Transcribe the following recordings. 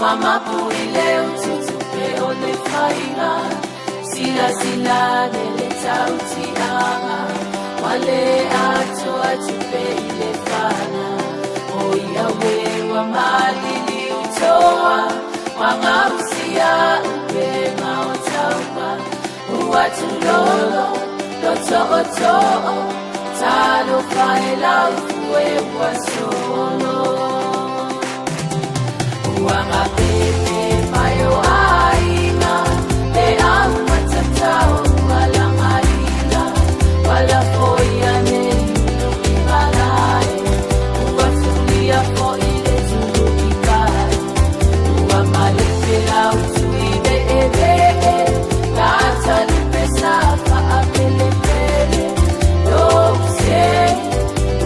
Wamapu ile ututupe o le faiga. Silasila le tautiaga. Wale atoa tupe ile fana. O iawe wa malili utoa. Wangausia upe maotauma. Uatulolo, loto oto'o. Talo faela ufue uasolo. Uangapepe mayo aina. Le au matatao ualangalila. Wala foia ne ulu imalae. Uatulia fo ile tulu ikai. Ua maleke lau tui be'ebe'e. Lata lupe sa faapelepele. Lo se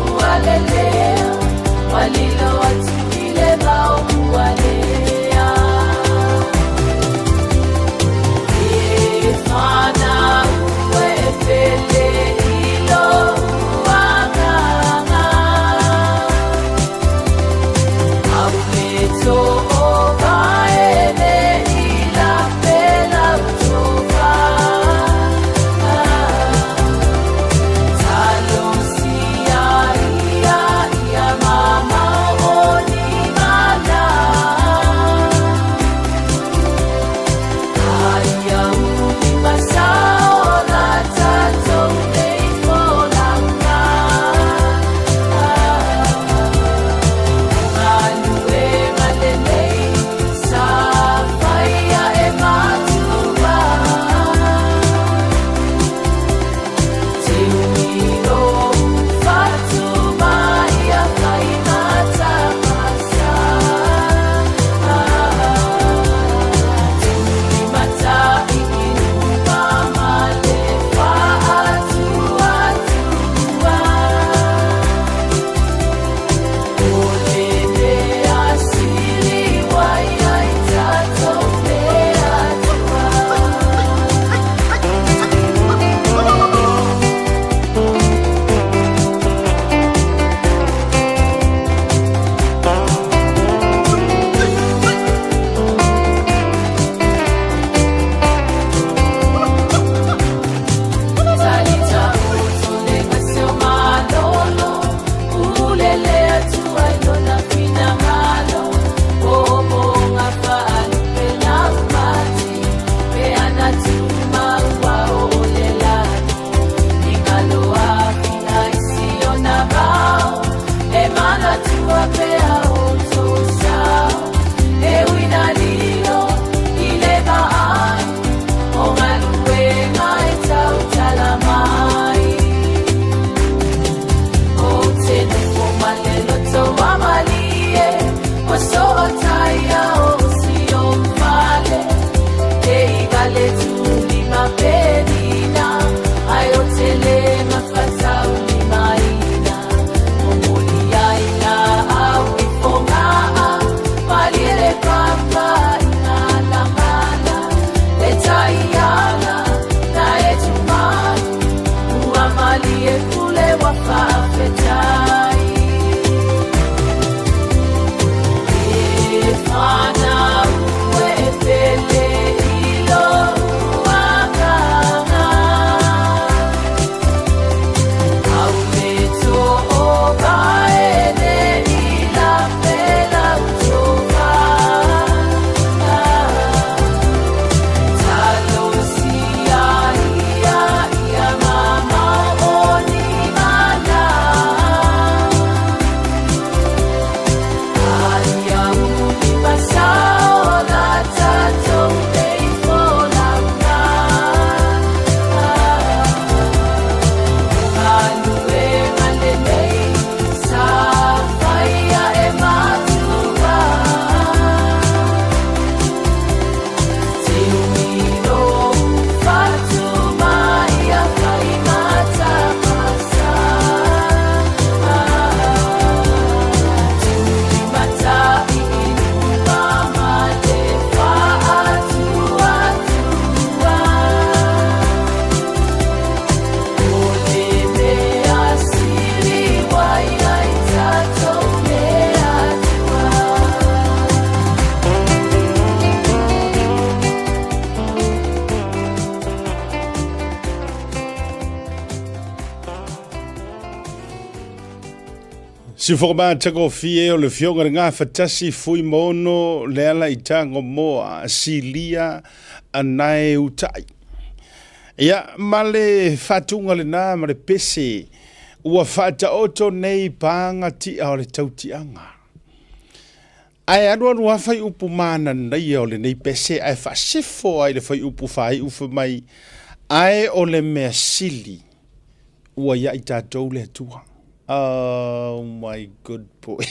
ualelea. Walilo atu ile vao ualea. E fana ue pele ilo uagaga. Aumeto o vaele ila pela utofa. Talo sia ia ia mama o ni mala. Aia uli masao la tatou nei folanga. Galuega lelei sa faia e matua. Te uiro fatu mai a whaimata masa. Tuli mata i inuma ma le whaatua tua. O le mea sili wai ai tatou le atua. Talita utu le ngaseo malolo. Ulele atua ilona finangalo. Omonga faalupe na umati. Pe ana tuma ua olelani. Ingalo afi aisio na bao. E mana tua pea o tosao. E uina lilo ile vaai. O galuega e tautala mai. O te nofo ma le loto wa malie. O sootaia o sio fale. E iga le tuli ma penina. Ai o te le mafatau ni maina. O moli ai la au i fongaa. Malile papa ina langala. Le taiala na e tumai. Ua malie kule wa faafetai. E Siufogomatagofie o le Afioga i le Gafatasi Fuimaono Lealaitagomoa Silia Anae Utai. Ia, ma le faatuga lena ma le pese ua faataoto nei paga tia o le tautiaga. Ae alualu lava faiupu mananaia o lenei pese ae faasefo ai le faiupu faaiu fai mai, Ae o le mea sili, ua ia i tatou le Atua. Oh my good boy.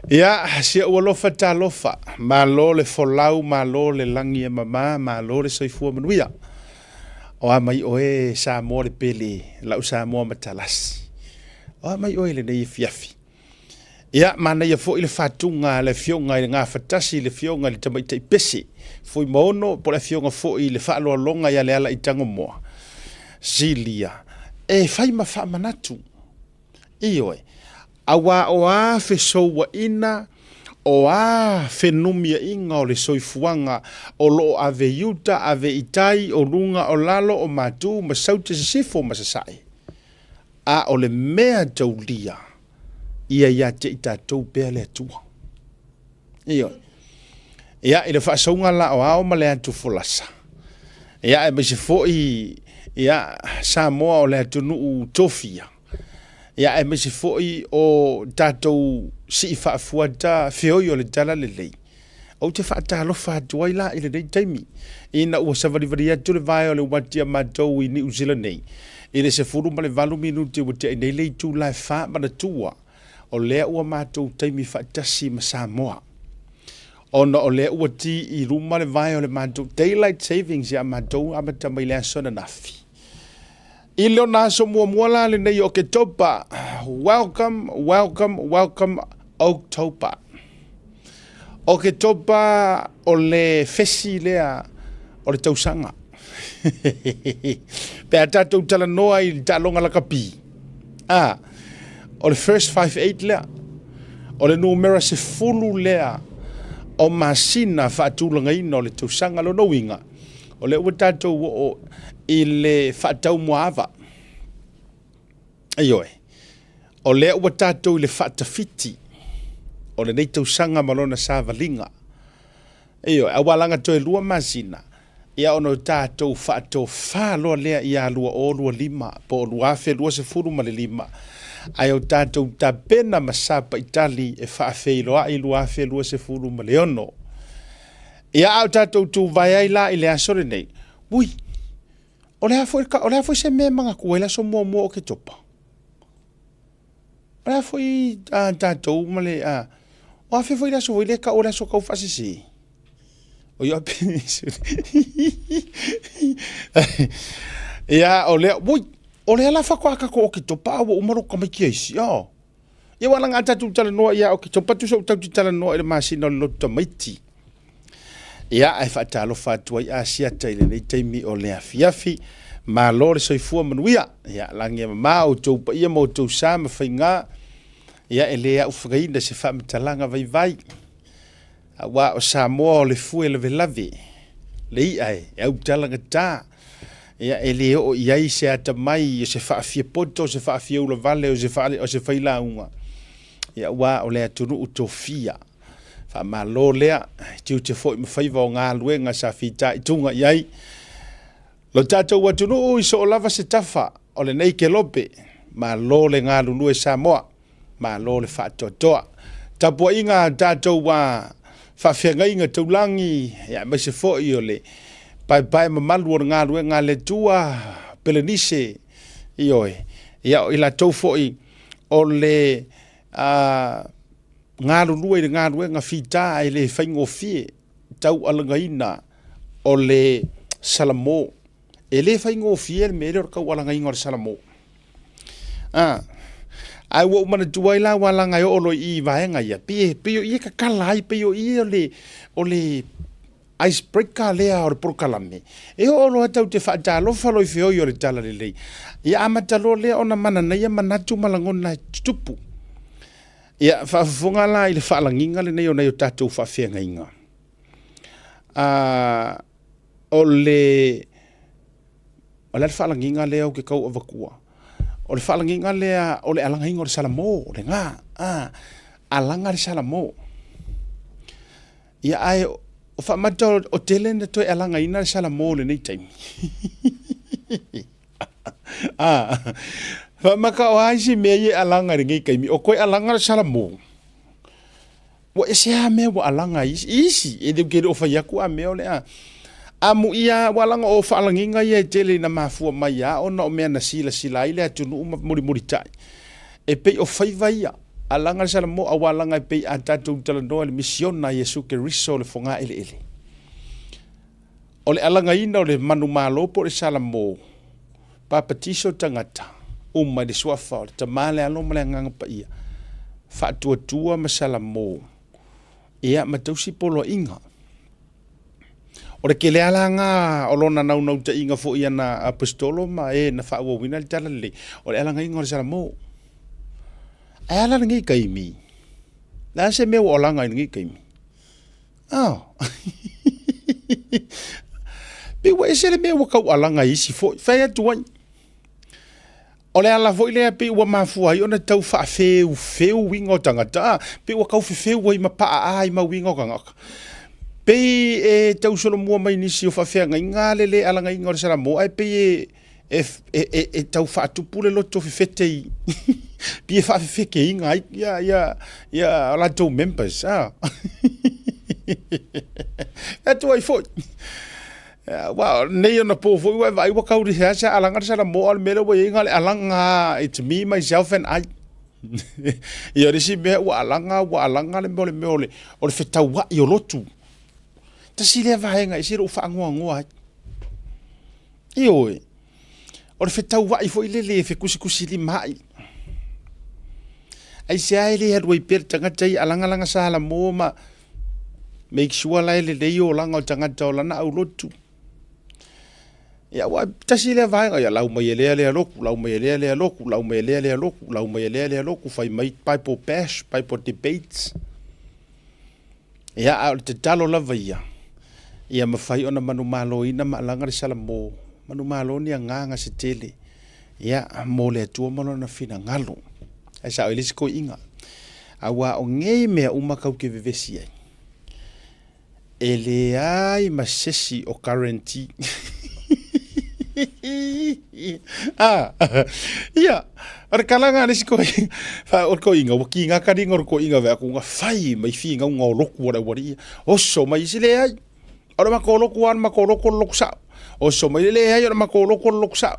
Ia, si ou alofa talofa, malo le folau, malo le lagi e mama, malo le soifua manuia. O a mai oe Samoa le pele, lau Samoa matalasi. O a mai oe lenei afiafi. Ia, manaia foi le faatuga a le Afioga i le Gafatasi, le Afioga i le Tamaitai Pese, Fuimaono, po o le Afioga foi i le Faaaloaloga ia Lealai Tagomoa, Silia, e fai ma faamanatu. Ioe, aua o a fesouaina, o a fenumiaiga o le soifuaga o lo o ave i uta, ave i tai, o luga, o lalo, o matu, ma saute, sisifo ma sasae. A o le mea taulia, ia ia te i tatou pea le Atua. Ioe. Ia, i le faasauga la o ao ma le atu folasa, ia, aemaise foi, ia, Samoa o le atunuu tofia, ia, aemaise foi o tatou sii faafuata feoi o le talalelei, Ou te faatalofa atu ai la i lenei taimi, ina ua savalivali atu le vae o le uati a matou i Niu Sila nei, i le 18 minute ua te'i nei le itula e fa manatua o lea ua matou taimi faatasi ma Samoa. Ona o lea ua ti i luma le vae o le matou Daylight Savings ia matou amata mai le aso ananafi. I lona aso muamua la lenei o Oketopa, welcome, welcome, welcome October. Oketopa o le fesi lea o le tausaga. Pe a tatou talanoa i le taaloga lakapi, a, o le first 5-8 lea, o le numera 10 lea o masina faatulagaina o le tausaga. Lona uiga, o lea ua tatou oo i le faataumuaava. Ioe, o lea ua tatou i le faatafiti o lenei tausaga ma lona savaliga. Ioe, aua leaga toe 2 masina, ia ona o tatou faatofa loa lea ia 2025 po o 2025, ae o tatou tapena ma sapaitali e faafeiloai 2026. Ia, a o tatou tuvae ai la i le aso lenei, ui, o le a foi, o le a foi se mea e manatua ai le aso muamua o Oketopa? O le a foi a tatou ma le, a, o afea foi le aso foi lea e tau o le aso taufaasese? O ia Ia, o lea, ui, o lea la faatoa tatou Oketopa a ua uma lou tamaiti aisi, oh. Ia ua laga tatou talanoa ia Oketopa tusa ua tatou talanoa i le masina o le loto tamaiti. Ia ae faatalofa atu ai Asiata i lenei taimi o le afiafi. Malo le soifua manuia. Ia lagi e mama outou paia ma outou sa ma faiga. Ia e le aufagaina se faamatalaga vaivai. Aua o Samoa o le fue lavelave, le i'a e autalagata, ia e le oo i ai se atamai, o se faafiapoto, o se faafiaulavale, o se faale, o se failauga, ia aua o le atunuu tofia. Faamalo lea, tiute foi ma faiva o galuega sa fitaituga i ai Lo tatou atunuu i soo lava se tafa o lenei kelope, malo le galulue Samoa, malo le faatoatoa. Tapuaiga a tatou a faafeagaiga taulagi, aemaise foi o le paepae mamalu o le galuega a le Atua, Pelenise, ioe, ia o i latou foi o le galulue i le galuega fita e le faigofie. taualagaina o le Salamo. E le faigofie le mea lea o le taualagaina o le Salamo. A, ae ua ou manatua ai la aua leaga e oo loa i i vaega ia, pei e, pei o i e tatala ai, pei o i o le, o le ice breaker lea o le polokalame. E oo loa tatou te faatalofa loa i feoi o le talalelei, ia amata loa lea ona mananaia manatu ma lagona e tutupu. Ia, faafofoga la i le faalagiga lenei o nai o tatou faafeagaiga. O le, o le a le faalagiga lea ou te tau avatua? O le faalagiga lea o le alagaina o le salamo, lena, a, alaga le salamo. Ia ae o faamata o tele na toe alagaina le salamo i lenei taimi. A, faamata o a isi mea ia e alaga i lenei taimi, o toe alaga le salamo. Ua ese lava mea ua alaga ai isi, isi e le, ou te le o fai atu a mea o le a. Amuia ua alaga o faalagiga ia e tele ina mafua mai lava ona o mea na silasila ai le atunuu ma mulimulitai. E pei o faiva ia, alaga le salamo aua laga e pei a tatou talanoa i le misiona a Iesu Keriso o le fogaeleele. O le alagaina o le manumalo po o le salamo, papatiso tagata uma i le suafa o le Tama, le Alo ma le Agaga Paia, faatuatua ma salamo, ia ma tausi poloaiga. O le tele lava la na o lona naunautaiga foi i ana aposetolo ma e na faaauauina le talalelei, o le alagaina o le salamo. Ae a la lenei taimi? O le a se mea ua olaga ai lenei taimi? Oh. Pei ua ese le mea ua taualaga i isi foi. Fai atu ai. O le ala foi lea pei ua mafua ai ona tau faafeufeu uiga o tagata, pei ua tau fefeu ai ma paaa ai ma uiga o tagata. Pei e tau solomua mai nisi o faafeagaiga le le alagaina o le Salamo, ae pei e, e, e, e, e tau faatupu le loto fefete i pei e faafefekeina ai ia, ia, ia o latou members. Ah. Atu ai foi. Aua o nei ona po foi ua e vaai ua tau seasea alaga le salamo, a o le mea lea ua i ai na o le alaga lava, it's me, myself and I. Ia o le isi mea ua alaga, ua alaga le mea o le mea o le, o le fetauai o lotu. Tasi lea vaega e ese lou faanoanoa ai. Ioe, o le fetauai foi lele e fetusitusilima ai. Aisea e le alu ai pea le tagata ia alagalaga salamo ma make sure la e lelei olaga o tagata o lana aulotu. Ia aua tasi lea vaega, ia lau mai e lea lea lotu, lau mai e lea lea lotu, lau mai e lea lea lotu, lau mai e lea lea lotu, fai mai Bible bash, Bible debates. Ia a o le tatalo lava ia, ia mafai ona manumaloina ma alaga le salamo, manumalo ni agaga se tele, ia mo le Atua ma lona finagalo. Ae sao ai le isi toeaiina, aua o nei mea uma kau te vevesi ai, e leai ma sesi o guarantee. Ah, ia, o le kalaga a le isi toeaiina, fa o le toeaina, ua kiga kaliga o le toeaina vea ku na fai mai finauga o lotu a le aualii ia. Oso mai isi, leai, O le matou lotu lava o le matou lotu o le lotu sao. Oso mai le leai o le matou lotu o le lotu sao.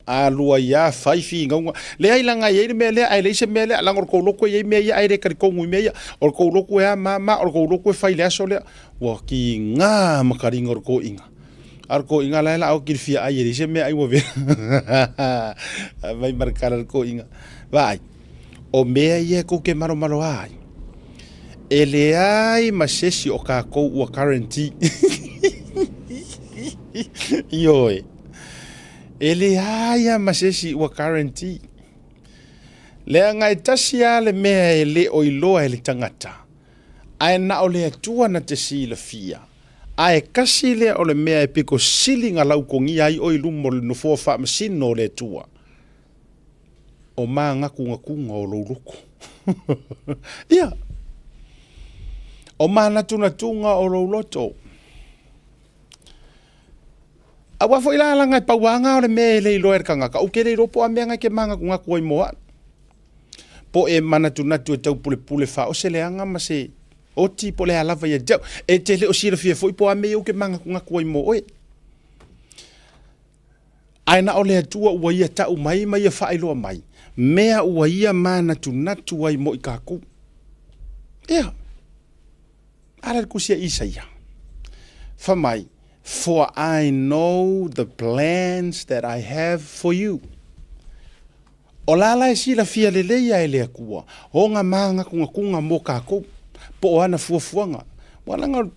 Alu ai lava fai finauga. Leai leaga e i ai le mea lea ae leai se mea lea, leaga o le tou lotu e i ai mea ia ae le talitonu i mea ia. O le tou lotu e a ma a ma a, o le tou lotu e fai i le aso lea. Ua tiga ma kaliga o le toeaina. A o le toeaina la e la oti i le fia ai e leai se mea ai ua vela. Aumai ma le tala a le toeaina. Vaai. O mea ia tou te malomaloa ai, e leai ma se isi o tatou ua guarantee. Ioe. E leai lava ma se isi ua guarantee. Leaga e tasi lava le mea e le o iloa e le tagata, ae na o le Atua na te silafia. Ae kasi lea o le mea e pito sili na lautogia ai oe i luma o le nofoa faamasino o le Atua. o mānatunatuga o lou loto. Ia, o mānatunatuga o lou loto. Aua foi la laga e pau lava o le mea e le iloa e le tagata, ou te le iloa po o a mea na e te mānatunatu ai mo au. Po o e manatunatu e taupulepule faaose leaga ma se oti po o le a lava ia te au. E te le o silafia foi po o a mea ia ou te mānatunatu ai mo oe. Ae na o le Atua ua Ia tau mai ma Ia faailoa mai mea ua Ia manatunatu ai mo i kakou. Ia, ala le tusi a Isaia, fa mai, For I know the plans that I have for you. O la la e silafia lelei a e le Atua, o nga mānatunatuga mo kakou, po o ana fuafuaga. Ua laga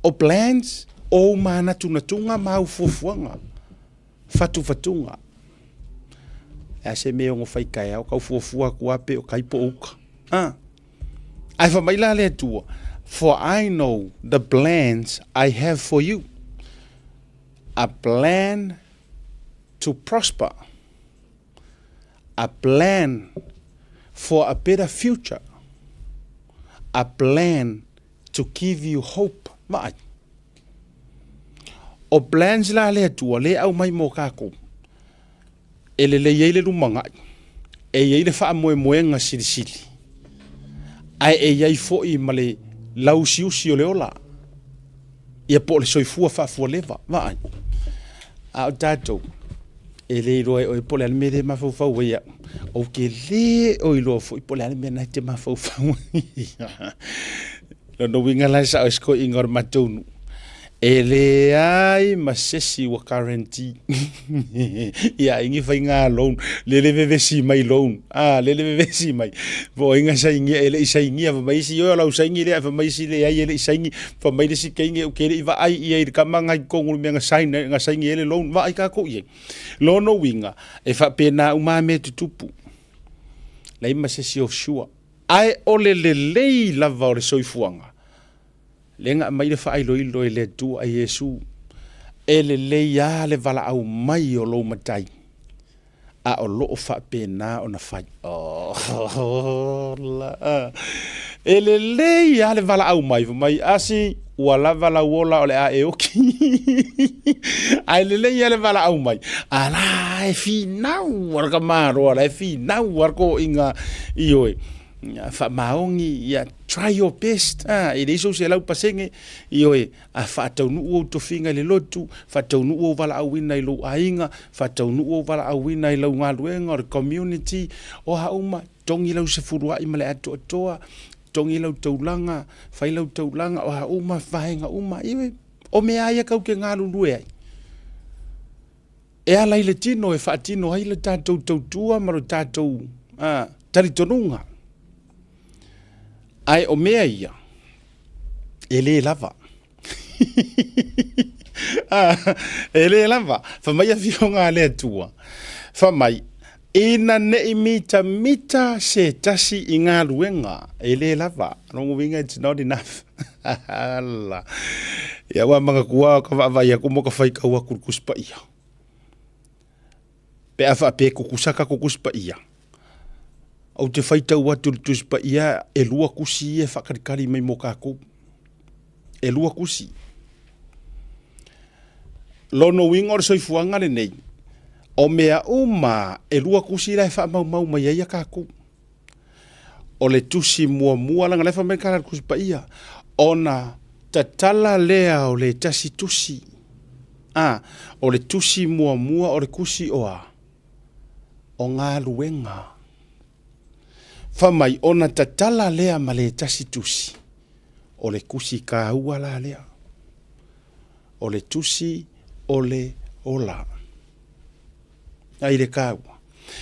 O plans, o ou mānatunatuga ma au fuafuaga, fatufatuga. E a se mea e ono fai taeao, tau fuafua atu lava pe o tai po o uka. A. Ae fai mai la le Atua, For I know the plans I have for you, a plan to prosper. A plan for a better future, a plan to give you hope. Vaai. O plans la a le Atua lea e aumai mo kakou, e lelei ai le lumanai, e i ai le faamoemoega silisili, ae e i ai foi ma le lauusiusi o le ola, ia po o le soifua faafualeva. Vaai. A o tatou, e le iloa e oe po o le a le mea lea e mafaufau ai au. Ou te le o iloa foi po o le a le mea na e te mafaufau ai. Lona uiga la e sao ai si toeaina o le matou nuu, e leai ma sesi ua guarantee ia ai ni faiga loan, lele vevesi mai loan, a lele vevesi mai, po o ai na sainia, e le i sainia, fai mai isi, ioe o lau saini lea, fai mai isi, leai e le i saini, fai mai le isi teine, ou te le i vaai i ai i le tama na i totonu o le mea na sign ai, na saini ai le loan, vaai tatou i ai. Lona uiga, e faapena uma lava mea e tutupu, leai ma sesi o sure. Ae o le lelei lava o le soifuaga, lea na aumai le faailoilo e le Atua e Iesu, E lelei lava le valaau mai o lou matai, a o loo faapena ona fai. Ola! E lelei lava le valaau mai, fai mai, Asi, ua lava lau ola o le a e oki. Ae lelei lava le valaau mai, a la e finau a le tamaloa, la e finau a le toeaina, ioe, faamaoni, ia, try your best, a, e leai sou 100%, ioe, a faataunuu ou tofiga i le lotu, faataunuu ou valaauina i lou aiga, faataunuu ou valaauina i lau galuega o le community, o a uma, togi lau sefuluai ma le atoatoa, togi lau taulaga, fai lau taulaga, o a uma vaega uma, ioe, o mea lava ia tatou te galulue ai. E ala i le tino e faatino ai le tatou tautua ma lo tatou talitonuga. Ae o mea ia, e le lava. E le lava. Fai mai afioga a le Atua, fai mai, ina ne i mitamita se tasi i galuega, e le lava. Lona uiga, it's not enough. Ala. Ia ua manatua ka vaavaai atu ma ka faitau atu i le Tusi Paia. Pe a faapea e tutusa tatou Tusi Paia, ou te faitau atu i le Tusi Paia e lua tusi ia e faatalitali mai mo tatou. E lua tusi. Lona uiga o le soifuaga lenei, o mea uma e lua tusi la e faamaumau mai ai a tatou. O le tusi muamua, leaga o la e fai mai le tala a le Tusi Paia, ona tatala lea o le tasi tusi. A, o le tusi muamua o le tusi o a? O galuega. Fai mai, ona tatala lea ma le tasi tusi, o le tusi taua la lea. O le tusi o le ola. Ai le taua.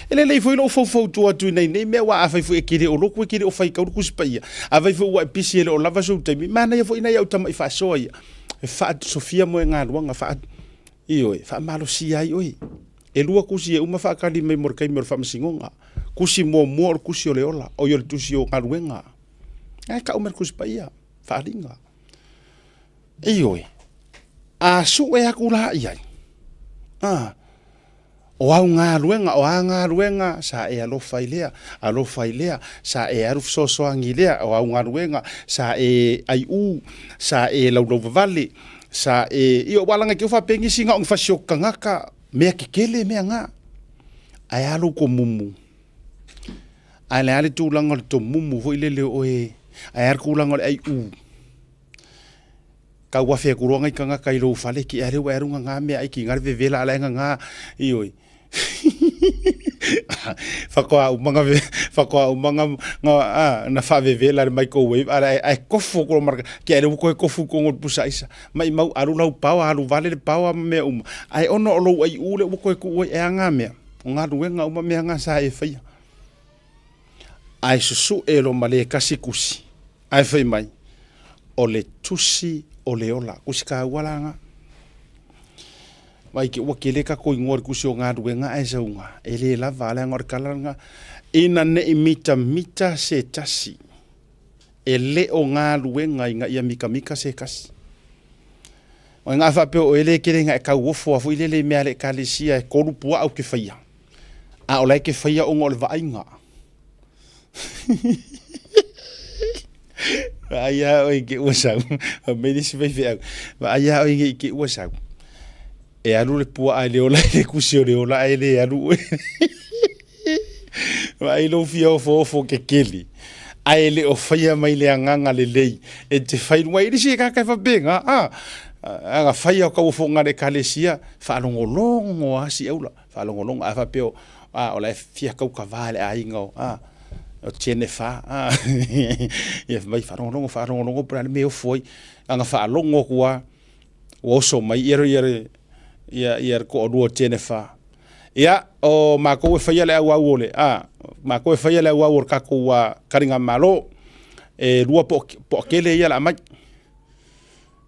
E lelei foi lou faufautua atu i nei nei mea, aua afai foi e te le o lotu e te le o faitau le Tusi Paia. Afai foi ua e pisi e le o lava sou taimi, manaia foi nai au tamai faasoa ia e faasofia moegaluaga, faa, ioe, faamalosia ai oe. E lua tusi e uma faatali mai mo le taimi o le faamasinoga. Tusi muamua o le tusi o le ola, oi o le tusi o galuega. Ae tau mai le Tusi Paia, faaaliga. Ioe, a sue aku la i ai, a, o au galuega, o a galuega, sa e alofa i lea, alofa i lea, sa e alu fesoasoani i lea, o au galuega, sa e aiu, sa e laulauvavale, sa e, ioe, aua leaga e te faapea nisi na o ni fasioti tagata, mea tetele mea na, ae a lou tomumu? Ae o le a le tulaga o le tomumu foi lele o oe, ae a le tulaga o le aiu? Tau afe atu loa nai tagata i lou fale, ki a lea ua e alu gaga meaai ki ga le vevela a la e gaga, ioe. Faatoa uma na faatoa uma na na a na faavevela e le microwave a la ae tofu atu loa ma le ki a lea ua toe tofu i totonu o le pusa aisa. Maimau alu lau paoa, alu vale le paoa ma mea uma, ae ona o lou aiu lea ua toe tuu ai, e a na mea? O galuega uma mea na sa e faia. Ae susue loa ma le tasi tusi, ae fai mai, O le tusi o le ola. Tusi taua la na. Vai ke ua kele tatou ingoa i le tusi o galuega ae sauga, e le lava, leaga o le tala lena, ina ne i mitamita se tasi, e le o galuega ina ia mitamita se tasi. O ina a faapea o oe le kele ina e tauofo a foi lele i mea a le Ekalesia e tolu puaa ou te faia. A o la e te faia ona o le vaaiga. Vaai lava oe i te ua sau. Fai mai le isi faifeau, vaai lava oe i te ua sau. E alu le puaa i le ola i le kusi o le ola ae le alu oe. Vaai lou fia ofoofo kekele, ae le o faia mai le agaga lelei e te fai luga i le isi tagata e faapena, a aga faia o tauofoga a le Ekalesia, faalogologo lava si aula, faalogologo, a faapea o, a o la e fia taukava e le aiga o, a, o Jennifer, a, ia fai mai faalogologo, faalogologo po o le a le mea e ofo ai. Ana faalogo atu lava ua oso mai ia ia ia ia le toalua o Jennifer. Ia, o matou e faia le auau o le, a, matou e faia le auau o le tatou taligamalo. E lua poa tele ia o le a aumai.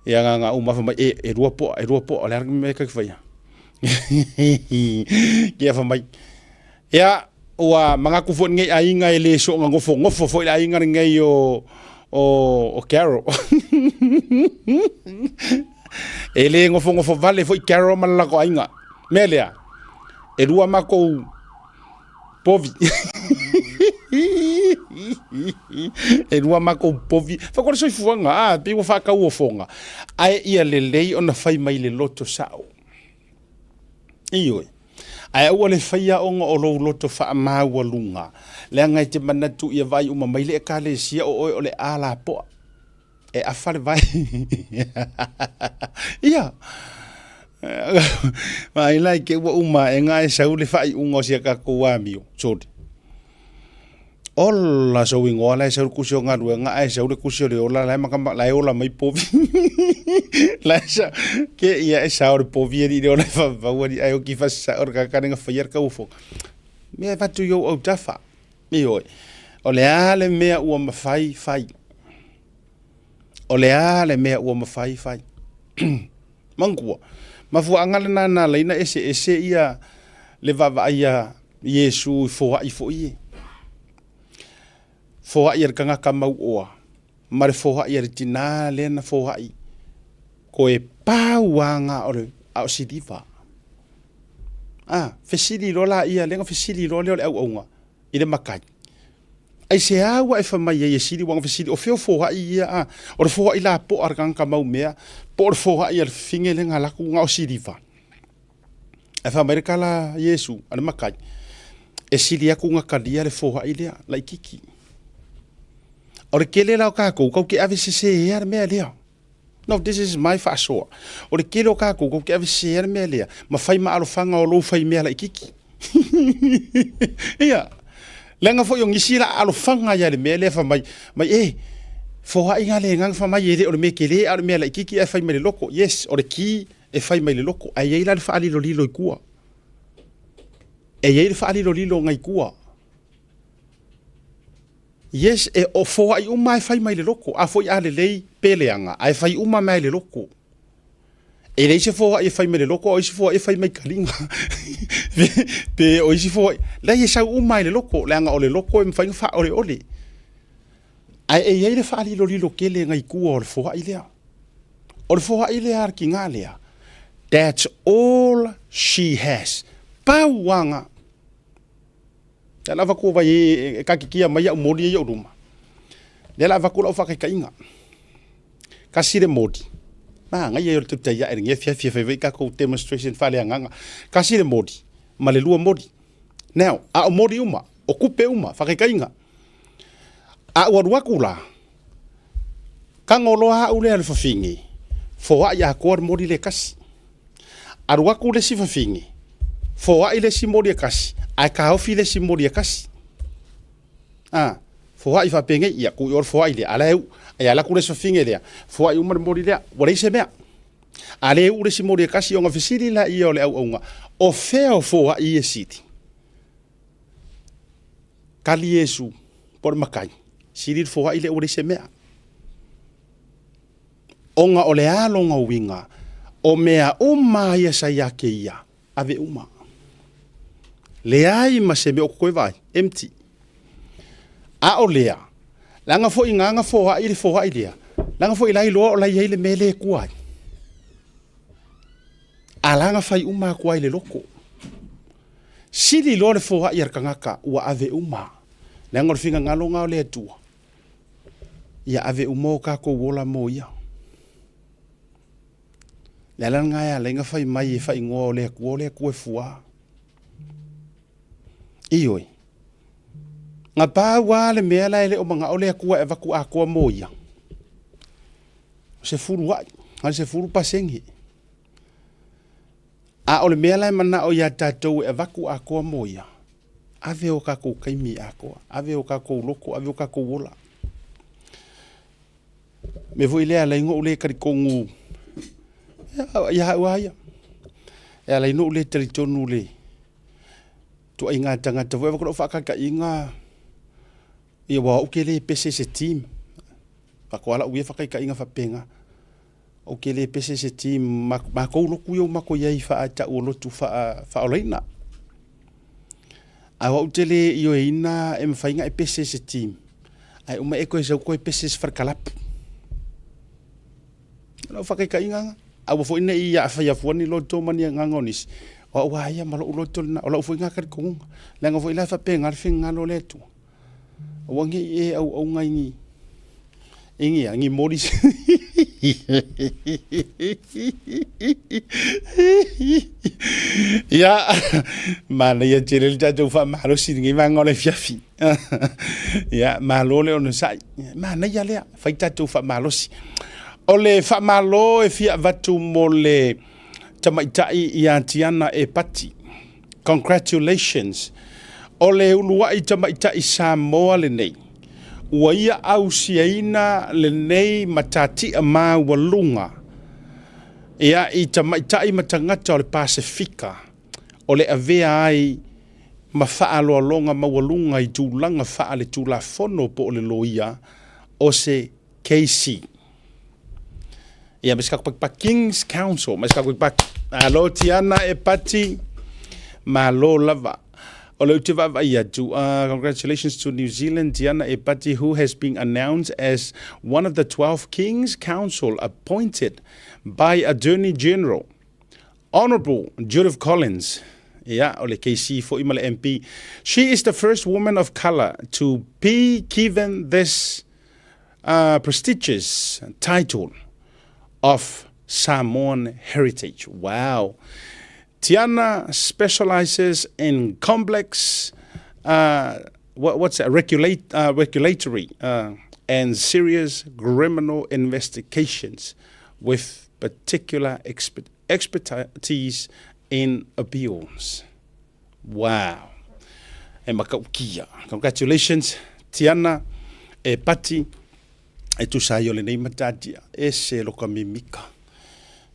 Ia na na uma fai mai, e, e lua poa, e lua poa, o le a le mea e faia? Ia fai mai, ia, ua manatu foi lenei aiga e le soona nofonofo foi le aiga lenei o, o, o Carol. E le nofonofo vale foi Carol ma le latou aiga. Mea lea, e lua matou povi. E lua matou povi. Fai ko le soifuaga, a, pei ua faatauofoga. Ae ia lelei ona fai mai le loto sao. Ioe. Ae aua le faia ona o lou loto faamaualuga, leaga e te manatu ia vaai uma mai le Ekalesia o oe o le a lapoa. E afa le vai. Ia. Vaai la i te ua uma aega ae sau le faaiuga o si a tatou amio. Sorry. Ola sou igoa la e sau le kusi o galuega ae sau le kusi o le ola la e maka la e ola mai povi. La e sa ke ia e sao le povi e le ola e whawhau ali ai o ki whasa o le kakane nga whaia le kauofo. Mea e whatu i ou autafa. Ioe. O le a le mea ua mafai fai. O le a le mea ua mafai fai. Manatua, mafuaaga lena na ala ai ona eseese ia le vaavaai a Iesu i foai foi e. Foai a le tagata mauoa ma le foai a le tinā lea na foai koe pau lava na o le a o siliva. A, fesili loa laia lea na fesili loa lea o le auauna i le matai. Aisea ua e fai mai ai e sili ua fesili o fea o foai ia a? O le foai lapoa a le tagata mau mea po o le foai a le fafine lea na alu atu na o siliva. Ae fai mai le tala a Iesu a le matai, e sili atu ona talia le foai lea laitiiti. O le tele la o tatou tatou te ave sese ea le mea lea. No, this is my faasoa. O le tele o tatou tatou te ave sese ea le mea lea ma fai ma alofaga o lou fai mea laitiiti. Ia, leaga foi o nisi la alofaga ia le mea lea fai mai, mai e, foai nga le nga fai mai e le o le mea tele a o le mea laitiiti ae fai mai le loko. Yes, o le key e fai mai le loko, ae i ai la le faalilolilo i tua. E i ai le faalilolilo ngai tua. Yes, e o foai uma e fai mai le loko. A foi a lelei pe leaga, ae fai uma mai le loko. E leai se foai e fai mai le loko, a o isi foai e fai mai taliga. Pe o isi foai, leai e sau uma i le loko, leaga o le loko e mafai ona faaoleole. Ae e i ai le faalilolilo tele ngai tua o le foai lea. O le foai lea a le tiga lea, that's all she has. Pau lava na. Lea la avatu vai e katitia mai au moli ia i ou luma. Lea la avatu lau faataitaiga. Tasi le moli. Manaia ia o le tautai ae lenei afiafi e fai foi tatou demonstration faaleagaga. Tasi le moli ma le lua moli. Now, a o moli uma, o tupe uma, faataitaiga. A ua alu atu la, tago loa au lea le fafine, foai atoa le moli lea e tasi. Alu atu le isi fafine, foai le isi moli e tasi, ae taofi le isi moli e tasi. A, foai faapenei, ia tuu i o le foai lea, a la e uu. E alu atu le isi fafine lea, foai uma le moli lea, ua leai se mea. A le uu le isi moli e tasi, ona fesili lea o le auauna, o fea o foai ia e sili? Tali Iesu, po o le matai, sili le foai lea ua leai se mea. Ona o le a lona uiga, o mea uma ia sa ia te ia, ave uma. Leai ma se mea o totoe vaai, empty. A o lea, leaga foi na na foai le foai lea, leaga foi la iloa o la i ai le mea lea e tua ai. A la na fai uma atu ai le loko. Sili loa le foai a le tagata ua ave uma, leaga o le finagalo lena o le Atua, ia ave uma o tatou ola mo Ia. O le ala lena e ala ai ona fai mai e faaigoa o le Atua o le Atua e fua. Ioe. Na pau lava le mea la e le o manao le Atua e avatu atoa mo ia, o se fuluai, na o le 10%. A o le mea la e manao ia tatou e avatu atoa mo ia, ave o tatou taimi atoa, ave o tatou loto, ave o tatou ola. O le mea foi lea e ala ai ona ou le talitonu ia au lava ia, e ala ai ona ou le talitonu i le ituaiga tagata foi lea. E avatu lau faataitaiga, ia aua o au ou te le pese i se team. E avatu lava lau ia faataitaiga faapena. Ou te le pese i se team, matou lotu ia ua matou i ai faa-tau o lotu faaolaina. Ae o au ou te le ioeina e mafai ona e pese i se team, ae uma e toe sau toe pese i se fale kalapu. O lau faataitaiga lena. Aua foi ne i aafia fua ni loto ma ni agaga o nisi, o au lava ia ma lou loto lena, o lau foi lena talitonuga. Leaga foi la e faapena le finagalo o le Atua. Aua ne i e auauna i ni i ni a, ni moli Ia, manaia tele le tatou faamalosi i lenei vaega o le afiafi. Ia, malo le onosai. Manaia lea, fai tatou faamalosi. O le faamalo e fia avatu mo le tamaitai ia Tiana Epati. Congratulations! O le uluai tamaitai Samoa lenei ua ia ausiaina lenei matatia maualuga ia i tamaitai ma tagata o le Pasefika o le avea ai ma faaaloaloga maualuga i tulaga faaletulafono po o le loia o se KC. Ia, ma se tatou pakipaki King's Counsel, ma se tatou pakipaki. Alo Tiana e Pati, malo lava. O le ou te vaavaai atu, congratulations to New Zealand, Tiana Epati, who has been announced as one of the 12 King's Counsel appointed by Attorney General, Honourable Judith Collins. Ia, o le KC foi ma le MP. She is the first woman of colour to be given this prestigious title of Samoan heritage. Wow. Tiana specializes in complex, what, what's that, regulate, regulatory and serious criminal investigations with particular expertise in appeals. Wow. E makaukia. Congratulations, Tiana, e Pati, e tusa ai o lenei matatia. E se loka mimika.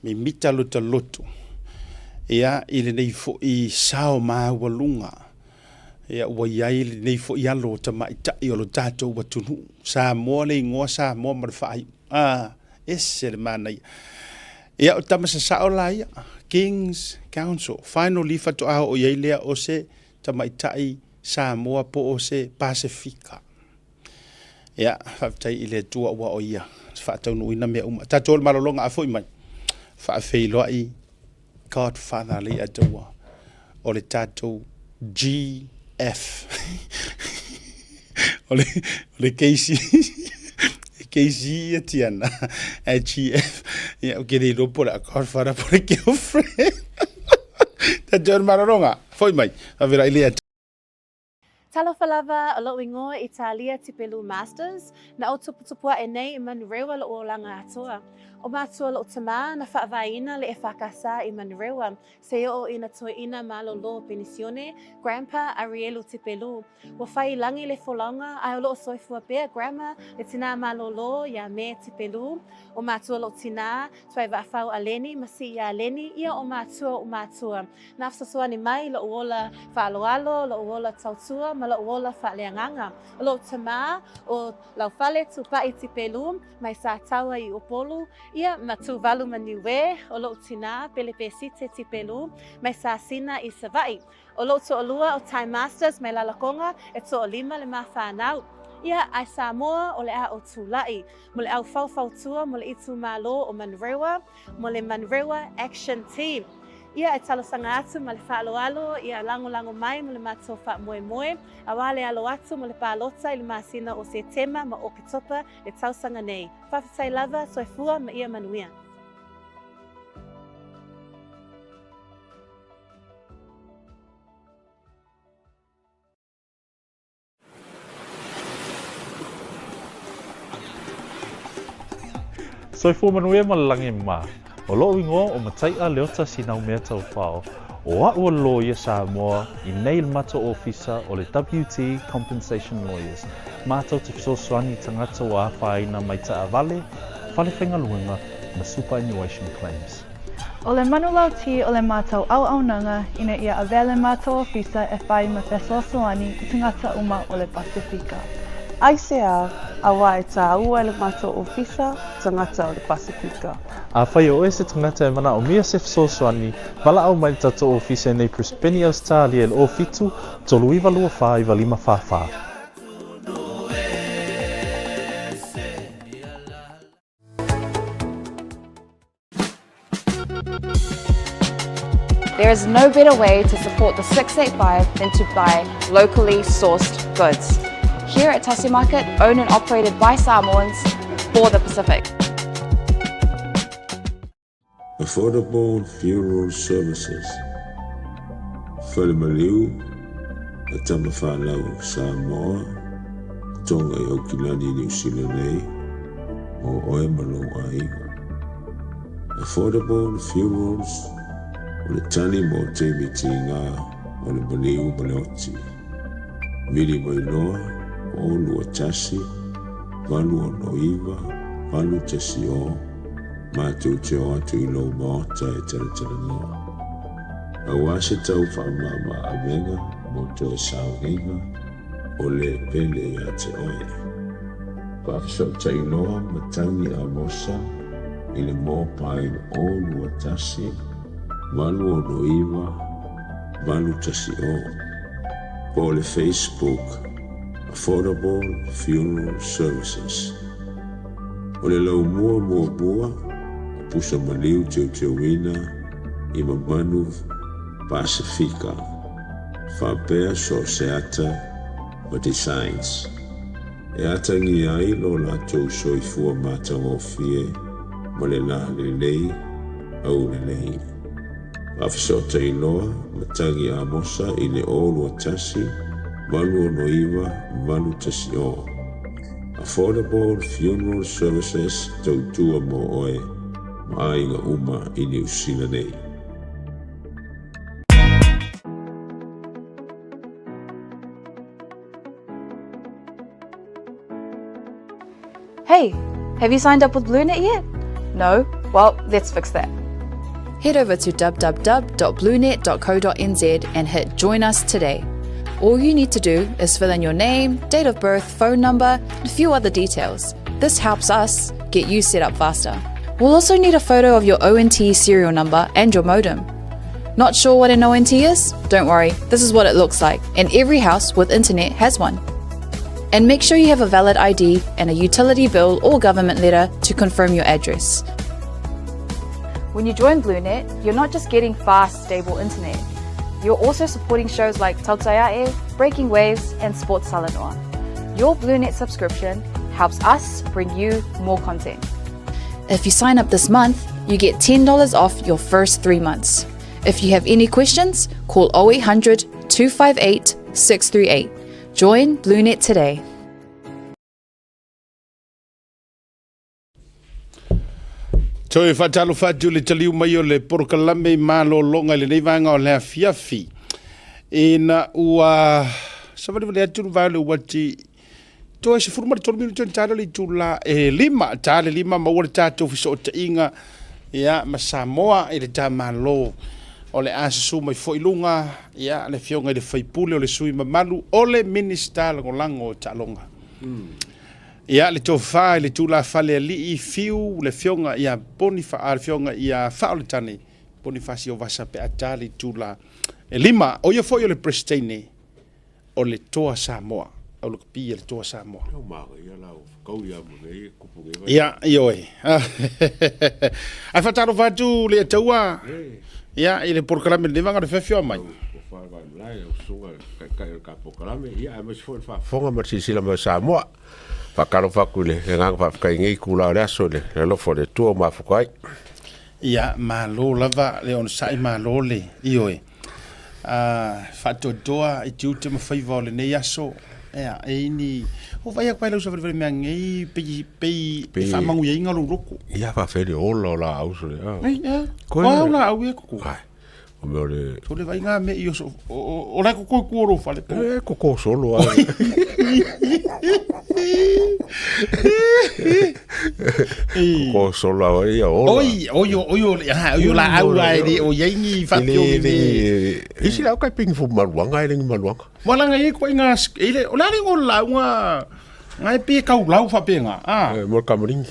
Mimita lo ta loto. Ia, i lenei fo'i sao maualuga. Ia, ua i ai lenei fo'i alo o tamaitai o lo tatou atunuu. Samoa le igoa Samoa ma le faaiu. Ah, ese le manaia. Ia, o tama sasao la ia, King's Counsel. Finally faatoa oo i ai lea o se tamaitai Samoa po o se Pasefika. Ia, faafetai i le Atua ua o ia faataunuuina mea uma. Tatou le malologa a foi mai, faafeiloai Godfather Leiataua o le tatou GF. O le, o le KC, KC ia Tiana, e GF. Ia, o ke le iloa po o le a Godfather po o le girlfriend. Tatou le malologa, foi mai, faafeiloai Leiataua. Talofa lava, o loʻu ingoa i Talia Tipelu Masters, na ou tuputupu aʻe nei i Manurewa loʻu olaga atoa. O matua loʻu tamā na faavaeina le EFKS i Manurewa, se oʻo i na toeʻina malolo penisione, Grandpa Arielu Tipelu. Ua fai i lagi le folauga, ae o loʻo soifua pea Grandma le tinā malolo iā Me Tipelu. O matua loʻu tinā, Tuaivaafau Aleni ma Siia Aleni, ia o matua oʻu matua. Nā fesoasoani mai loʻu ola faaaloalo, loʻu ola tautua ma loʻu ola faaleagaga. O loʻu tamā, ʻo Laufale Tupaʻi Tipelu, mai Sataua i ʻUpolu, ia ma Tuvalu ma Niue, ʻo loʻu tinā, Pelepesite Tipelu, mai Sasina i Savaʻi. ʻO loʻu toʻolua, ʻo Ty Masters, mai Lalakoga, e toʻolima le ma whānau. Ia, ae Samoa, o le a o Tulaʻi, mo le au faufautua mo le itumalo o Manurewa, mo le Manurewa Action Team. Ia, e talosaga atu ma le faaaloalo, ia lagolago mai mo le matou faamoemoe, aua le alo atu mo le palota i le masina o Setema ma Oketopa le tausaga nei. Faafetai lava, soifua ma ia manuia. Soifua manuia ma le lagi e mama. O lo'u igoa o Matai'a Leota Sinaumea Taufao, o a'u o le loia Samoa i nei i le matou ofisa o le WT Compensation Lawyers, matou te fesoasoani i tagata ua afaina mai taavale, fale faigaluega ma superannuation claims. O le manulauti o le matou auaunaga ina ia avea le matou ofisa e fai ma fesoasoani i tagata uma o le Pasefika. Aisea, auā e tāua e le matou ofisa tagata o le Pasefika. Afai o oe se tagata e manaomia se fesoasoani, valaau mai i le tatou ofisa i nei Brisbane, Ausetalia i le 07 39 24 95 44. There is no better way to support the 685 than to buy locally sourced goods. Here at Tasi Market, owned and operated by Samoans for the Pacific. Affordable Funeral Services, Falemaliu, a Tamafanau Samoa, Tonga i Aukilani Niu Sila nei, mo oe ma lou aiga. Affordable Funerals, o le tali mo taimi tiga o le maliu ma le oti. Vili mai loa, 0 2 1 8 6 9 8 1 0, matou te o atu i lou maota e talatalanoa. Aua se tau faamama avega mo toe sauniga o le pele ia te oe. Faafesootai loa Matagi Amosa i le mobile 0 2 1 8 6 9 8 1 0 po o le Facebook Affordable Funeral Services. O le laumua muamua o pusa maliu teuteuina i Mamanu Pasefika faapea so o se ata ma designs e atagia ai lo latou soifua matagofie ma le lalelei aulelei. Faafesootai loa Matagi Amosa i le 0 21 869 810. Affordable Funeral Services tautua mo oe ma aiga uma i Niu Sila nei. Hey, have you signed up with BlueNet yet? No? Well, let's fix that. Head over to www.bluenet.co.nz and hit Join Us Today. All you need to do is fill in your name, date of birth, phone number, and a few other details. This helps us get you set up faster. We'll also need a photo of your ONT serial number and your modem. Not sure what an ONT is? Don't worry, this is what it looks like, and every house with internet has one. And make sure you have a valid ID and a utility bill or government letter to confirm your address. When you join BlueNet, you're not just getting fast, stable internet. You're also supporting shows like Tautaiae, Breaking Waves, and Sports Talanoa. Your BlueNet subscription helps us bring you more content. If you sign up this month, you get $10 off your first three months. If you have any questions, call 0800 258 638. Join BlueNet today. Toe faatalofa atu i le taliu mai o le porokalame i malologa i lenei vaega o le afiafi. Ina ua savalivali atu le vae o le uati toe 13 minute ona tala le itula e lima, ta le lima maua le tatou fesootaiga ia ma Samoa i le tamalo o le a susu mai foi luga ia le afioga i le faipule o le sui mamalu o le Minista Lagolago o Taaloga. Ia le tofa i le tulafale alii fiu le afioga ia Poni le afioga ia Faaoletane Ponifasio Vasa pe a ta le itula e lima. O ia foi o le Peresetene o le Toa Samoa. au lakapi a le Toa Samoa. Ia, ioe. Ae faatalofa atu le Ataua, ia, i le polokalame lenei vaega o le feafioa mai. Faafofoga ma le silasila mai o Samoa. Faatalofa atu i le agaga faafetai i lenei itula o le aso i le alofa o le Atua ua mafuta ai. Ia, malo lava le onosai, malo le, ioe. Faatoatoa i tiute ma faiva o lenei aso. Ia, e ini, o vai atu ai lau savalivali mea nei, pei, pei, e faamanuiaina lou loto. Ia, faafetai le ola o laau sole. Ei, ia, o au laau ia koko. Ai, o mea o le... Sole vai ngā mea i oso, o la koko i kua o lou fale po. E, koko solo a. Koko solo a ia ola. Oi, oi, oi, oi, ha, oi, la au la e o iai ni whapio ni me. Isi lau kai pingi fu maluanga e lengi maluanga. Wala ngai e koe ngā, e le, o la le ngo lau ngā, ngā e pē kau lau whapenga, a. E, mo kamaringi.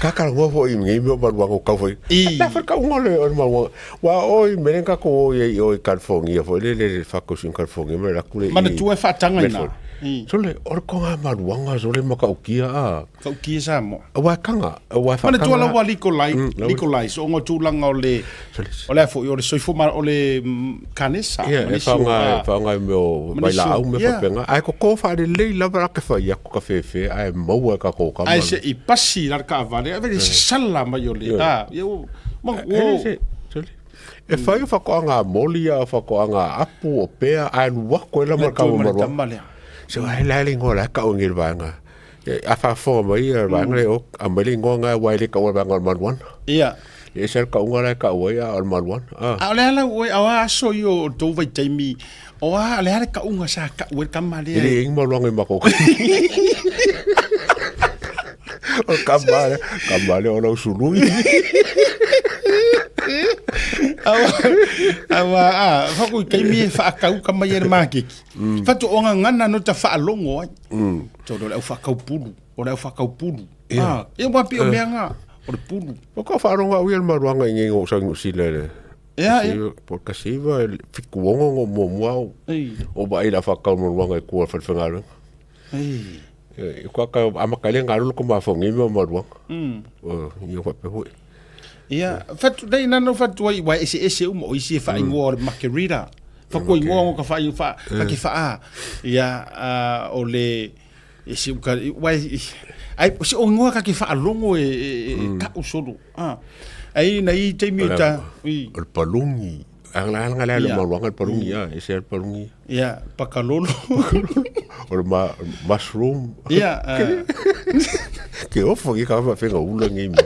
Kakara ngoa foi ngi mea maluanga o kau foi. La foi kau ngoa le o maluanga. Wa oi mele ka ko oi i oi California foi le le whakausi in California me la kule i. Manatua e whaatanga ina. So le o le konga maluanga so le makaukia a. Kaukia Samoa. Wa kanga, wa whakanga. Manatua la wa Likolai, Likolai so ngo tūlanga o le o le afo o le soifua ma o le kanesa. Ia, e whaonga, e whaonga me o mai la au me whapenga. Ai ko ko whaare lei lava ra ke whai aku ka whewhe, ai maua ka ko kama. Ai se i pasi la ka avale, ai se sala mai o le. Ah, ia o ma o. E whai o whakoanga moli a whakoanga apu o pea, ai luako e la ma ka o marua. Se wa hele hele ngola la ka o ngil vaenga. A whaafonga mai ia vaenga le o, a mai le ingoa ngai wai le ka o vaenga o le maluana. Ia. E se ka unga le ka o ia o le maluana. A o le ala ue, a o a aso i o tou vaitaimi, o a le ala ka unga sa ka ue ka male. E le ingi maluanga i mako. O ka male, ka male o lau sului. Awa, a, whaku i taimi e whaakau ka mai e le mākeki. Whatu o ngā ngana no ta whaalongo ai. Tō le au whakau pulu, o le au whakau pulu. Ah, e wā pi o mea ngā, o le pulu. O ka whaaronga ui le maruanga i ngengo sa ngu sila le. Ia, ia. Po ka siva e fiku ongo ngo mua mua o. O ba ila whakau maruanga i kua whalwhengarenga. E kua ka amaka le ngā ko mafongi me maruanga. O, i o whape hui. Ia, whatu, nei nana whatu ai, wai ese ese uma, o isi e whaingoa o le Makerita. Whakua ingoa ngo ka whai, wha, whake whaa. Ia, o le, e se uka, wai, ai, o se o ingoa ka ke whaalongo e, e, e tau solo. Ah. Ai, na i taimi o ta, i. O le palungi. Anga anga le le maluanga le palungi, ia, e se le palungi. Ia, pakalolo. O le ma, mushroom. Ia, Ke ofo ki ka whawhenga ula ngi mo.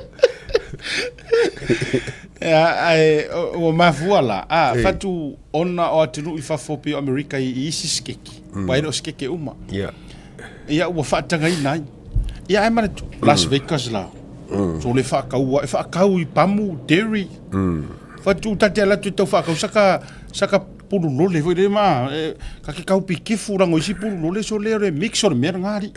Ia, ai, ua mafua la. A, whatu ona o atunuu i fafo pei o Amerika i, i isi sikeki. Ua ele o sikeke uma. Ia. Ia, ua whaatangaina ai. Ia, ai mana, Las Vegas la. So le whaakaua, e whaakau i pamu, dairy. Whatu tate ala tu tau whaakau, saka, saka pulu lole foi le ma, e, ka ke kau pi kefu rango isi pulu lole so le le mix o le mea ngari.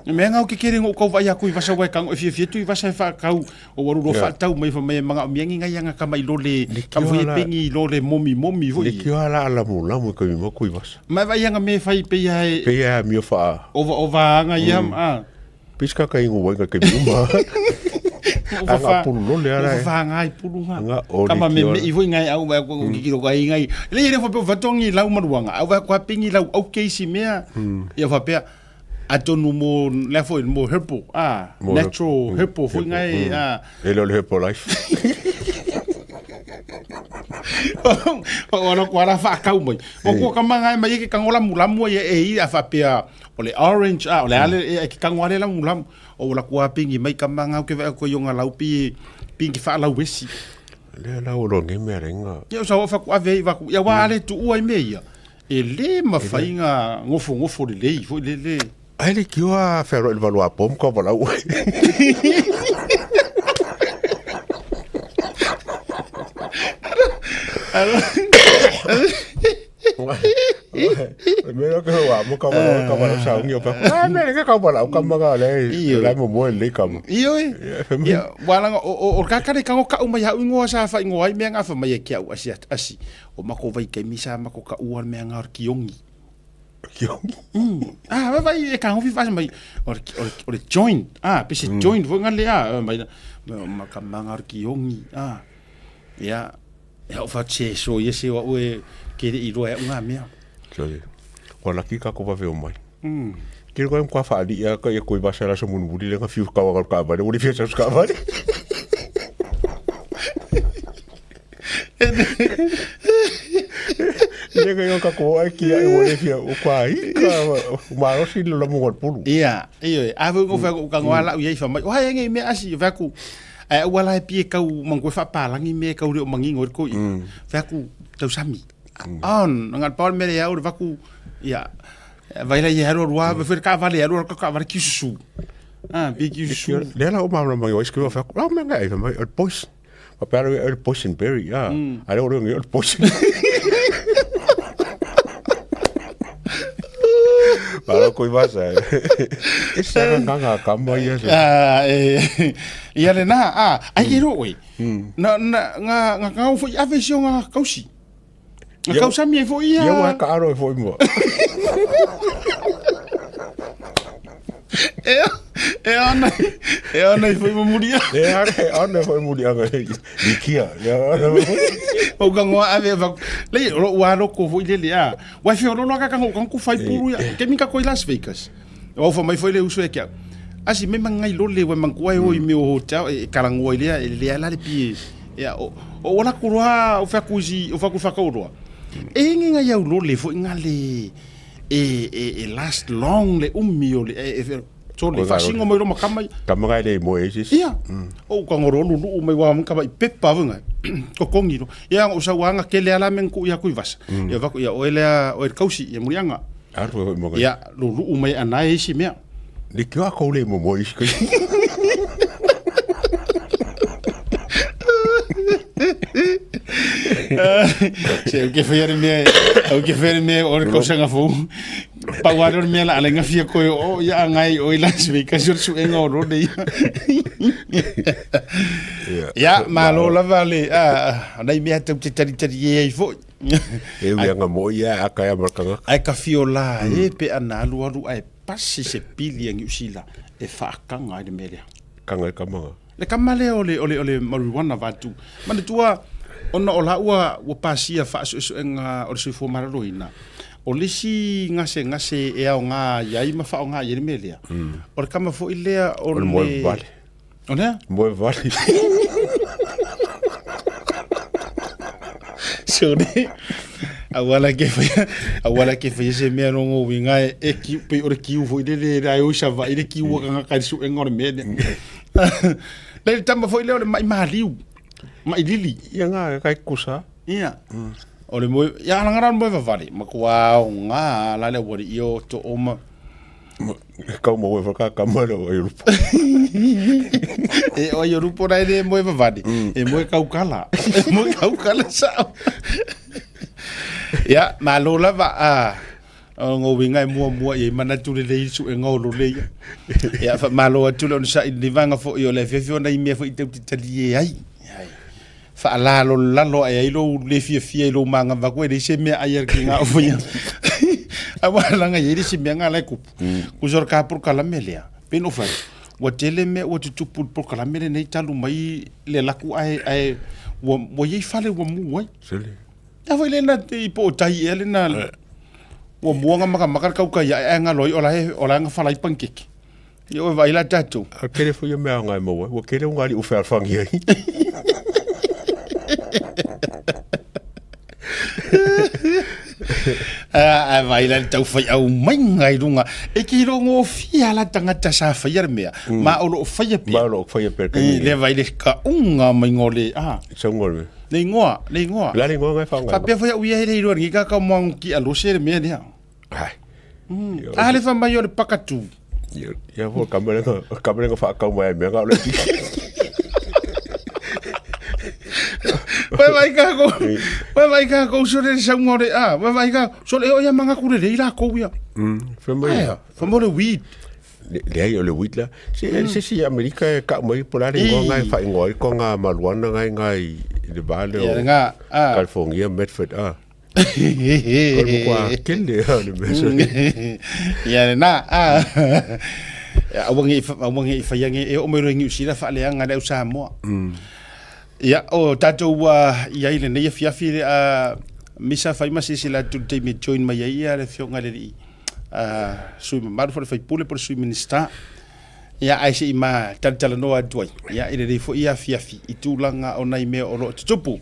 Mea ngau ke kere ngo kau vai aku i vasa wai kango e fia fia tu i vasa e whaakau o waru ro whaatau mai wha mai manga o miangi ngai anga kama i lole, kama foi e pengi i lole momi momi foi. Le kio ala ala mo lamu i kami maku i vasa. Mai vai anga me whai pe ia e. Pe ia mio wha. Ova ova anga ia a. Pis ka kai ingo wai ka kemi uma. Anga pulu lole ala. Ova wha ngai pulu nga. Kama me me i foi ngai au vai ko kikiro kai ngai. Le le fa pe fatongi lau maruanga. Au vai ko pingi lau au keisi mea. Ia fa pe atonu mo le foi mo herbal ah natural herbal foi ngai ah. E lo le herbal life. O lo ko ara fa kau mai. O ko ka manga mai ke kangola mulamu e e i a fa pea o le orange a o le ale e ke kango ale lamu lamu. O la kua pingi mai ka manga ke va ko yonga lau pi pingi fa lau wesi. Le la o lo nge mea renga. Ia sa o fa ku ave i va ku ia wa ale tu ua i me ia. E le mawhai ngā ngofo ngofo le lei foi le le. Ai le kiwa whero il valua pom ka valau. Le mea ke wa mo ka wa ka wa sa ngi o pa. Ah me le ka wa ka ma ga le la mo mo le ka mo. Ioe. Ia wala o o o ka ka le ka ka uma ia ingoa sa fa ingoa ai mea nga fa mai ke au asi asi. O mako vai ke misa mako ka ua mea nga kiongi. Kiongi. Ah vai vai e ka hofi fa mai o o le joint. Ah pese joint vo nga le a mai ma ka manga kiongi. Ah. Ia Ia o whache so ia se wa ue ke i roa e unga mea. Sorry. Kua laki ka ko vave o mai. Kiri koe kua whaali ia ka ia koi vasa la so munumuri le nga fiu kawa ka vale, uri fia sa ka vale. Le ka ka ko ai ki ai uri fia o kwa i ka marosi le la mungo pulu. Ia, iyo, a vu ngo fa ko ka ngoa la ia i fa mai. O hai ngai me asi fa ku. Ae aua la e pie kau mangu e whaapalangi me kau reo mangingo e koi. Mm. Whaku tausami. Mm. On, ngal paul mere au le vaku ia vai la ia ro rua mm. ka vale ro ka vale ki susu. Ah, bi ki susu. Le la o ma ma yo skru fa. La me ngai fa mai boys. Pa pa ro poison berry ya. A ro ro ngai poison. Para koi vasa. E sa nga nga ka mo ia. Ah, e ia le na a ai ke ro oi. Na na nga nga ka fo i ave si nga kausi. Nga kausa mi fo ia. Ia wa ka aro fo mo. E e ana e ana i foi muria. E ana e ana foi muria nga i kia. Ia ana. O ka ngoa ave va. Le ro wa ro ko foi le le a. Wa fi ro ka ka ka ku fai puru ya. Ke mi ka koi Las Vegas. Wa fa mai foi le uso e kia. Asi me mangai lo le wa mangua e o i me o hotel e karangoa i lea e lea la le pie. Ia o o wala kuroa o fa kuzi o fa ku fa ka roa. E ngi ngai au lo le foi ngale e e e last long le ummi o le e e so le fasingo mai roma kama kama ngai le mo e sis ia o ka ngoro lu lu mai wa kama i pepa vunga ko kongi ro ia o sa wanga ke le ala men ku ia ku vasa ia va ku ia o ele o el kausi ia murianga aru mo ia lu lu mai ana e si mea le ki wa ko le mo mo isi Se o que foi a mea, o que foi a mea o le kausaga fou. Pau ale o le mea la ale ngafia koe o ia ngai o i Las Vegas o le suega o rone ia. Ia, malo lava le, a, nai mea tau te tari tari e ai foi. E uianga mo ia a kai amarkanga. Ai ka fio la e pe ana alu alu ai pasi se pili a Niu Sila e whaakanga ai le mea lea. Kanga e kamanga. Le kama lea o le, o le, o le marijuana vatu. Manatua, ona o la ua, ua pasia whaasuesuenga o le soifua maloloina. O le isi gase gase e ao ngā iai ma whao ngā i le mea lea. O le kama foi lea o O le moe vale. O lea? Moe vale. So ne, auala ke whaia, auala ke whaia se mea rongo winga e, e ki, pe o le kiu foi le le rai o isa vai le kiu mm. kanga kai su enga o le mea. Le le tama foi le o le mai maliu, mai lili. Ia ngā kai kusa. Ia. O le moe, ia ala ngara moe vavare, ma kua o ngā la le wari i o to oma. Kau mo e whakaka mai o ai rupo. E o ai rupo rai le moe vavare. E moe kaukala. E moe kaukala sao. Ia, malo lava a o ngō winga e mua mua i mana tule le isu e ngō lo le ia. Ia, fa malo atu le ona sa i le vanga fo i o le fiafia ona i mea fo i tau te tali e ai. Ai. Faalalolalo ae ai lou le fiafia i lou magava koe leai se mea ai a le kiga o faia. Aua laga e iai le isi mea ga la e kupu. Kusa o le ka polokalame lea, pei ona ou fai atu, ua tele mea ua tutupu i le polokalame lenei talu mai le laku ae ae ua ua iai fale ua mu ai. A foi lena i po o tai ea lena ua mua ga makamaka le kaukai ae ae galo ai o la e o la e gafala ai panikeke. Ia ua vaai la tatou. A kele foi ia mea ngai maua, ua kele o ngali u fealfangi ai. A vai la tau fai au mai ngai lunga. E ki rongo fia la tangata sa fai le mea. Ma o lo fai pe. Ma o lo fai pe. Le vai le ka unga mai ngole. Ah. Sa ngole. Le ingoa, le ingoa. La le ingoa ngai whangai. Fa pea foi au ia hele i roa ngi ka ka moangu ki a lose le mea lea. Ai. A le fa mai o le pakatu. Ia fo kamerenga, kamerenga whaakau mai ai mea ngā o le tiki. Vai kākou, vai vai kākou sole le sauga o le a, vai vai kākou, sole e o ia mangaku lelei lākou ia. Fai mai. Aia, fai mai o le weed. Leai o le weed la. Se se si Amerika e kau mai po la le ingoa ngai whaingoa i ko ngā maluana ngai ngai i le vā leo Ia ngā, a. California, Medford, a. Ko le mokua kele a le mea sole. Ia le nā, a. Aua nge aua nge i whaia nge e o mai roe Niu Sila whaaleanga le au Samoa. Ia, o tātou ua i ai lenei afiafi le a misa whai ma silasila atu i le taimi e join mai ai ia le afioga i le alii sui mamalu foi le faipule po o le sui Minista. Ia, ae se i ma talatalanoa atu ai, ia, i lenei foi afiafi i tulaga o nai mea o lo o tutupu.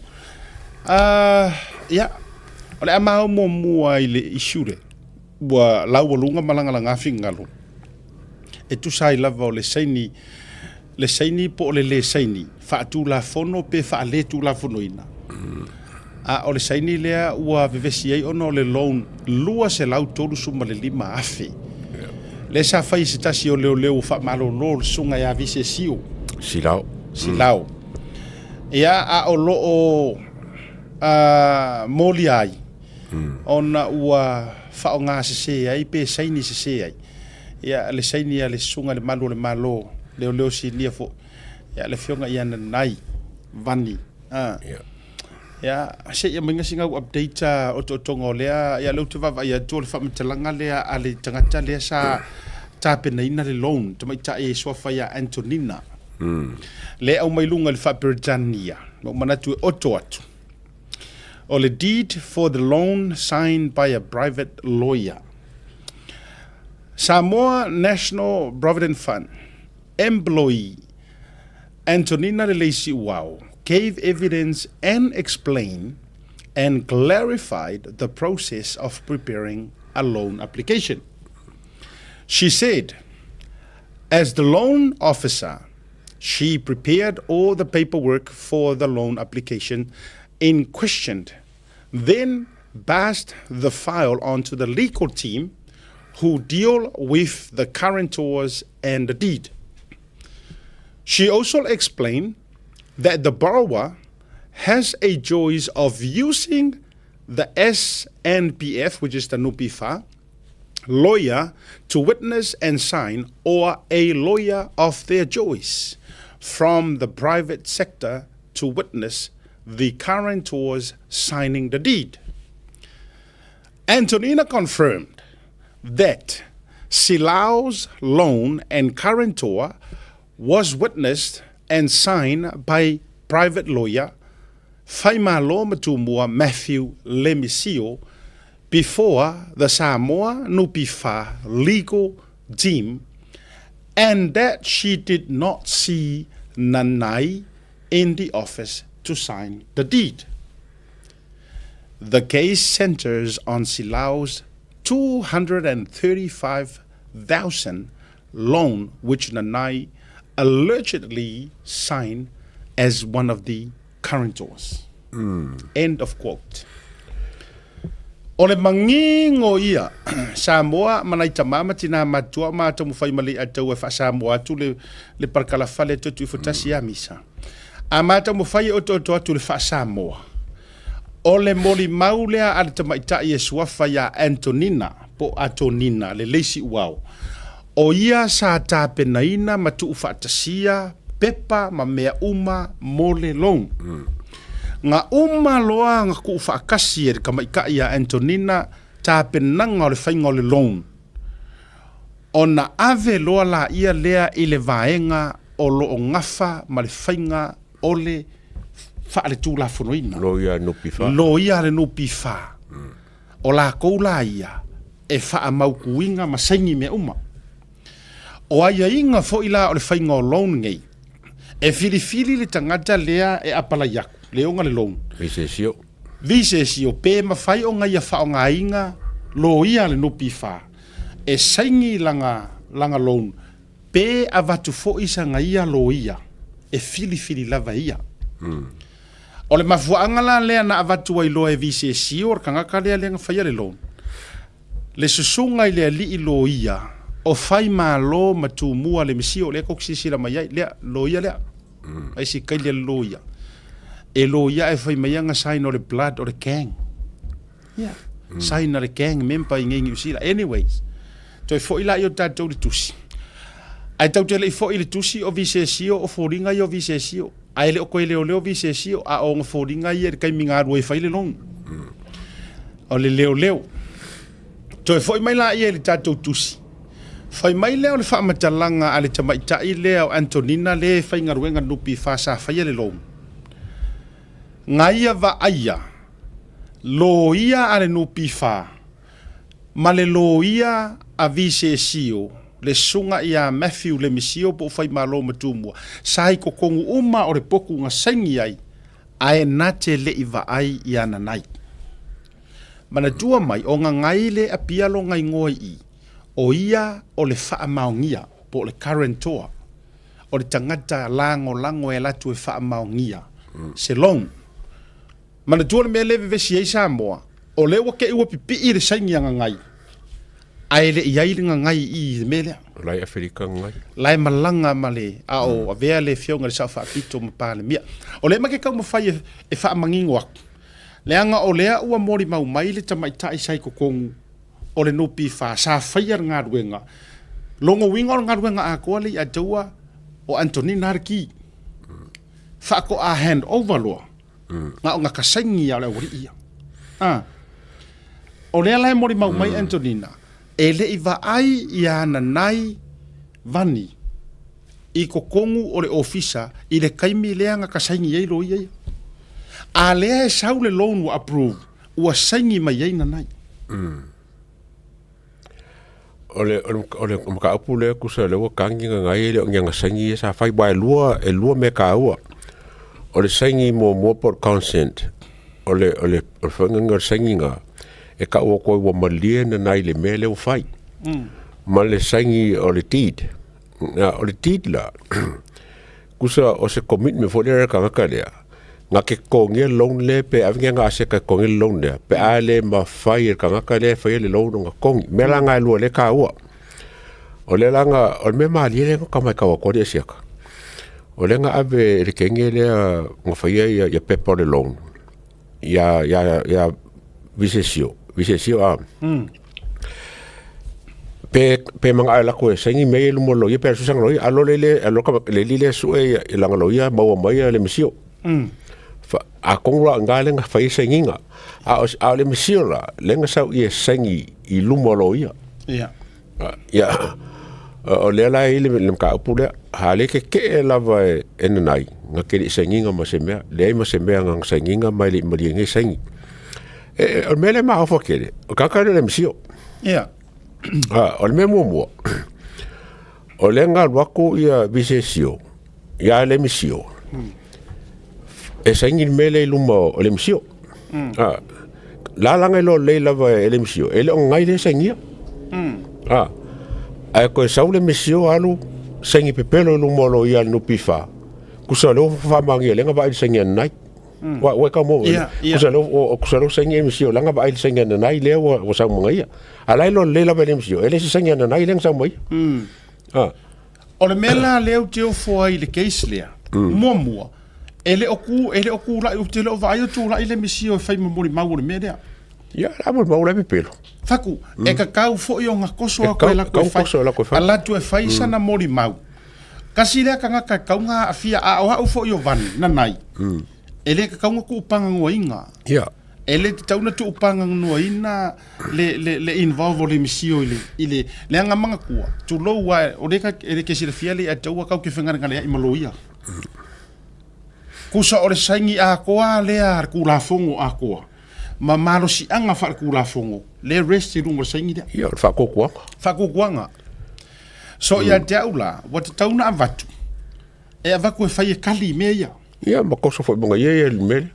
Ia, o le a ma oo muamua i le issue lea, ua laualuga ma lagalaga finagalo e tusa ai lava o le saini, le saini po o le lē saini faatulafono pe faaletulafonoina. A o le saini lea ua vevesi ai ona o le loan $235,000 lea sa fai e se tasi o leoleo ua faamalolo le susuga ia Visesio Silao. Silao. Ia, a o lo o molia ai ona ua faaaoga sese ai pe saini sese ai ia le saini a le susuga i le Malu o le Malo, leoleo sinia foi, ia le afioga ia Nanai Vani. A. Ia, se i aumaiga sina au update otootoga o lea, ia lea ou te vaavaai atu o le faamatalaga lea a le tagata lea sa tapenaina le loan, tamaitai e suafa ia Antonina. Lea e aumai luga i le faa-Peretania, na ou manatu e oto atu. O le deed for the loan signed by a private lawyer. Samoa National Provident Fund employee Antonina Leleisiuao gave evidence and explained and clarified the process of preparing a loan application. She said, as the loan officer, she prepared all the paperwork for the loan application in question, then passed the file on to the legal team who deal with the guarantors and the deed. She also explained that the borrower has a choice of using the SNPF, which is the NUPIFA, lawyer to witness and sign, or a lawyer of their choice from the private sector to witness the guarantors signing the deed. Antonina confirmed that Silao's loan and guarantor was witnessed and signed by private lawyer Faimalo Matumua Matthew Lemisio before the Samoa Nupifa legal team and that she did not see Nanai in the office to sign the deed. The case centers on Silao's 235,000 loan which Nanai allegedly signed as one of the guarantors. End of quote. O le mangingo ia, Samoa ma nai tamā ma tinā matua ma taumafai ma le atau e faa-Samoa atu le, le palakala fale atu atu ifo tasi ia misa. A ma taumafai e otooto atu le faa-Samoa. O le molimau lea a le tamaitai e suafa iā Antonina, po o Atonina, le Leisi Uao. O ia sa tapenaina ma tuufaatasia pepa ma mea uma mo le loan. Ga uma loa ga kuufaakasi e le tamaitai a Antonina tapenaga o le faiga o le loan, ona ave loa laia lea i le vaega o lo o gafa ma le faiga o le faaletulafonoina. Loia a le NPF. Loia a le NPF. O lakou la ia e faamautuina ma saini mea uma. O aiaiga foi la o le faiga o loan nei, e filifili le tagata lea e apalai atu, le ona le loan. Visesio. Visesio, pe mafai ona ia faaaogaina loia a le NPF e saini lana lana loan pe avatu foi sana ia loia e filifili lava e ia. O le mafuaaga la lea na avatu ai loa e Visesio le tagata lea lea na faia le loan, le susuga i le alii loia o Faimalo ma Tumua Lemisio, lea tou te silasila mai ai, lea loia lea, aisi kaili a le loia. E loia ae fai mai aga sign o le blood o le gang. Ia. Sign a le gang member i nei Niu Sila. Anyways, toe foi laia o tatou i le tusi. Ae tatou te le i foi i le tusi o Visesio, o foliga ia o Visesio. Ae le o toe leoleo Visesio, a o ona foliga ia i le taimi na alu ai e fai le loan. O le leoleo. Toe foi mai laia i le tatou tusi. Fai mai lea o le faamatalaga a le tamaitai lea o Antonina lea e faigaluega NPF sa faia le loan. Na ia vaaia loia a le NPF ma le loia a Visesio, le susuga ia Matthew Lemisio po o Faimalo ma Tumua, sa i totonu uma o le potu na saini ai, ae na te le i vaai ia Nanai. Manatua mai, o Nanai le apia lona igoa i i, o ia o le faamaonia, po o le guarantor, o le tagata lagolago e alu atu e faamaonia se loan. Manatua le mea lea e vevesi ai Samoa, o lea ua te i ua pipii le saini a Gagai, ae le i i ai le Gagai i i le mea lea. O la e i Aferika Gagai. La e malaga ma le, a o avea le afioga i le Sao Faapito ma Palemia. O lea ma ke taumafai e faamanino atu, leaga o lea ua molimau mai le tamaitai sa i totonu o le NPF sa faia le galuega, lona uiga o le galuega atoa lea i Ataua o Antonina le ki. Faatoa hand over loa, na o gata saini lava o le aualii ia. A. O lea la e molimau mai Antonina, e le i vaai ia Nanai Vani i totonu o le ofisa i le taimi lea na ka saini ai loia ia. A lea e sau le loan ua approve, ua saini mai ai Nanai. O le, o le, o le mataupu lea tusa lea ua tagi Nanai e le o ni ana saini ia sa fai, aua e lua, e lua mea taua. O le saini muamua po o le consent, o le, o le, o le faiga o le saini na, e tau atu ai ua malie Nanai i le mea lea ua fai. Ma le saini o le deed. Na, o le deed la, tusa o se commitment foi lea a le tagata lea, na te totogia le loan lea pe ave ni ana aseta e totogia le loan lea, pe a le mafai e le tagata lea e faia le loan ona totogi. O mea la na e lua lea e taua. O lea la na, o le mea malie lea na tau matau atu ai le asiata, o lea na ave e le teine lea na faia ia pepa o le loan, ia, ia, ia Visesio, Visesio a. Pe pe manga ala ko saini me lu mo loia pe susang loia alo le le alo ka le li le su e langa loia maua mai le misio. Fa a kongu la nga le nga fai saini nga. A o a le misio la le nga sau ie saini i lumo loia. Ia. Ia. O lea la e i le le mataupu lea, ha le keke'e lava e e nanai, na ke le'i sainiga ma se mea, leai ma se mea na sainiga ma e le'i malie nei saini. E, o le mea lea e mafaufau tele, o tagata lea o le misio. Ia. A, o le mea muamua, o lea na alu atu ia Visesio, ia le misio, e saini le mea lea i luma o le misio. A, la laga iloa lelei lava e le misio, e le o ngai lea e sainia. A, ae toe sau le misio alu saini pepelo i luma o loia a le NPF, tusa o lea ua faamaonia lea na vaai i le saini a Nanai. Ua ua e kau mo Ia, ia. Tusa lea ua tusa lea ua saini e misio lea na vaai i le saini a Nanai lea ua ua sau ma ia. A la e iloa lelei lava e le misio, e le se saini a Nanai lea na sau ma ia. A. O le mea la lea ou te ofo ai i le case lea, muamua, e le o ku, e le o tulai, ou te le o vaai o tulai le misio e fai ma molimau o le mea lea. Ia, la molimau la e pepelo. Faku, e kakau foi ona koso aku e latou e fai, a latou e fai sana molimau. Kasi lea tagata e tatau ona aafia, a o au foi o Vani, Nanai, e le tatau ona tuupaganuaina. Ia. E le tatau ona tuupaganuaina le, le, le involve o le misio i le, i le, leaga manatua, tulou a, o lea e le ke silafia le ia te ua kau ke whengarengarea'i ma loia. Kusa o le saini atoa lea a le Tulafono atoa, ma malosiaga faale-Tulafono, lea rest i luga o le saini lea. Ia, o le faatuatuaga. Faatuatuaga. So ia te au la, ua tatau ona avatu, e avatu e fai e kali i mea ia. Ia, ma koso foi ma ia ia le mea lea.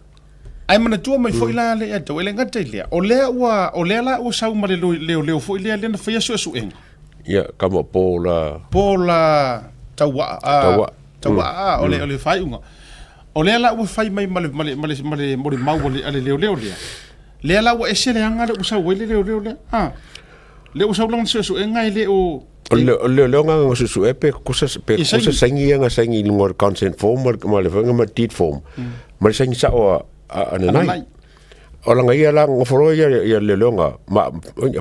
Ae manatua mai foi la le ia tau, e le gata i lea, o lea ua, o lea la ua sau ma le leoleo foi lea, lea na faia suesuega. Ia, kama po la. Po la Tauaa. Tauaa. Tauaa, o le, o le faaiuga. O lea la ua fai mai ma le, ma le, ma le, ma le molimau a le, a le leoleo lea. Lea la ua ese le aga lea ua sau ai le leoleo lea. Ah. Lea ua sau lana suesuega e le o... O le o le leoga nga susu'e pe kusa pe kusa saini ia nga saini i luga o le consent form ma le ma le faiga ma le deed form ma le saini sa'o a a Nanai. O laga ia la gofoloa ia ia le leoga ma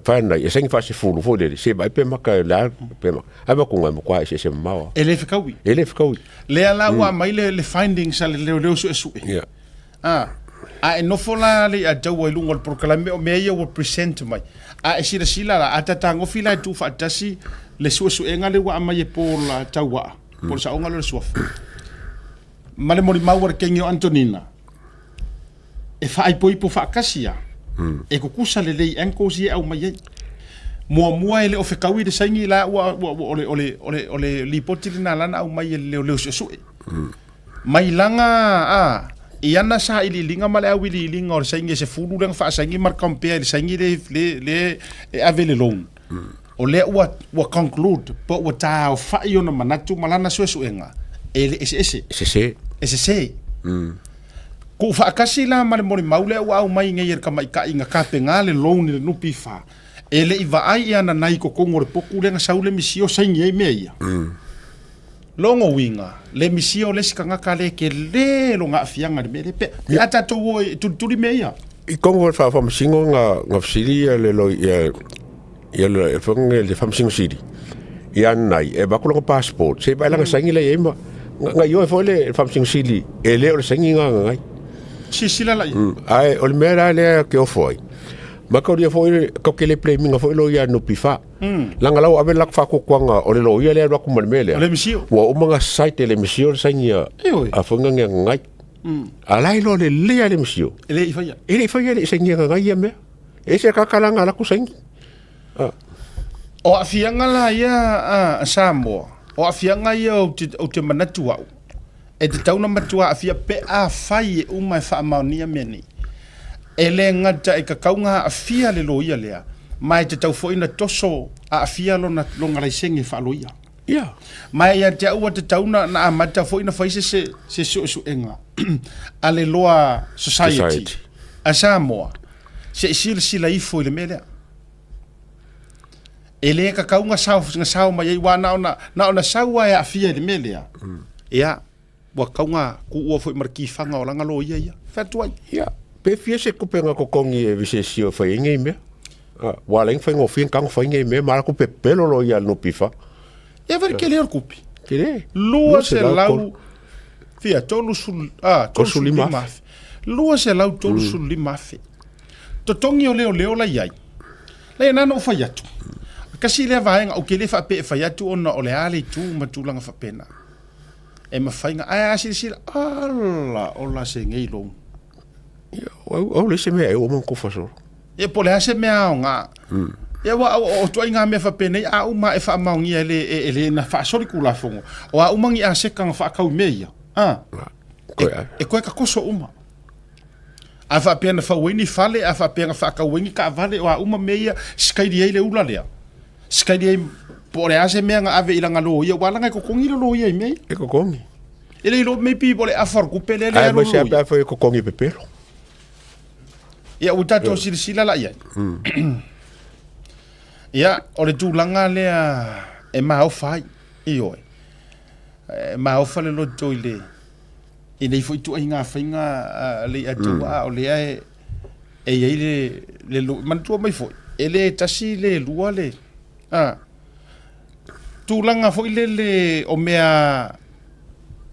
faanai e saini faasefulu foi lele se vaai pe maka le a pe maka ae makuga e matua eseese mamao. E le fekaui. E le fekaui. Lea la ua aumai le le findings a le leoleo suesue. Ia. A, a e nofo la le ia taua i luga o le polokalame o mea ia ua present mai. A e silasila la, a ta tagofi la e tuufaatasi le suesuega lea ua aumai e Paul Tauaa, po o le saoga lea o le suafa, ma le molimau a le kegi o Antonina, e faaipoipo faatasi lava, e tutusa lelei ankles ia e aumai ai. Muamua e le o fetaui le saini la ua, ua, ua, o le, o le, o le, o le lipoti lena la na aumai e le leoleo suesue. Mai laga a i ana sailiiliga ma le auiliiliga o le saini e 10 lea na faasaini ma le compare i le saini le, le, le e ave i le loan. O lea ua, ua conclude po ua taaofai ona manatu ma lana suesuega e le eseese. E sese. E sese. Tuufaatasi la ma le molimau lea ua aumai nei e le tamaitai na tapena le loan i le NPF, e le i vaai i ana nai i totonu o le potu lea na sau le misio saini ai mea ia. Lona uiga, le misia o le isi tagata lea e tele lona aafiaga i le mea lea. Pe, pe a tatou o e tulituli mea ia. I tonu o le faamasino na na fesili ia le loi ia ia le fanga le faamasino sili ia nai e avatu lona passport se i vaai lana saini la i ai ma na ioe foi le faamasino sili e le o le saini na nai. Silasila la i ai. Ae o le mea la lea ke ofo ai ma kaulia foi kau ke le blame ina foi loia NPF. Leaga la ua ave le latou faatuatuaga o le loia lea e alu atu ma le mea lea. O le misio. Ua uma ona cite e le misio le saini a a foi nga ngai. A la e iloa lelei lava le misio. E le i faia. E le i faia e le i sainia ngai ia mea. E ese kaka la nga latou saini. O aafiaga la ia a Samoa, o aafiaga ia ou te, ou te manatu au, e tatau ona matua aafia pe afai e uma e faamaonia mea nei. E le gata e tatau ona aafia le loia lea, ma e tatau foi ona toso aafia lona, lona laisene faaloia. Ia. Ma ia te au ua tatau ona, ona amata foi ona fai se, se, se suesuega a le Law Society, Society. a Samoa, se i silasila ifo i le mea lea. E le tatau ona sao, ona sao mai ai, aua na ona, na ona sau lava e aafia i le mea lea. Ia, ua tatau ona tuua foi ma le tifaga o lana loia ia. Fai atu ai. Ia, pe fia se tupe na totogi e visesi e fai ai nei mea? Ah, ua ala ai ona faigofie ona tago fai nei mea ma ala pepelo loia a le NPF. Ia fai le tele o le tupe. Tele. 200 fia, 30, ah, 35 afe. 235 afe. Totogi o leoleo la i ai. Leai, na ona ou fai atu. Tasi lea vaega, ou te le faapea e fai atu ona o le a le itu ma tulaga faapena. E mafai na, ae a silasila, ala, ola se nei loan. Ia, au, au le se mea e ua ma kofa solo. Ia, po o le a se mea aoga. Ia, aua o, o ituaiga mea faapenei, a uma e faamaonia e le, e, e le na faasoli Tulafono, o a uma ni aseta na faatau i mea ia, a, e, e toe tatoso uma. A faapea na fau ai ni fale, a faapea na faatau ai ni taavale, o a uma mea ia, sikaili ai le ula lea. Sikaili ai, po o le a se mea na ave i lana loia, aua leaga e totogi le loia i mea ia. E totogi. E le iloa maybe po o le afa o le tupe lea le Ae alu aemaise lava loia. pe afai e totogi pepelo. Ia, ua tatou silasila la i ai. Ia, o le tulaga lea e maofa ai, ioe. E maofa le loto i le i nei foi ituaiga faiga a le Atua, a o lea e e i ai le le manatua mai foi, e le tasi le lua le a tulaga foi lele o mea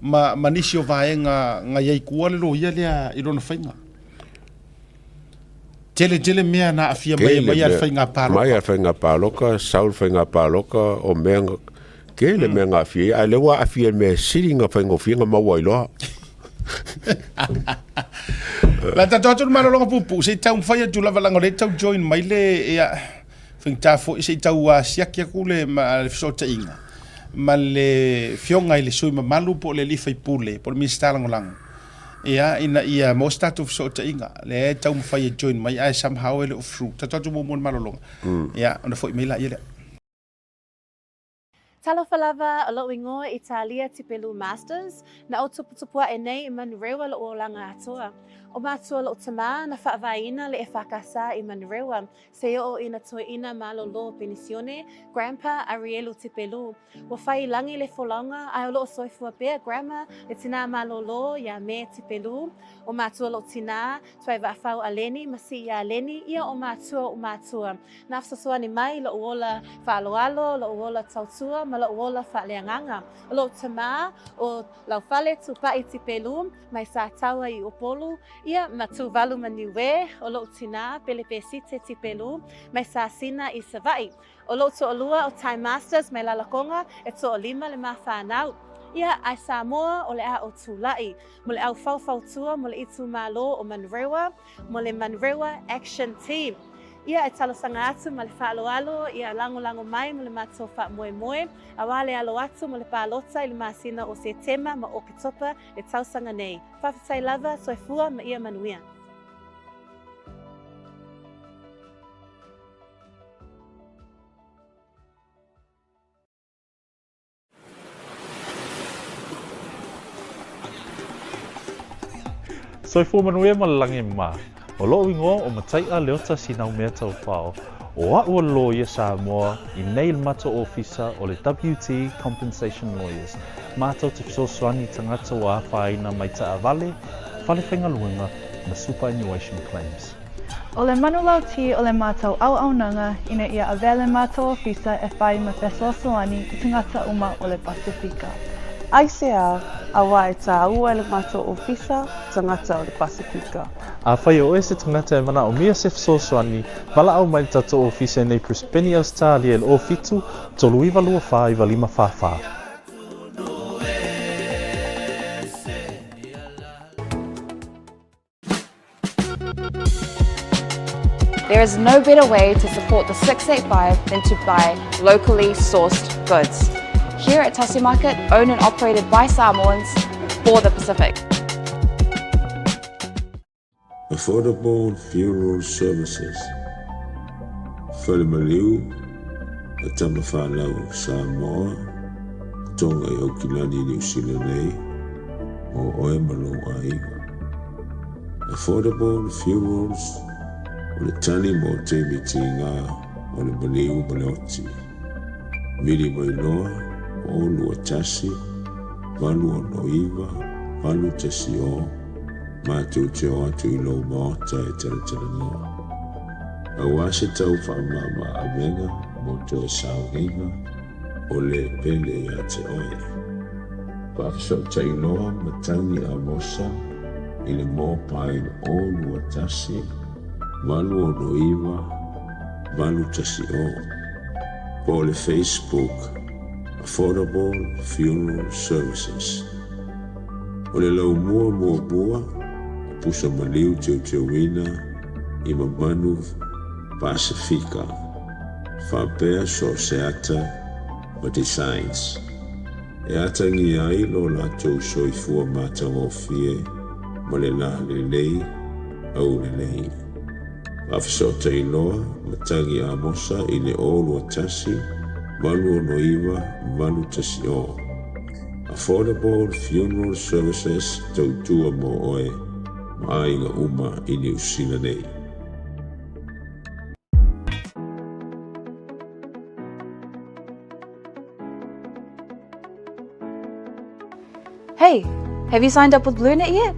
ma ma nisi o vaega na i ai i tua le loia lea i lona faiga. Tele tele mea na aafia mai mai a le faiga palota. Mai a le faiga palota, sau le faiga palota, o mea na, tele mea na aafia ai, a o lea ua aafia i le mea sili ona faigofie ona maua ai loa. La tatou atu le malologa puupuu, se i taumafai atu lava leaga o lea e tau join mai le, ia, faigata foi se i tau siaki atu le, ma, le fesootaiga ma le Afioga i le sui usufono mamalu po o le alii faipule po o le Minisita Lagolago. Ia, ina ia maua se tatou fesootaiga. Lea e taumafai e join mai ae somehow e le o through. Tatou atu muamua i le malologa. Ia, ona foi mai laia lea. Talofa lava, o lo'u igoa Italia Tipelu Masters, na ou tuputupu a'e nei i Manurewa lo'u olaga atoa. O matua loʻu tamā na faavaeina le EFKS i Manurewa, se oo ina toeʻina malolo penisione, Grandpa Arielu Tipelu. Ua fai i lagi le folauga ae o loo soifua pea Grandma le tinā malolo iā Me Tipelu. O matua loʻu tinā, Tuaivaafau Aleni ma Sii Aleni, ia o matua oʻu matua. Na fesoasoani mai i loʻu ola faaaloalo, loʻu ola tautua ma loʻu ola faaleagaga. O loʻu tamā, o Laufale Tupaʻi Tipelu, mai Sataua i Upolu, ia ma Tuvalu ma Niue, o loʻu tinā, Pelepesite Tipelu, mai Sasina i Savaʻi. O loʻu toʻolua o Ty Masters mai Lalakoga, e toʻolima le ma whanau. Ia, ae Samoa, o le a o Tulaʻi, mo le au faufautua mo le itumalo o Manurewa, mo le Manurewa Action Team. Ia e talosaga atu ma le faaaloalo, ia lagolago mai mo le matou faamoemoe, auā le alo atu mo le palota i le masina o Setema ma Oketopa le tausaga nei. Faafetai lava, soifua ma ia manuia. Soifua manuia ma le lagi ma. O loʻu igoa o Mataiʻa Leota Sinaumea Taufao. O aʻu o loia Samoa i nei le matou ofisa o le WT Compensation Lawyers. Matou te fesoasoani i tagata ua afaina mai taavale, fale faigaluega ma superannuation claims. O le manulauti o le matou auaunaga ina ia avea le matou ofisa e fai ma fesoasoani i tagata uma o le Pasefika. Aisea, auā e tāua e le matou ofisa tagata o le Pasefika. Afai o oe se tagata e manaomia se fesoasoani, valaau mai le tatou ofisa i nei Brisbane, Ausetalia i le 07 39 24 95 44. There is no better way to support the 685 than to buy locally sourced goods. Here at Tasi Market, owned and operated by Samoans for the Pacific. Affordable Funeral Services, Fale Maliu a Tamafanau Samoa, Tonga i Aukilani, Niu Sila nei, mo oe ma lou aiga. Affordable Funerals, o le tali mo taimi tiga o le maliu ma le oti. Vili mai loa, 0 2 1 8 6 9 8 1 0, matou te o atu i lou maota e talatalanoa. Auā se tau faamama avega mo toe sauniga o le pele ia te oe. Faafesootai loa matagi Amosa i le mobile 0 2 1 8 6 9 8 1 0 po o le Facebook Affordable Funeral Services. O le laumua muamua o pusa maliu teuteuina i mamanu Pasefika, faapea so o se ata ma designs e atagia ai lo latou soifua matagofie ma le la lelei aulelei. Faafesootai loa matagi Amosa i le 0 2 1 8 6 9 8 1 0. Affordable Funeral Services tautua mo oe ma aiga uma i Niu Sila nei. Hey, have you signed up with BlueNet yet?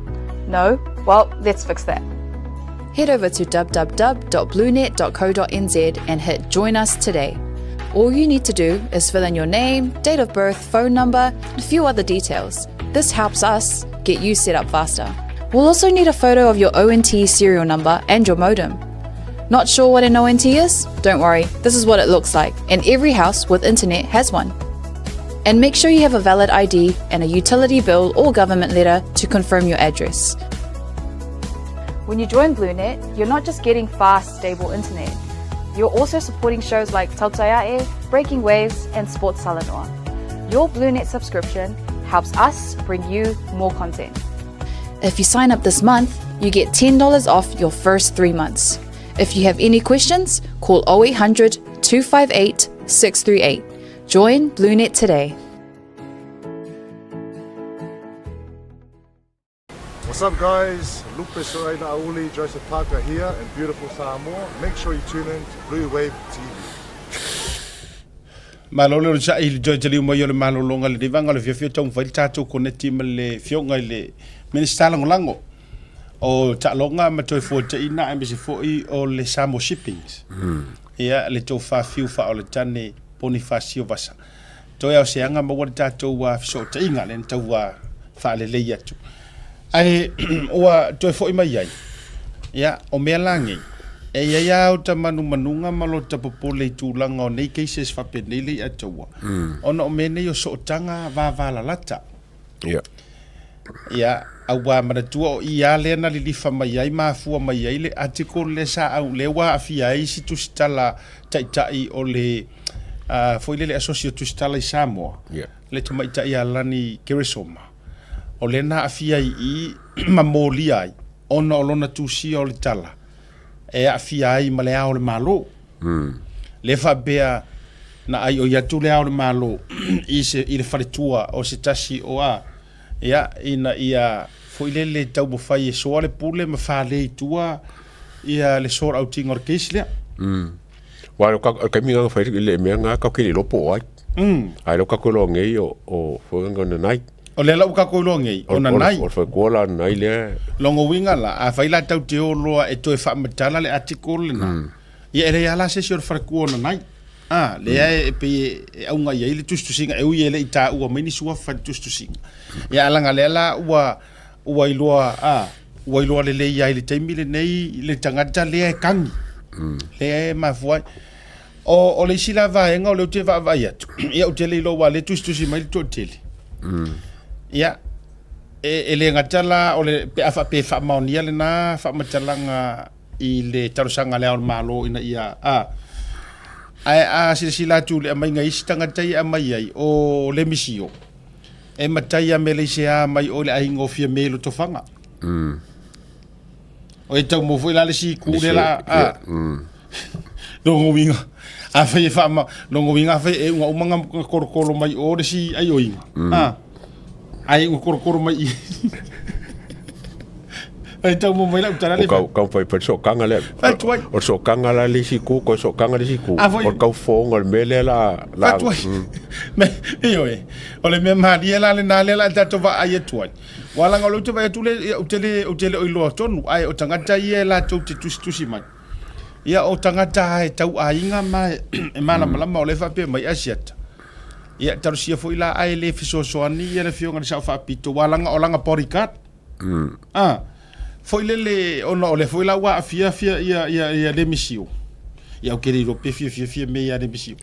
No? Well, let's fix that. Head over to www.bluenet.co.nz and hit Join Us Today. All you need to do is fill in your name, date of birth, phone number, and a few other details. This helps us get you set up faster. We'll also need a photo of your ONT serial number and your modem. Not sure what an ONT is? Don't worry, this is what it looks like, and every house with internet has one. And make sure you have a valid ID and a utility bill or government letter to confirm your address. When you join BlueNet, you're not just getting fast, stable internet. You're also supporting shows like Tautaiae, Breaking Waves, and Sports Salanoa. Your BlueNet subscription helps us bring you more content. If you sign up this month, you get $10 off your first three months. If you have any questions, call 0800 258 638. Join BlueNet today. Ua What's up guys, Lupe Soaila Auli, Joseph Parker here in beautiful Samoa. Make sure you tune in to Blue Wave TV. Malo le onosai i le toe taliu mai o le malologa i lenei vaega o le afiafi o taumafai le tatou koneti ma le Afioga i le Minisita Lagolago o Taaloga ma Toefuataiga aemaise foi o le Samoa Shippings. Ia, le tofa fiu faaoletane Ponifasio Vasa. Toe ao se aga maua le tatou fesootaiga lea na tau faalelei atu. Ae ua toe foi mai ai, ia, o mea la nei, e i ai lava ota manumanuga ma lota popole i tulaga o nei cases faapenei lea i Ataua, ona o mea nei o sootaga vavalalata. Ia. Ia, aua manatua o i lava lea na lilifa mai ai ma afua mai ai le article lea sa au, lea ua aafia ai isi tusitala taitai o le uh, foi lele asosi o tusitala i Samoa, yeah. le tamaitai a Lani Keresoma. O lea na aafia ai i ma molia ai, ona o lona tusia o le tala, e aafia ai ma le ao o le Malo. Mm. Lea faapea na aioi atu le Ao o le Malo i se i le faletua o se tasi o a ia ina ia foi lele taumafai e soa le pule ma fale i tua ia le sort outing o le case lea. Mm. Wa lo ka ka mi nga fai le mea nga ka ke le po ai. Mm. Ai lo ka ko lo ngei o o fo nga na nai. O lea la ua kakou iloa ngei, o nanai. O le faletua la nanai lea. Longa uiga la, afai la tau te o loa e toe faamatala le article lena, ia e leai lava la se isi o le faletua o nanai. A, lea e pei e auga i ai le tusitusiga, e ui e le i taua mai ni suafa i le tusitusiga. Ia, ae leaga lea la ua, ua iloa, a, ua iloa lelei ai i le taimi lenei le tagata lea e kagi, lea e mafua ai. O, o le isi la vaega o lea ou te vaavaai atu, ia ou te le iloa aua o lea e tusitusi mai le toatele. Ia, e, e le gata la o le, pe a faapea e faamaonia lena faamatalaga i le talosaga a Le Ao o le Malo ina ia, a, ae a silasila atu i le aumaiga a isi tagata ia e aumai ai, o Lemisio, e matai a Meleisea mai o le aiga o Fiame i Lotofaga. O e tau mo foi la le isi itu lea la, a, Lona uiga, afai e faama, lona uiga afai e uga uma nga kolokolo mai o le isi aioiga, a, ai uga kolokolo mai i. Ai tau mo mai lau tala le. O kau kau fai fai sookanga lea. Fai tuai. O sookanga la le isi ku, ko sookanga le isi ku. A foi. O kau foonga le mea lea la la. Fai tuai. Me, ioe. O le mea malie la lena lea la tatou vaai atu ai. Ua leaga o lea ou te vaai atu le, ou te le, ou te le o iloa tonu, ae o tagata ia e latou te tusitusi mai. Ia o tagata e tau aiga ma e malamalama o lea e faapea mai Asiata. Ia talosia foi la ae le fesoasoani ia le afioga i le Sao Faapito ua leaga o lana bodyguard. Ah, foi lele ona o lea foi la ua aafia fia ia ia ia Lemisio. Ia ou te le iloa pe fia fia fia me ia Lemisio.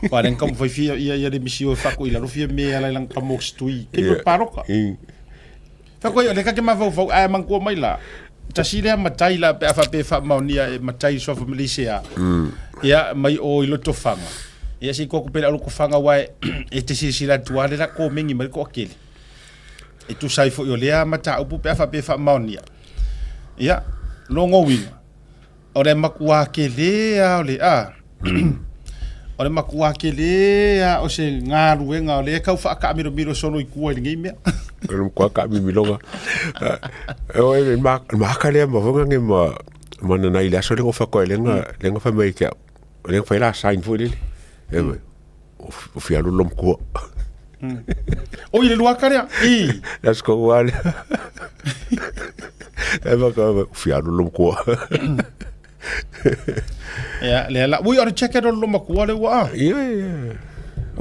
Aua lea na taumafai fia ia ia Lemisio e faatu i lalo fia me ala i lana tama o Stui. Taimi o le paloka. Fai koe, o lea ka te mafaufau, ae manatua mai la, tasi lea matai la pe a faapea e faamaonia e matai suafa Malaysia, ia, mai o i Lotofaga. Ia se i tuu atu pea i le au Lotofaga aua e te silasila atu lava lea la komeni mai le toatele. E tusa ai foi o lea mataupu pe a faapea e faamaonia. Ia, lona uiga, O le matua tele lava o le, a, o le matua tele lava o se galuega o lea e tau faataamilomilo solo i tua i lenei mea. O le matua taamilomilo. O le maaka lea ma foga nge ma ma nana i le aso lea na faatoa lea na lea na fai mai ia te au. Lea na fai la sign foi lele. E mai, o fia alu lou matua. Oi le luaka lea. I. Le aso tonu lava lea. E maka, o fia alu lou matua. Ia, lea la. Ui, o le jacket o le matua le ua a. Ia, ia.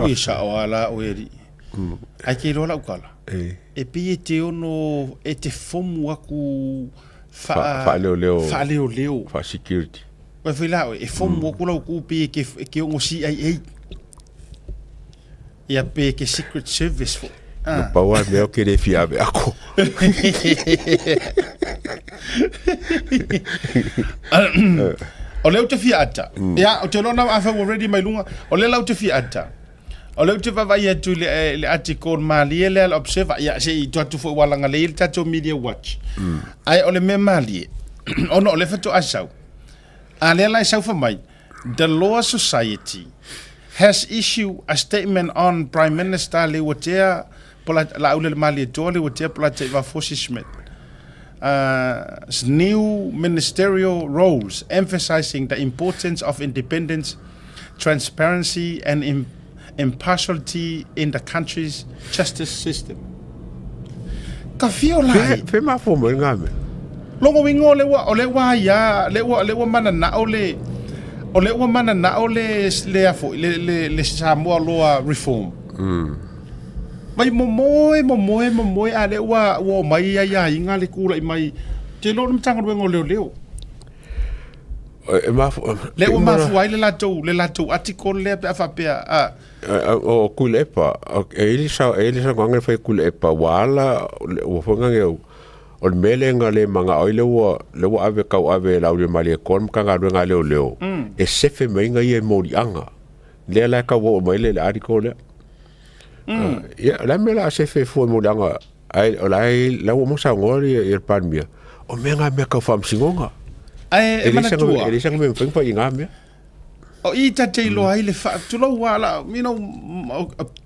Ui, sao a la oe alii. Ai ke iloa lau tala. E. E pei e te ono, e te fomu aku faa... Faaleoleo. Faaleoleo. Faa-security. Uai foi la oe, e fomu aku lau ku pei e ke, e ke ono CIA. Ia pe ke Secret Service foi. Ah. Na pau a mea o ke le fia ave ako. O lea ou te fia ata. Ia, ou te iloa na afai ua ready mai luga. O lea la ou te fia ata. O lea ou te vaavaai atu i le, eh, le article malie lea le Observer. Ia, se i tuu atu foi ua lagalei le tatou Media Watch. Ae o le mea malie, ona o lea faatoa sau. A lea la e sau fai mai, The Law Society has issued a statement on Prime Minister Leuatea Laaulialemalietoa Leuatea Polataivao Fosi Smith. new ministerial roles, emphasizing the importance of independence, transparency and impartiality in the country's justice system. Ka fio la ai. Fe mafua mai ngā mea. Logo wingo o le ua, o le ua ia, le ua, le ua mananao le, o le ua mananao le, le afo, le, le, le Samoa Law Reform. Mai momoe, momoe, momoe, a lea ua, ua omai ai aiga le tulai mai, te iloa o le Matagaluega o Leoleo. E mafu, Lea ua mafua ai le latou, le latou article lea pe a faapea, a. O Tuilaepa, e i le sa, e i le saunoaga na fai e Tuilaepa, ua ala, ua foi ngage au, o le mea lea na le manao ai lea ua, lea ua ave tauave e Laauliamalietoa le Matagaluega a Leoleo, e sefe mai ga ia i moliaga. Lea la e tau oo mai le, le article lea. Ia, o le a le mea o le a sefe fua i moliaga, ae o la e, la ua uma saunoa le, le Palemia, o mea na mea tau faamasinoga. Ae e manatua. E leai sana mea e mafai ona fai i na mea. O i ta te iloa ai le fa, tulou lava la, you know,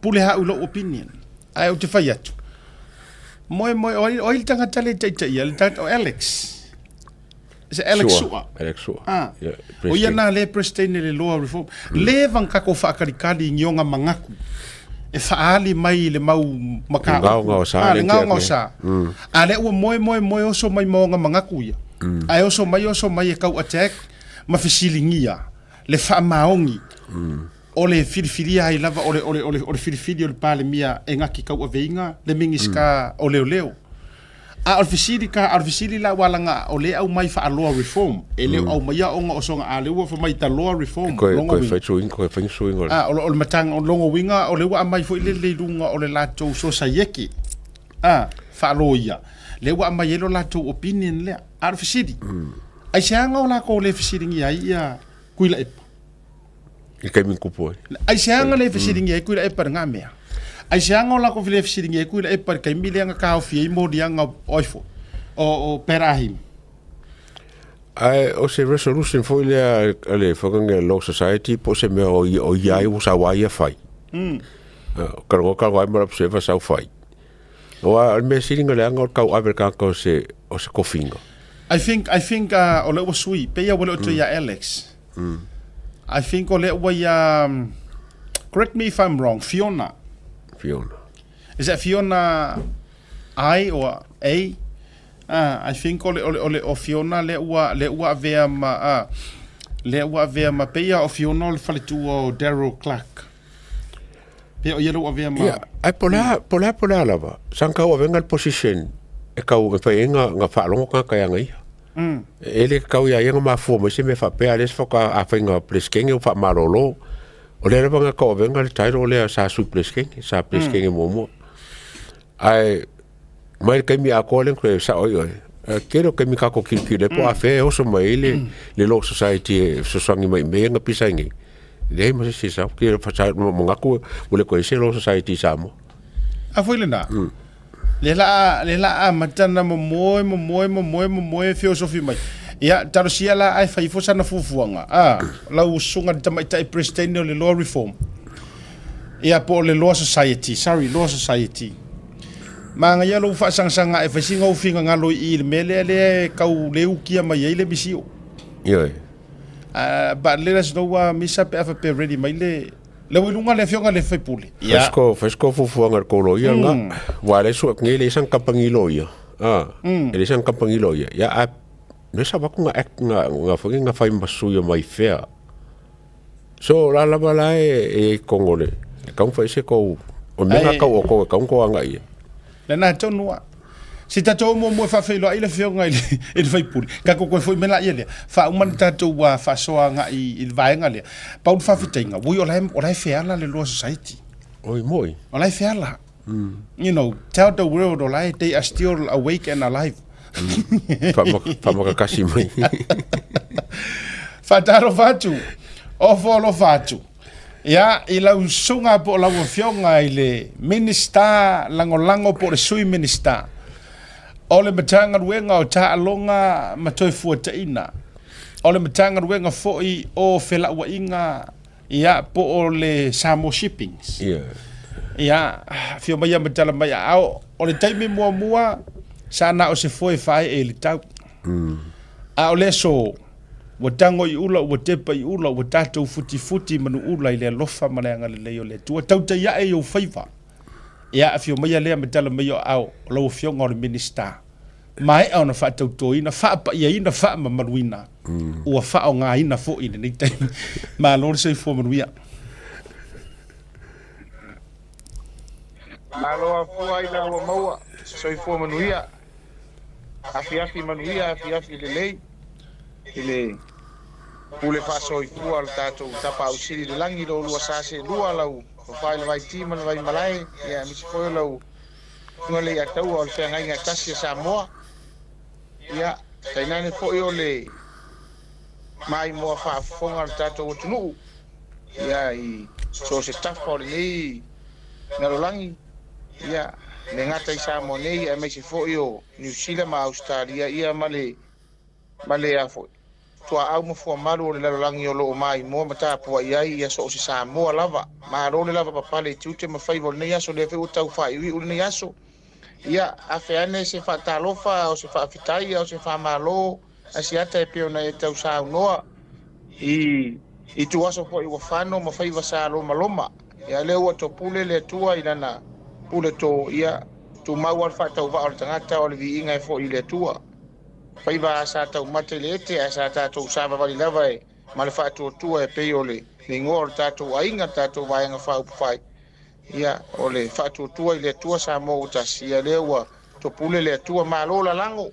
pule lava au i lou opinion. Ae ou te fai atu, moe moe, o ai, o ai le tagata lea e taitaia, le tagata, o Alex. Se Alex Sua. Alex Sua. Ah. Yeah, O ia na le president le Law Reform. Mm. Le vang kako whaakalikali i ngionga mangaku. E whaali mai le mau maka. Le ngaongao sa. Ah, le ngaongao sa. Mm. A le ua moe moe moe oso mai maonga mangaku ia. Mm. Ae oso mai oso mai e kau attack ma fesilingia le whaamaongi. Mm. O le filifilia ai lava o le, o le, o le, o le filifili o le Palemia e ngaki kau aveinga le Minista mm. o leo leo. A o le fesili ka, a o le fesili la ua laga o lea e aumai faaloa reform, e le o aumaia ona o soga a lea ua fai mai ta loa reform, Koe, longa koe uiga. whai suinga, koe whai suinga o le. A, o, o le matanga, o longa uiga, o lea ua aumai foi lele i luga o le latou sosaieke, a, faaloia, lea ua aumai ai lo latou opinion lea. A o le fesili, aisea o lakou le fesiligia ai ia Tuilaepa? I taimi na tupu ai. Aisea na le fesiligia ai Tuilaepa i lena mea? Aisea o lakou le fesiligia ai Tuilaepa i le taimi lea na taofi ai moliaga o ai foi, o Perahim? Ae o se resolution foi lea a le whakanga Law Society po o se mea o ia ai ua sau ai ia fai. Ka rongo ka rongo ai ma observer sau fai. Aua o le mea sili na leaga o le tauave le tagata o se, o se tofiga. I think, I think uh, o lea ua sui, pei ua le o toe ia Alex. I think o lea ua ia, correct me if I'm wrong, Fiona. Fiona. Is that Fiona I or A? Uh, I think o le, o le, o le, o Fiona lea ua, lea ua avea ma, uh, lea ua avea ma, pei o Fiona o le faletua o Daryl Clark. Pei o ia lea ua avea ma... Ia, ae po o le a, po o le a, po o le a lava, sa na tau avega le position e tau e fai ai na, na faalogo tagata ia ia. E le tatau ia ia na mafua mai se mea faapea, a lea se faatoa a fai na Peresetene ua faamalolo. O lea lava na tau avega le title lea sa Sui Peresetene, sa Peresetene muamua. Ae mai le taimi atoa lea na toe sao ai oe, tele o taimi tatou tilotilo ai po o afea e oso mai ai le, le Law Society e fesoasoani mai i mea ia na pisa ai nei. Leai ma se isi e sau. Ke sa manatu ua le toe i ai se Law Society i Samoa. A foi lena. Le la le la amata ona momoe momoe momoe momoe feosofi mai. Ia, talosia la ae fai ifo sana fuafuaga, a, lau susuga i le tamaitai Peresetene o le Law Reform. Ia, po o le Law Society, sorry, Law Society. Manaia lou faasagasagaga e fai sina ou finagalo i i i le mea lea lea e tau le ukia mai ai le misio. Ioe. But let us know Misa pe a faapea ready mai le le ua i luga le afioga i le faipule. Ia. Fai fai se fuafuaga a le tou loia lena. Aua o lea e sue atu nei e leai sana kamupani loia. E leai sana kamupani loia. Ia a mea sa avatu na act na na foi na fai ma sui o mai fea. So o la lava la e e i totonu o le e tatau ona fai se tou o le mea lena tau o tou e tatau ona tou agai i ai. Lena tonu lava. Se tatou muamua e faafeiloai le afioga i le, i le faipule. Tatou toe foi mai laia lea. Faauma le tatou uh, faasoa agai i le vaega lea. Pau le faafetaiga, ui o la e, o la e feala le Law Society. Oi moi. O la e feala. You know, tell the world o la e, they are still awake and alive. Faamakakasi mai. Faatalofa atu, ofo alofa atu. Ia, i lau susuga po o lau afioga i le Minisita Lagolago po o le Sui Minisita o le Matagaluega o Taaloga ma Toefuataiga, o le Matagaluega foi o Felauaiga, ia, po o le Samoa Shippings. Ia. Ia, afio mai ia ma tala mai aao. O le taimi muamua, Sa na o se foe faaee i le tau. A o le aso, ua tago i ula, ua tepa i ula, ua tatou futifuti manuula i le alofa ma le agalelei o le Atua. Tautai ae i ou faiva. Ia, afio maia lea ma tala mai o aao o lau Afioga o le Minisita. Maea ona faatautoina, faapaiaina, faamamaluina, ua faaaogaina foi i lenei taimi. Malo le soifua manuia. Malo afua i la ua maua, soifua manuia, afiafi manuia, afiafi lelei i le pule faasoifua o le tatou Tapaau Sili i le Lagi, lo oulua sa seelua, lau Tofa i le Vaiti ma le Vaimalae, ia aemaise foi o lau Susuga Leiataua o le Feagaiga e Tasi a Samoa, ia tainane foi o le maimoa faafofoga a le tatou atunuu, ia i so o se tafa o lenei lalolagi, ia le gata i Samoa nei aemaise foi o Niu Sila ma Ausetalia, ia ma le ma le a foi tuaau ma fuamalu o le lalolagi o lo o maimoa ma tapuai ai ia so o se Samoa lava. Malo le lava papale i tiute ma faiva o lenei aso, lea foi ua tau faaiuiu lenei aso. Ia, afe ane se faatalofa, o se faafetai, a o se faamalo a Siata e pei ona e tau saunoa i ituaso foi ua fano ma faiva sa lomaloma. Ia, lea ua topule le Atua i lana pule to, ia, tumau lava le faatauvaa o le tagata o le viiga e foi i le Atua. Faiva a sa taumate i le ete ae sa tatou savavali lava e ma le faatuatua e pei o le igoa o le tatou aiga, le tatou Vaega Faaupufai. Ia, o le faatuatua i le Atua Samoa ua tasi, ia lea ua topule le Atua. Malo lalago,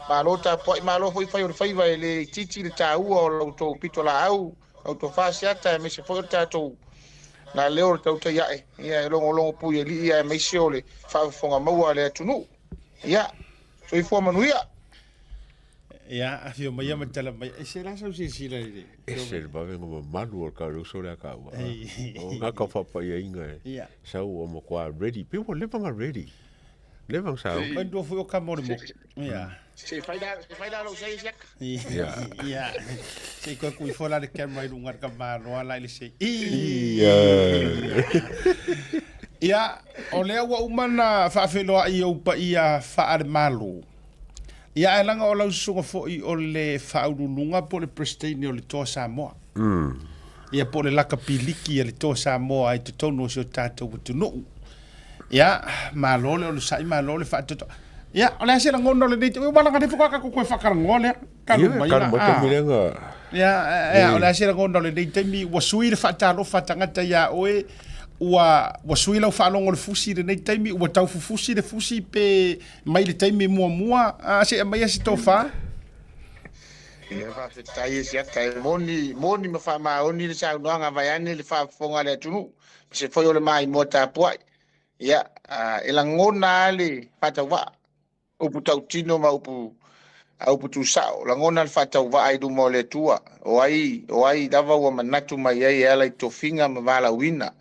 malo tapuai, malo foi fai o le faiva e le itiiti le taua o la outou pitolaau, la outou faasiata aemaise foi o le tatou na leo o le tautai ae, ia e logologo pui alii aemaise o le faafofoga maua a le atunuu. Ia, soifua manuia. Ia, afio mai ma tala mai. E se la sau silasila i le... Ese le vavega mamalu o le kauso lea ka ua. O ngā ka whapaiainga e. Ia. Sau o matua ready. Pe ua leva nga ready. Leva nga sau. Mai ndua fui o ka more mo. Ia. Se fai la, se fai la lou sei siaka. Ia. Ia. Se i koe kui fola le camera i lunga ka maloa la i le sei. Ia. Ia, o lea ua uma na faafeiloai i ou paia faale-Malo. Ia ae laga o lau susuga foi o le faauluuluga po o le Peresetene o le Toa Samoa. Ia po o le lakapiliki a le Toa Samoa i totonu o si o tatou atunuu. Ia, malo le onosai, malo le faatoatoa. Ia, o le a se lagona o lenei taimi? Ua laga nei foi ka tatou toe faatalanoa lea. Talu mai la. Talu mai taimi lea na... Ia, ia, o le a se lagona o lenei taimi? Ua sui le faatalofa a tagata iā oe, ua, ua sui lau faalogo i le fusi i lenei taimi, ua tau fufusi le fusi pe mai le taimi muamua, a se i aumaia se tofa? Ia faafetai e Siata, e moni, moni ma faamaoni le saunoaga vaeane le faafofoga a le atunuu, aemaise foi o le maimoa tapuai. Ia, e lagona lava le faatauvaa, upu tautino ma upu a upu tusao, lagona le faatauvaa i luma o le Atua, o ai, o ai lava ua manatu mai ai e ala i tofiga ma valaauina.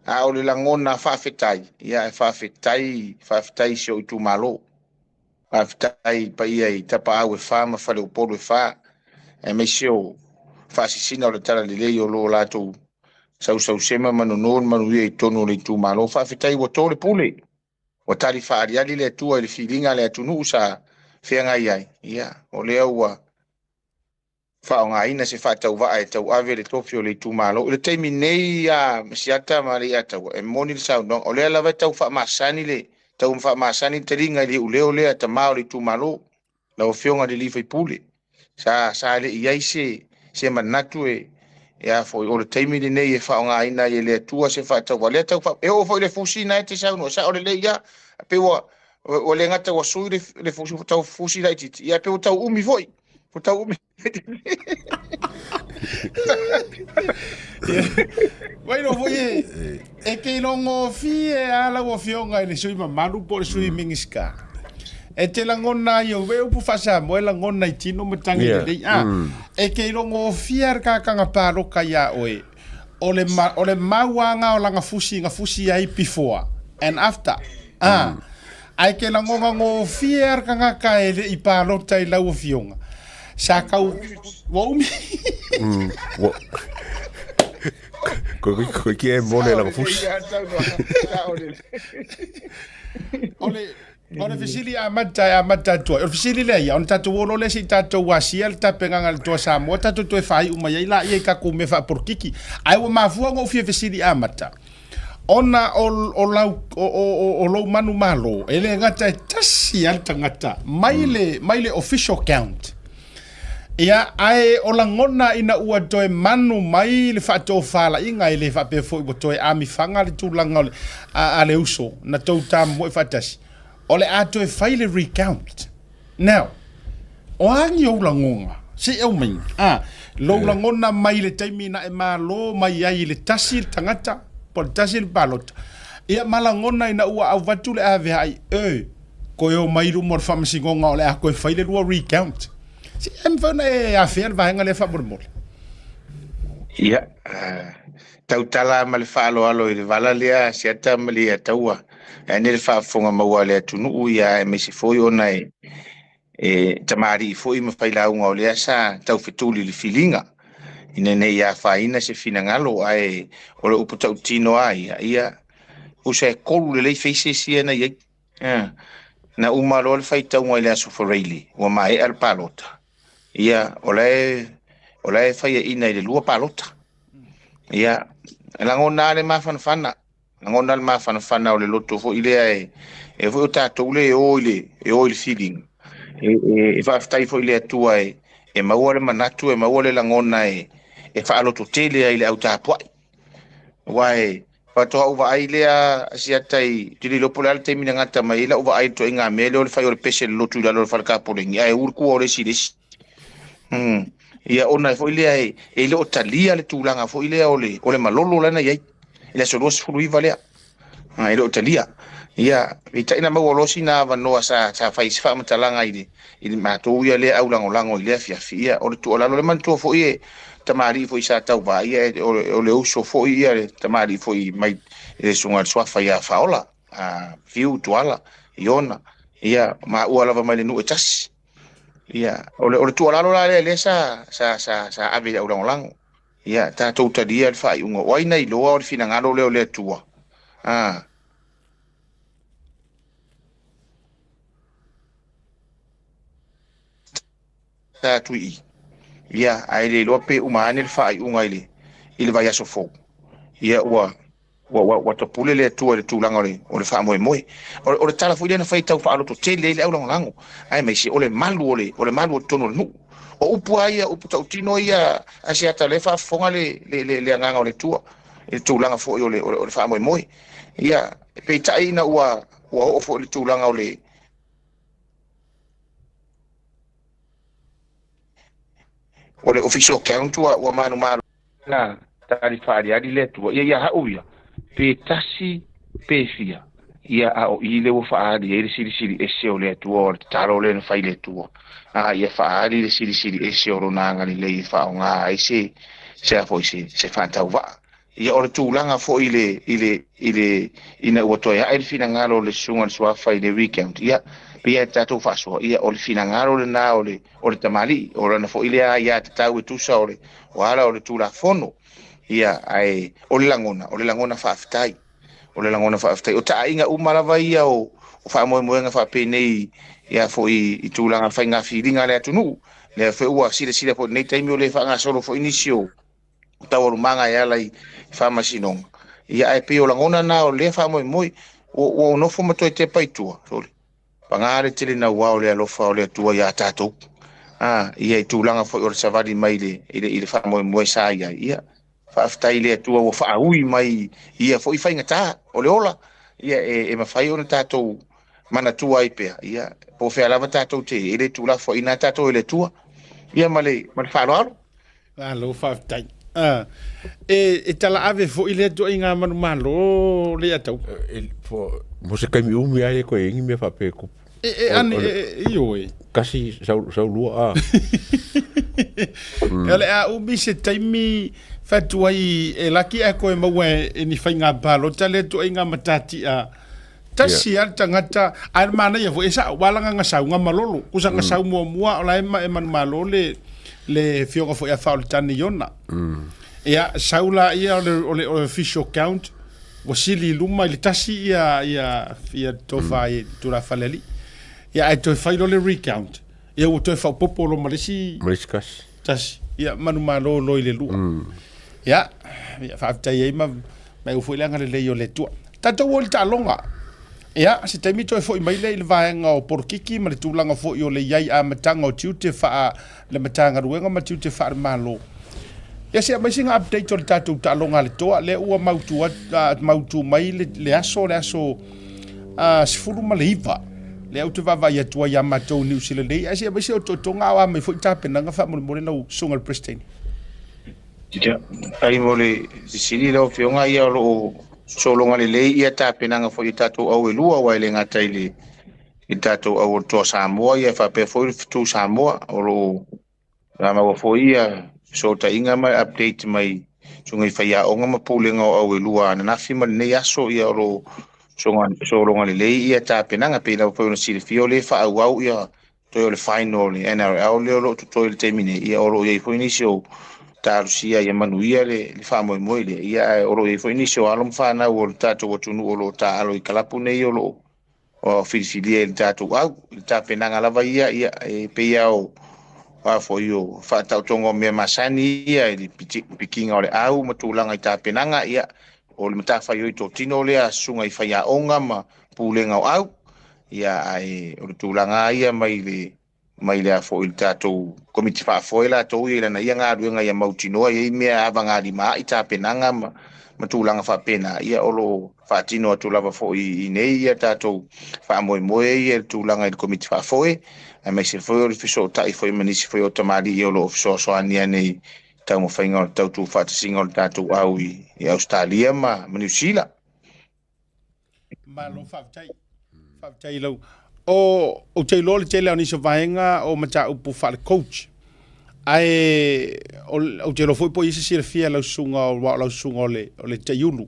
A o le lagona faafetai, ia e faafetai, faafetai i si ou itumalo. Faafetai i paia i Tapaau e fa ma Faleupolu e fa, aemaise o faasisina o le Talalelei o lo o latou sausausema ma nono le manuia i totonu o le itumalo. Faafetai ua to le pule, ua tali faaaliali le Atua i le filiga a le atunuu sa feagai ai, ia, o lea ua faaaogaina se faatauvaa e tauave le tofi o le itumalo. I le taimi nei a Siata ma Leiataua, e moni le saunoaga, o lea lava e tau faamasani le tau faamasani le taliga i le iuleo lea a tama o le itumalo, lau Afioga i le sui usufono. Sa sa le i ai se se manatu e e a foi o le taimi lenei e faaaogaina ai e le Atua se faatauvaa. Lea tau faa, e oo foi i le fusi na e te saunoa, sao lelei ia, pei ua ua le gata ua sui le, le fusi, tau fusi laitiiti, ia pei ua tau umi foi. Ua tau umi. Vai no foi e, e ke ilogofie a lau afioga i le sui mamalu po o le sui Minisita. E te lagona ai au, e upu faa-Samoa e lagona i tino ma tangi lelei. A, e ke ilogofie a le kakanga pāloka iā oe, o le, ma, o le mauaga o langa fusi na fusi ai before and after. A, Ae ke lagona gofie a le tagata e le i palota i lau afioga, sa tau, ua umi. Ua Ko ko ki e mone langa fusi. O le, O le fesili amata e amata atu ai, o le fesili lea ia, ona tatou o loa lea se i tatou asia le tapenaga a le Toa Samoa, tatou toe faaiu mai ai laia i tatou mea faapolokiki. Ae ua mafua ona ou fia fesili amata, ona o, o, lau, o, o, o, o lou manumalo, e le gata e tasi lava le tagata mai le, mai le official count. Ia, ae o lagona ina ua toe manu mai le faatofalaiga, e le faapea foi ua toe amifaga le tulaga o le, a, a le uso na tou tamomoe faatasi, o le a toe fai le recount. Now, o a ni ou lagona? Se i aumai, a, lou lagona mai le taimi na e malo mai ai i le tasi le tagata, po o le tasi le palota, ia ma lagona ina ua avatu le aveaai, e, Koe o mai luma o le faamasinoga o le a koe fai le lua recount. Se e mafai ona e afea le vaega lea faamolemole. Ia, tautala ma le faaaloalo i le vala lea a Siata ma le Taua. Ae nei le faafofoga maua a le atunuu ia aemaise foi ona e e tamalii foi ma failauga o lea sa taufetuli i le filiga ina ne i afaina se finagalo ae o le upu tautino lava ia, ia tusa e tolu lelei faces ia na i ai. Na uma loa le faitauga i le Aso Faraile, ua maea le palota. Ia, o la e, o la e faiaina i le lua palota. Ia, e lagona lava le mafanafana, lagona le mafanafana o le loto foi lea e, e foi o tatou le e o i le, e o i le filiga. E, e, e faafetai foi i le Atua e, e maua le manatu, e maua le lagona e, e faalototele ai i le au tapuai. Aua e, Faatoa ou vaai lea Asiata i, ou te le iloa po o le a le taimi na gata mai ai lau vaai i le ituaiga mea lea o le fai o le pese lolotu i lalo o le fale kapoleni ae u le kua o le isi i le isi. Hmm. Ia ona foi lea e, e le o talia le tulaga foi lea o le, o le malolo lana i ai. I le aso 29 lea. Ah, e le o talia. Ia, peitai na maua loa sina avanoa sa, sa fai se faamatalaga i le, i le matou ia lea aulagolago i lea afiafi. Ia, o le tuualalo le manatua foi e tamalii foi sa tauva, ia, o, o le uso foi ia le tamalii foi mai le susuga i le Suafa ia Faola, a Fiu Tuala, Iona, ia, maua lava mai le nuu e tasi. Ia, o le, o le tuualalo la lea lea sa, sa, sa, sa ave i le aulagolago. Ia, tatou talia le faaiuga. O ai na iloa o le finagalo lea o le Atua? A. Ta atu i i. Ia, ae le iloa pe uma ane le faaiuga i le, i le vaiaso fou. Ia, ua, ua, ua, ua tapule le Atua i le tulaga o le, o le faamoemoe. O, o le tala foi lea na fai tau faaloto tele ai le aulagolago, aemaise o le malu o le, o le malu o totonu o le nuu. O upu lava ia, upu tautino ia a Asiata o lea e faafofoga le, le, le, le agaga o le Atua i le tulaga foi o le, o le, o le faamoemoe. Ia, peitai ina ua, ua oo foi i le tulaga o le, o le official count ua, ua manumalo. Na tali faaaliali le Atua, ia ia ha'u ia, pe tasi pe fia, ia a o i le ua faaali ai le silisili ese o le Atua, o le tatalo lea na fai le Atua, a ia faaali le silisili ese o lona agalelei e faaaoga ai se, se a foi se, se faatauvaa. Ia o le tulaga foi i le, i le, i le, ina ua toe ae le finagalo o le Susuga i le Suafa i le recount, ia, pei lava e tatou faasoa, ia, o le finagalo lena o le, o le tamalii, o lana foi lea aiatatau e tusa o le, o ala o le Tulafono. Ia, ae o le lagona, o le lagona faafetai. O le lagona faafetai. O taaiga uma lava ia o, o faamoemoega faapenei, ia foi i tulaga faiga filiga a le atunuu. Lea foi ua silasila foi i lenei taimi o le faagasolo foi nisi o, taualumaga e ala i faamasinoga. Ia ae pei o lagona na o lea faamoemoe, ua, ua nofo ma toe tepa i tua, sole. Paga le tele naua o le alofa o le Atua iā tatou. A, ia i tulaga foi o le savali mai i le, i le, i le faamoemoe sa i ai. Ia, faafetai i le Atua ua faaui mai ia foi faigata o le ola. Ia, e, e mafai ona tatou manatua ai pea. Ia, po o fea lava tatou te, e le tuulafoaiina tatou e le Atua. Ia, ma le, ma le faaaloalo. Malo faafetai. Ah, e, e talaave foi lea ituaiga manumalo le atau. E, po, mo se taimi umi lava e le toe i ai ni mea faapea e tupu. E, e, ane, e, e, ioe. Kasi sau, sau lua a. Mm. O le a umi se taimi fatu ai e laki ae koe maua e, e ni faiga palota lea ituaiga matatia. Tasi yeah. le tagata, ae le manaia foi, e sa'o, ua laga gasau, ga malolo. Kusa gasau muamua, o la e ma e manumalo le, le fioga foi a Faoletane Iona. Ia, sau la ia o le, o le, o le official count. Ua sili i luma i le tasi ia ia ia tofa i tulafale alii. Ia ae toe fai loa le recount. Ia ua toe faaopoopo loa ma le isi Ma le isi tasi. Tasi. Ia manumalo loa i le lua. Ia, ia faafetai ai ma ma eu foi le agalelei o le Atua. Tatou o i le taaloga. Ia, se taimi toe foi mai lea i le vaega o polokiki ma le tulaga foi o le i ai amataga o tiute faa le Matagaluega ma tiute faale-Malo. Ia se aumai sina update o le tatou taaloga a le toa, lea ua mautu, mautu mai le, le aso, le aso 19, lea ou te vaavaai atu ai ia matou i Niu Sila nei, ae se aumai se otootoga a o a mai foi tapenaga faamolemole lau susuga i le Peresetene. Ia, faafetai mo le fesili lau Afioga, ia o lo o sologa lelei ia tapenaga foi a tatou au e lua, aua e le gata i le i le tatou au o le Toa Samoa ia faapea foi le Fetu Samoa o lo o maua foi ia fesootaiga ma update mai susuga i faiaoga ma pulega o au e lua ananafi ma lenei aso ia o lo o sologa lelei ia tapenaga pei lava foi ona silafia o lea e faaauau ia toe o le final o le NRL lea o lo o totoe i le taimi nei ia o lo o i ai foi nisi o talosia ia manuia le faamoemoe lea ia ae o lo o i ai foi nisi o alo ma fanau o le tatou atunuu o lo o taaalo i kalapu nei o lo o o filifilia i le tatou au, i le tapenaga lava ia, ia e pei lava o a foi o faataotoga o mea masani ia i le pikiga o le au ma tulaga i tapenaga, ia o le matafaioi totino lea a susuga i faiaoga ma pulega o au, ia ae o le tulaga lava ia mai le mai le a foi le tatou komiti faafoe latou ia i lana ia galuega ia mautinoa e i ai mea avagalimaai tapenaga ma ma tulaga faapena ia o lo o faatino atu lava foi i nei ia tatou faamoemoe ia i le tulaga i le komiti faafoe aemaise foi o le fesootai foi ma nisi foi o tamalii o lo o fesoasoani ane i taumafaiga o le tautufaatasiga o le tatou au i Ausetalia ma Niu Sila. Malo faafetai. Faafetai lau. O ou te iloa le tele o nisi o vaega o mataupu faale-coach. Ae ou te iloa foi po o i ai se silafia lau susuga o lau susuga o le, o le Taiulu.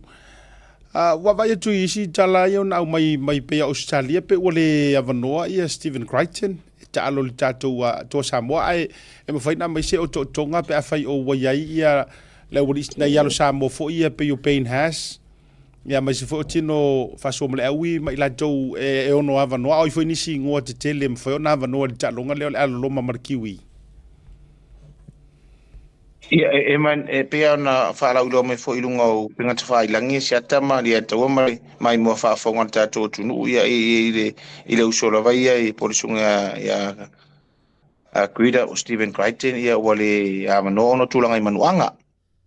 Ua vaai atu i isi tala ia ona aumai mai pei a Ausetalia pe ua le avanoa ia Stephen Crichton e taalo i le tatou Toa Samoa ae e mafai ona aumai se otootoga pe afai o ua i ai ia le aualii nai alo Samoa foi ia pei o Payne Haas Ia aemaise foi o tino faasoa ma le aui ma i latou e ono avanoa, a o ai foi nisi igoa tetele e mafai ona avanoa i le taaloga lea o le aloloma ma le Kiwi. Ia, e, e, man, e pei ona faalauiloa mai foi i luga o upega tafailagi e siata ma Leiataua ma le maimoa faafofoga a le tatou atunuu, ia, i, i, le, i le uso lava ia i po o le susuga ia a Grida o Stephen Crichton, ia ua le avanoa ona o tulaga i manuaga.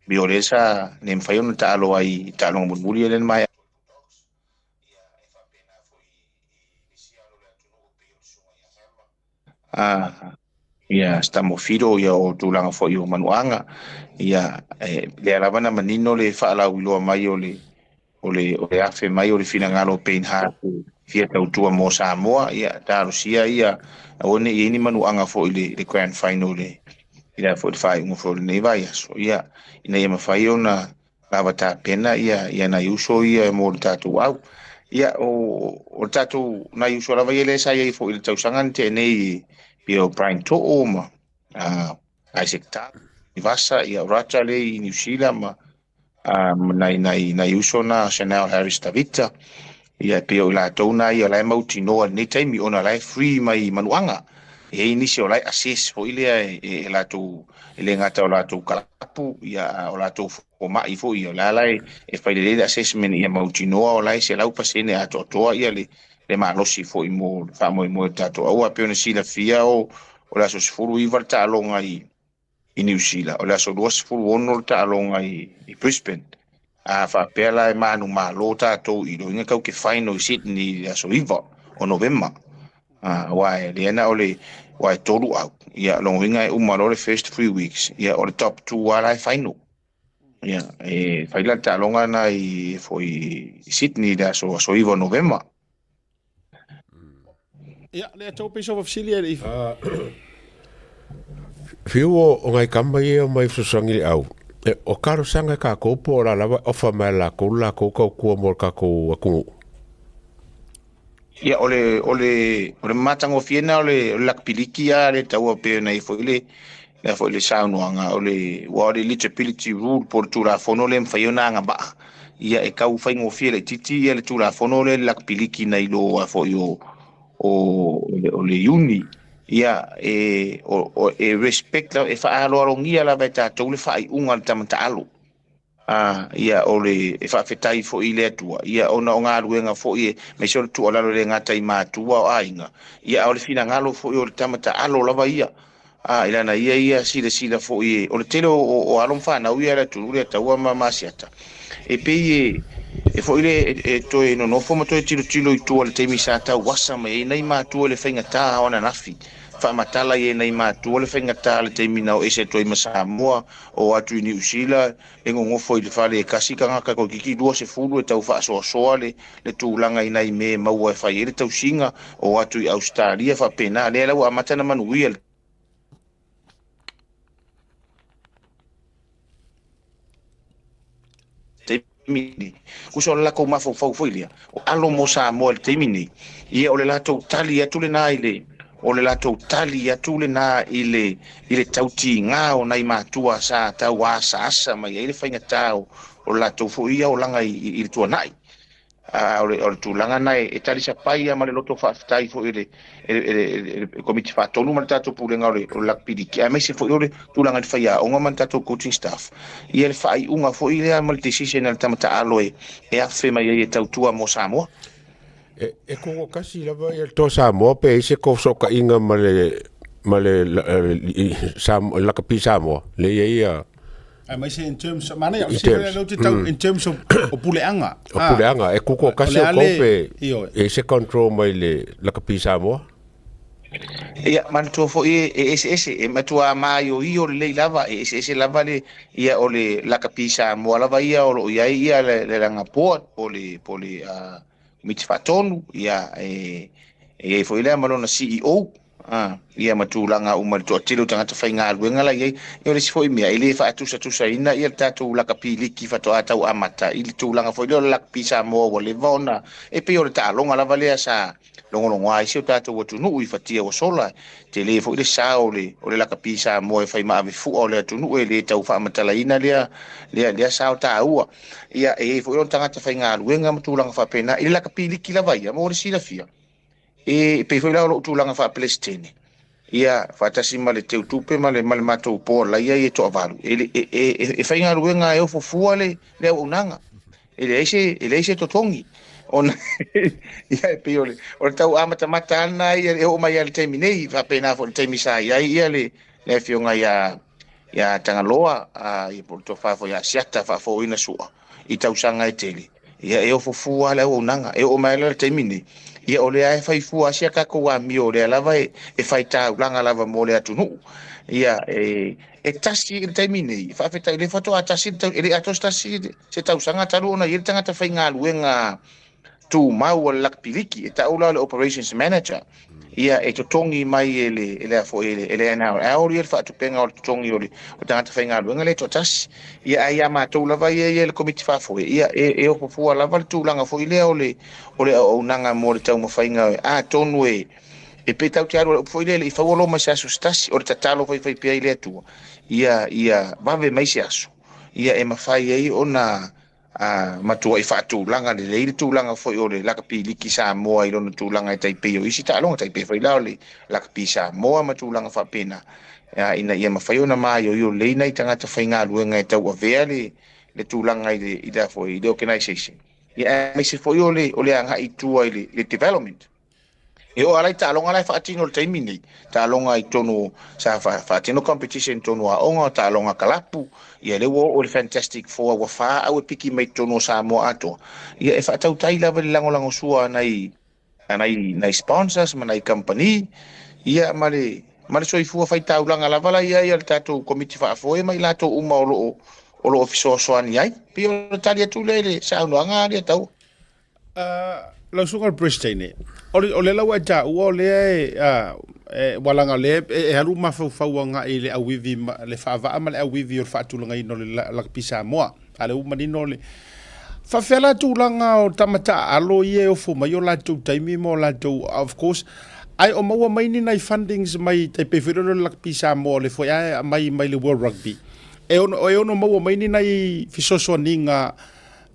Pei o lea sa le mafai ona taalo ai i taaloga mulimuli ia lea na maea. Ia Stamofido ia o tulaga foi o manuaga ia e, lea lava na manino le faalauiloa mai o le o le o le afe mai o le finagalo o Payne Haas e fia tautua mo Samoa ia talosia ia aua ne i ai ni manuaga foi le, le grand final le i le foi le faaiuga foi o lenei vaiaso ia ina ia mafai ona lava tapena ia ia nai uso ia mo le tatou au ia o o le tatou nai uso lava ia lea sa i ai foi i le tausaga na tea nei pei o Brian To'o ma Isaac Ta Vasa ia Rata le i New Zealand ma nai, nai, nai uso na Chanel Harris Tavita, ia e pei o i latou na ia o la e mautinoa i lenei taimi ona o la e free mai manuaga. E i ai nisi o la e assess foi lea e, e, e latou, e le gata o latou kalapu, ia a o latou fomai foi, ia o la la e, e fai lelei le assessment ia mautinoa o la e 100% atoatoa ia le, le malosi foi mo le faamoemoe o le tatou aua. E pei ona silafia o, o le aso 19 le taaloga i i Niu Sila, o le aso 26 le taaloga i, i Brisbane. A faapea la e manumalo tatou i loiga tau ke final i Sydney i le aso 9 o Novema. Aua e lea na o le aua e tolu au. Ia logoiga e uma loa le first 3 weeks. Ia o le top 2 lava la e final. Ia e fai la le taaloga na i foi i Sydney i le aso aso 9 o Novema. Ia, lea tau pei sofa fesili e le i. Fiu o ngai kama ia mai fesoasoani i le au. E, o talosaga e kākou po o la lava e ofa mai e lakou le lakou tautua mo le tatou atunuu. Ia, o le, o le, o le matagofie lena o le, o le lakipiliki a le taua pei ona i ai foi le, le foi le saunoaga, o le, ua o le eligibility rule po o le Tulafono lea e mafai ona agavaa. Ia e tau faigofie laitiiti ia le Tulafono lea i le lakapiliki nai lo a foi o o o le Iuni. Ia e o, o, e respect e faaaloalogia lava e tatou le faaiuga a le tama taalo. A, ia o le e faafetai foi i le Atua, ia ona o galuega foi aemaise o le tuualalo e le gata i matua o aiga, ia a o le finagalo foi o le tama taalo lava ia. A, i lana ia ia silasila foi e, o le tele o, o, o alo ma fanau ia i le atunuu lea taua ma masiata, e pei e, e foi le e, e toe nonofo ma toe tilotilo i tua i le taimi sa tauasa mai ai nai matua i le faigata o ananafi. Faamatala i ai nai matua le faigata le taimi na o ese atu ai ma Samoa, o atu i Niu Sila, e nonofo i le fale e tasi tagata toeitiiti 20 e tau faasoasoa le, le tulaga i nai mea e maua e fai ai le tausiga, o atu i Ausetalia faapena, lea la ua amata ona manuia le taimi nei. Tusa o le latou mafaufau foi lea, o alo mo Samoa i le taimi nei, ia o le latou tali atu lena i le, o le latou tali atu lena i le, i le tautiga o nai matua sa tau asaasa mai ai le faigata o, o le latou foi ia olaga i, i, i le tuanai. A o le, o le tulaga na e, e talisapai lava ma le loto faafetai foi i le, e le, e le, e le Komiti Faatonu ma le tatou Pulega o le, o le Lakapiliki, aemaise foi o le tulaga i le faiaoga ma le tatou coaching staff. Ia le faaiuga foi lea ma le decision a le tama taalo e, e afe mai ai e tautua mo Samoa. E, e kogokasi lava ia le toa Samoa pe i se fesootaiga ma le ma le lakapi Samoa le ia ia Aemaise in terms of, manaia, o se leo te tau, in terms of o puleaga. O puleaga, e kuko kasi o kou pe e se control mai le lakapi Samoa. Ia, manatua foi e eseese, e matua maioio lelei lava, e eseese lava le, ia o le lakapi Samoa lava ia o lo o i ai ia le, le lana board po le, po le uh, Komiti Faatonu, ia e, e i ai foi lea ma lona CEO, a, ia ma tulaga uma i le toatele o tagata faigaluega la i ai. Ia o le isi foi mea, e le faatusatusaina ia le tatou lakapi liki faatoa tau amata i le tulaga foi lea o le lakapi Samoa ua leva ona, e pei o le taaloga lava lea sa logologoa ai si o tatou atunuu i fatia ua sola. Tele foi le sao o le, o le lakapi Samoa e fai ma avefua o le atunuu e le tau faamatalaina lea, lea, lea sao taua. Ia, e i ai foi ona tagata faigaluega ma tulaga faapena i le lakapi liki lava ia mo le silafia. E pei foi la o lou tulaga faa-Peresetene, ia, faatasi ma le teutupe ma le, ma le matou board la ia e toavalu, e, e, e, e faigaluega e ofo fua le, le auaunaga. E leai se, e leai se totogi. Ona, ia, e pei o le, o le tau amatamata ana ia e oo mai lava i le taimi nei, faapena foi i le taimi sa i ai ia le, le afioga ia, ia Tagaloa, a, ia po o le tofa foi ia Asiata faafouina sua i tausaga e tele. Ia e ofo fua le auaunaga, e oo mai la i le taimi nei, ia o lea e fai fua si a tatou amio, o lea lava e, e fai taulaga lava mo le atunuu. Ia e, e tasi i le taimi nei, faafetai o lea faatoa tasi le tau, e le atoa se tasi se tausaga talu ona i ai le tagata faigaluega tumau a le lakapiliki, e tau la o le operations manager. Ia e totogi mai e le, e le, foi, e le, e le NRL ia le faatupega o le totogi o le o tagata faigaluega lea e toatasi. Ia ae ia matou lava ia ia le komiti faafoe, ia e, e ofo fua lava le tulaga foi lea o le, o le auaunaga mo le taumafaiga atonu e, e pei tatou te alu le upu foi lea e le i faua Roma i se aso se tasi, o le tatalo faifai pea i le Atua, ia, ia vave mai se aso, ia e mafai ai ona a matuai faatulaga lelei le tulaga foi o le lakapi liki Samoa i lona tulaga e tai pei o isi taaloga, tai pei foi la o le lakapi Samoa ma tulaga faapena, ina ia mafai ona maioio lelei nai tagata faigaluega e tauavea le, le tulaga i le, i le, foi, i le organization. Ia, aemaise foi o le, o le agai i tua i le, i le development. E oo lava i taaloga la e faatino i le taimi nei, taaloga i totonu, sa faatino competition i totonu o aoga, taaloga kalapu, ia lea ua oo i le Fantastic Four ua fa au e piki mai totonu o Samoa atoa. Ia e faatautai lava i le lagolagosua a nai, a nai, nai sponsors ma nai kamupani, ia ma le, ma le soifua faitaulaga lava la i ai a le tatou komiti faafoe ma i latou uma o lo o, o lo o fesoasoani ai. Pei o le tali atu lea i le saunoaga a Leiataua. Lau susuga i le Peresetene, o le, o le la ua e taua o lea e, e ua laga o lea e, e alu mafaufau agai i le auivi, ma, le faavaa ma le auivi o le faatulagaina o le lakapi Samoa. A lea ua manino le... Faafefea la tulaga o tama taaalo ia e ofo mai o latou taimi ma o latou, of course, ae o maua mai ni nai fundings mai tai pei foi lea o le lakapi Samoa o le foi a e aumai mai le World Rugby. E ono, e ono maua mai ni nai fesoasoaniga.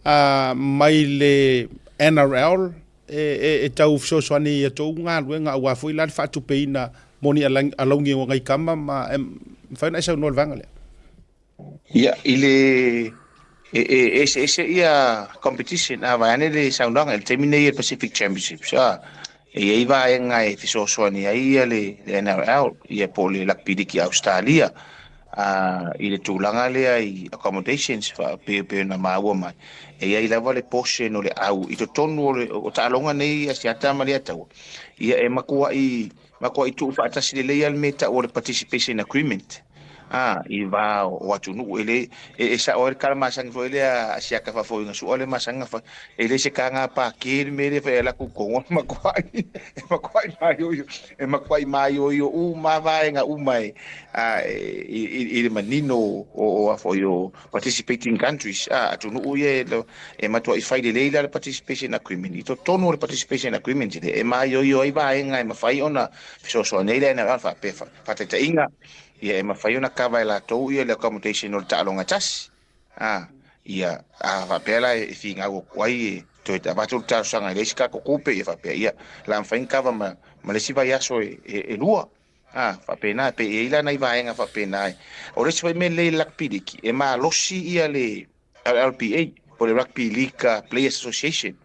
mai le NRL e tau fesoasoani i a outou galuega aua foi la le faatupeina mo ni alauni o nai tama ma e mafai ona e saunoa i le vaega lea. Ia, i le e, e eseese ia competition a vaeane le saunoaga i le taimi nei e Pacific Championships a e i ai vaega e fesoasoani ai ia le, le NRL ia po o le Rugby League i Australia i le tulaga lea i accommodations faapea pei ona maua mai e i ai lava le portion o le au i totonu o le o taaloga nei a Asiata ma Leiataua ia e matuai matuai tuufaatasi lelei lava le mea e tau o le participation agreement a i va o atunuu e le e sao ai le tala masani foi lea a siaka faafofoga sua le masani fa e le se taga pākē le mea lea fai ala ku kongo matuai e matuai maioio e matuai maioio uma vaega uma e a i le manino o a foi o participating countries a atunuu ia e matuai fai lelei la le participation agreement i totonu o le participation agreement le e maioio ai vaega e mafai ona fesoasoani ai le NRL faapea faataitaiga ia e mafai ona kava e latou ia le accommodation o le taaloga e tasi a ia a faapea la e finau atu ai e toe avatu le talosaga i le isi tatou tupe ia faapea ia la mafai ona kava ma le isi vaiaso e lua. A, faapena, pe i ai la nai vaega faapena. O le isi foi mea lelei i le Rugby League, e malosi ia le LLPA, po o le Rugby League Players Association.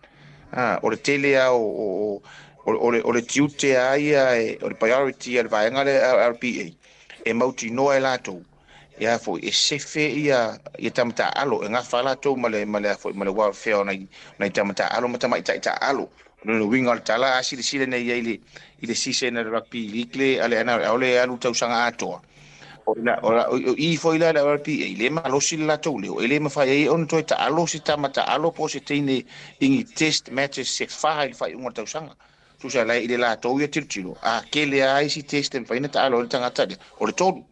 A, o le tele lava o, o, o, o le tiute lava ia, o le priority a le vaega lea LLPA, e mautinoa e latou, ia foi, e sefe ia, ia tama taaalo, e gafa latou ma le, ma le, foi, ma le welfare o nai, nai tama taaalo ma tamaitai taaalo. O le uiga o le tala, a silasila nei i ai i le season a le Rugby League le a le NRL le alu tausaga atoa. O la, o, la, o, i foi la le RPA, le malosi le latou leo, e le mafai ai ona toe taalo se tama taalo po o se teine i ni test matches se fa i le faaiuga o le tausaga. Tusa la i le latou ia tilotilo, a tele lava isi test e mafai ona taalo ai le tagata lea, o le tolu.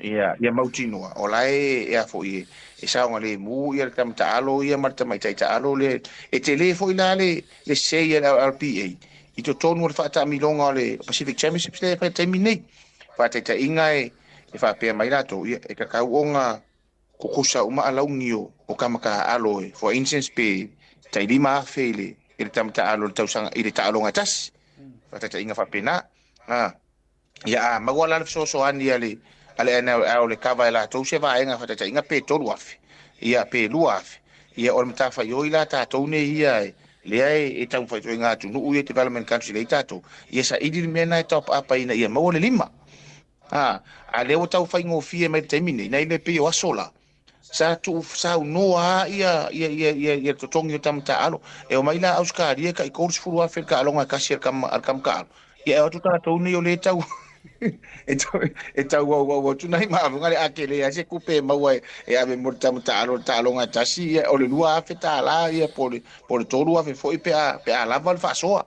Ia, ia mautinoa, o la e, e a foi, e, e saogalemu ia le tama taalo ia ma le tamaitai taalo lea. E tele foi la le, le say a le LPA i totonu o le faataamiloga o le Pacific Championships lea e fai i le taimi nei. Faataitaiga e, e faapea mai latou, ia, e tatau ona kukusa uma alauni o, o tama taaalo e, for instance, pe tai 5,000 i le, i le tama taaalo i le tausaga, i le taaloga e tasi. Faataitaiga faapena. Ah. Ia a maua la le fesoasoani a le a le NLL le kava e latou se vaega faataitaiga pe 3,000 ia pe 2,000 ia o le matafaioi la tatou nei ia e lea e taumafai atu ai atunuu ia development country lea tatou ia saili le mea na e top up ina ia maua le lima a lea ua tau faigofie mai le taimi nei nai le pei o aso la sa tuu saunoa ia ia ia ia ia totogi o tama taaalo e o mai la Australia ka i 30,000 le taaloga e kasi al kama taalo ia e o atu tatou nei o le tau e tau au au atu nai maafunga le ake le ase kupe maua e ave mo le tama taalo le taaloga e tasi ia o le 2,000 tālā ia po le 3,000 foi pe a lava le faasoa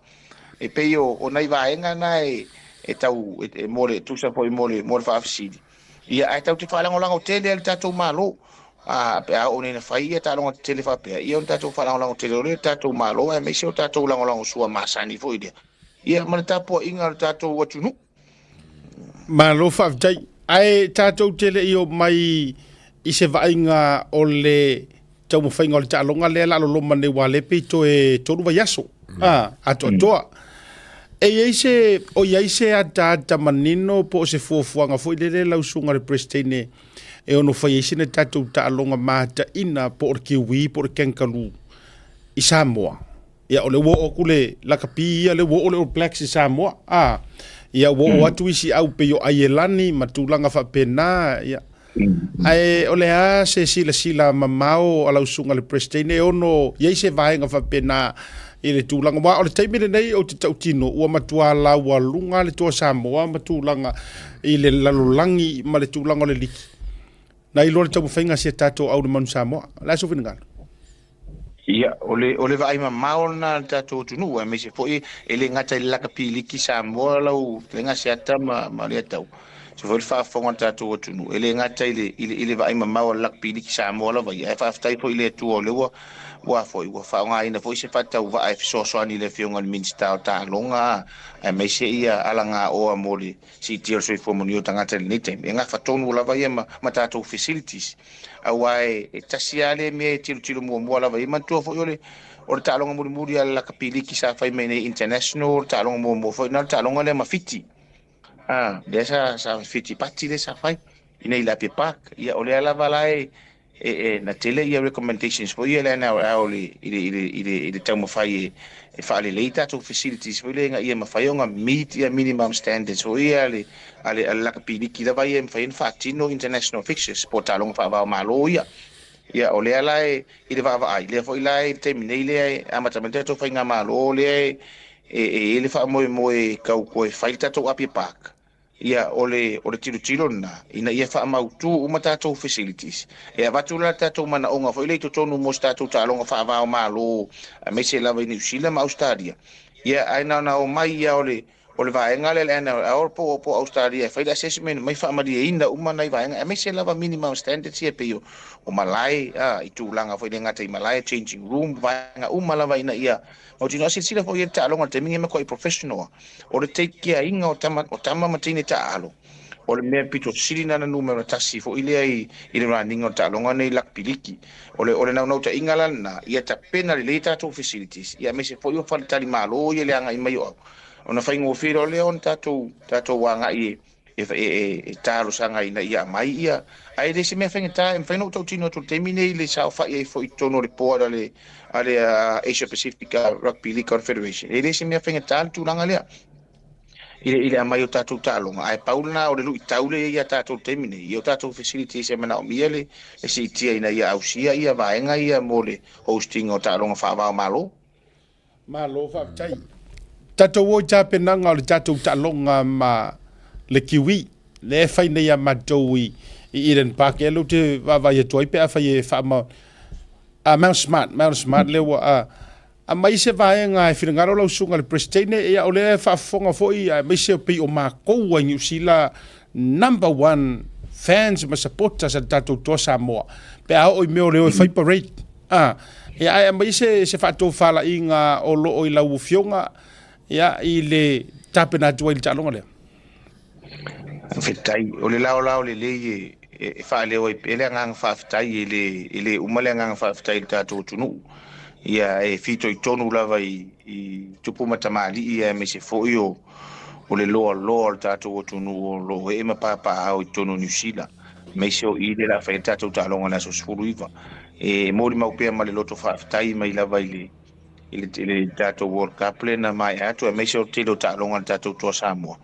e pei o nai vaega na e tau e mo le tusa foi mo le faafesili ia ae tau te faalagolago tele le tatou Malo a pe a oo nei na fai ia taaloga tetele faapea ia o le tatou faalagolago tele o le tatou Malo aemaise o tatou lagolago sua masani foi lea ia ma le tapuaiga o le tatou atunuu. Malo faafetai. Ae tatou te le i o mai i se vaaiga o le taumafaiga o le taaloga lea la loloma nei ua le pei toe 3 vaiaso atoatoa. E i ai se o i ai se ataata manino po o se fuafuaga foi lele lau susuga i le Peresetene e ono fai ai sina tatou taaloga mataina po o le kiwi po o le kangaroo i Samoa. Ia o le ua oo atu le lakapi ia le ua oo le All Blacks i Samoa. Ia ua oo atu isi au pei o Aielani ma tulaga faapena ia. Ae o le a se silasila mamao a lau susuga i le Peresetene e ono i ai se vaega faapena i le tulaga. Aua o le taimi lenei ou te tautino ua matua laualuga le Toa Samoa ma tulaga i le lalolagi ma le tulaga o le liki. Na iloa le taumafaiga a si a tatou au le Manu Samoa. O le a sou finagalo? Ia, o le, o le vaai mamao lena a le tatou atunuu, aemaise foi e le gata i le lakapi liki Samoa lau fetalaiga Asiata ma Leiataua. Se foi le faafofoga a le tatou atunuu, e le gata i le, i le, i le vaai mamao a le lakapi liki Samoa lava ia, ae faafetai foi i le Atua o lea ua Ua foi ua faaaogaina foi se faatauvaa e fesoasoani i le Afioga i le Minisita o Taaloga aemaise ia alagaoa mo le siitia o le soifua manuia o tagata i lenei taimi. E gafa tonu lava ia ma tatou facilities aua e tasi lava le mea e tilotilo muamua lava i ai. Manatua foi o le o le taaloga mulimuli a le lakapi liki sa fai mai nei international, o le taaloga muamua foi lena o le taaloga lea ma Fiti. A, lea sa Fiti Pati lea sa fai i nei i le Apia Park. Ia o lea lava la e e na tele ia recommendations foi ia le NRL i le taumafai e faalelei tatou facilities foi lea ina ia mafai ona meet ia minimum standards foi ia a le lakapi liki lava ia e mafai ona faatino international fixtures po o taaloga faava o Malo ia. Ia o lea la e i le vaavaai lea foi la i le taimi nei lea e amata mai le tatou faigamalo lea e i le faamoemoe tau toe fai le tatou Apia Park. Ia o le tilotilo lena ina ia faamautu uma tatou facilities e avatu la tatou manaoga foi lea i totonu mo se tatou taaloga faava o Malo aemaise lava i Niu Sila ma Australia. Ia ae na ona omai ia o le vaega lea le NRL po o Australia e fai le assessment mai faamalieina uma nai vaega aemaise lava minimum standards ia pei o malae i tulaga foi le gata i malae, changing room, vaega uma lava ina ia mautinoa. Silasila foi i le taaloga i le taimi e matuai professional o le take care-ina o tama ma teine taaalo, o le mea pito sili na numera tasi foi lea i le running o le taaloga nei rugby liki. O le naunautaiga la lena ia tapena lelei tatou facilities ia aemaise foi o faletalimalo ia le agai mai o au ona faigofie loa lea ona tatou agai e talosaga ina ia aumai ia. Ae le se mea faigata e mafai ona ou tautino atu i le taimi nei le saofai ai foi i totonu o le board a le Asia Pacific Rugby League Confederation. E le se mea faigata le tulaga lea i le aumai o tatou taaloga, ae pau lena o le luitau lea ia tatou taimi nei i o tatou facilities e manaomia le siitia ina ia ausia ia vaega ia mo le hosting o taaloga faava o Malo. Malo faafetai. Tatou o i tapenaga o le tatou taaloga ma le Kiwi lea e fai nei ia matou i Eden Park. E lou te vaavaai atu ai pe afai e faama a Mount Smart, Mount Smart lea ua aumai se vaega e finagalo lau susuga i le Peresetene. Ia o lea e faafofoga foi aemaise o pei o makou ai Niu Sila number one fans ma supporters a le tatou Toa Samoa pe a oo i mea o le o e fai parade. Ia ae aumai se faatofalaiga o loo i lau afioga ia i le tapena atu ai i le taaloga lea. Faafetai. O le laolao lelei e faaleo ai pea le agaga faafetai e le uma le agaga faafetai i le tatou atunuu. Ia e fitoitonu lava i tupu ma tamalii aemaise foi o le loaloa o le tatou atunuu o lo o ee ma papaao i totonu o Niu Sila, aemaise o i le la fai le tatou taaloga i le aso 19. E molimau pea ma le loto faafetai mai lava i le tatou World Cup lea na maea atu, aemaise o le tele o taaloga a le tatou Toa Samoa.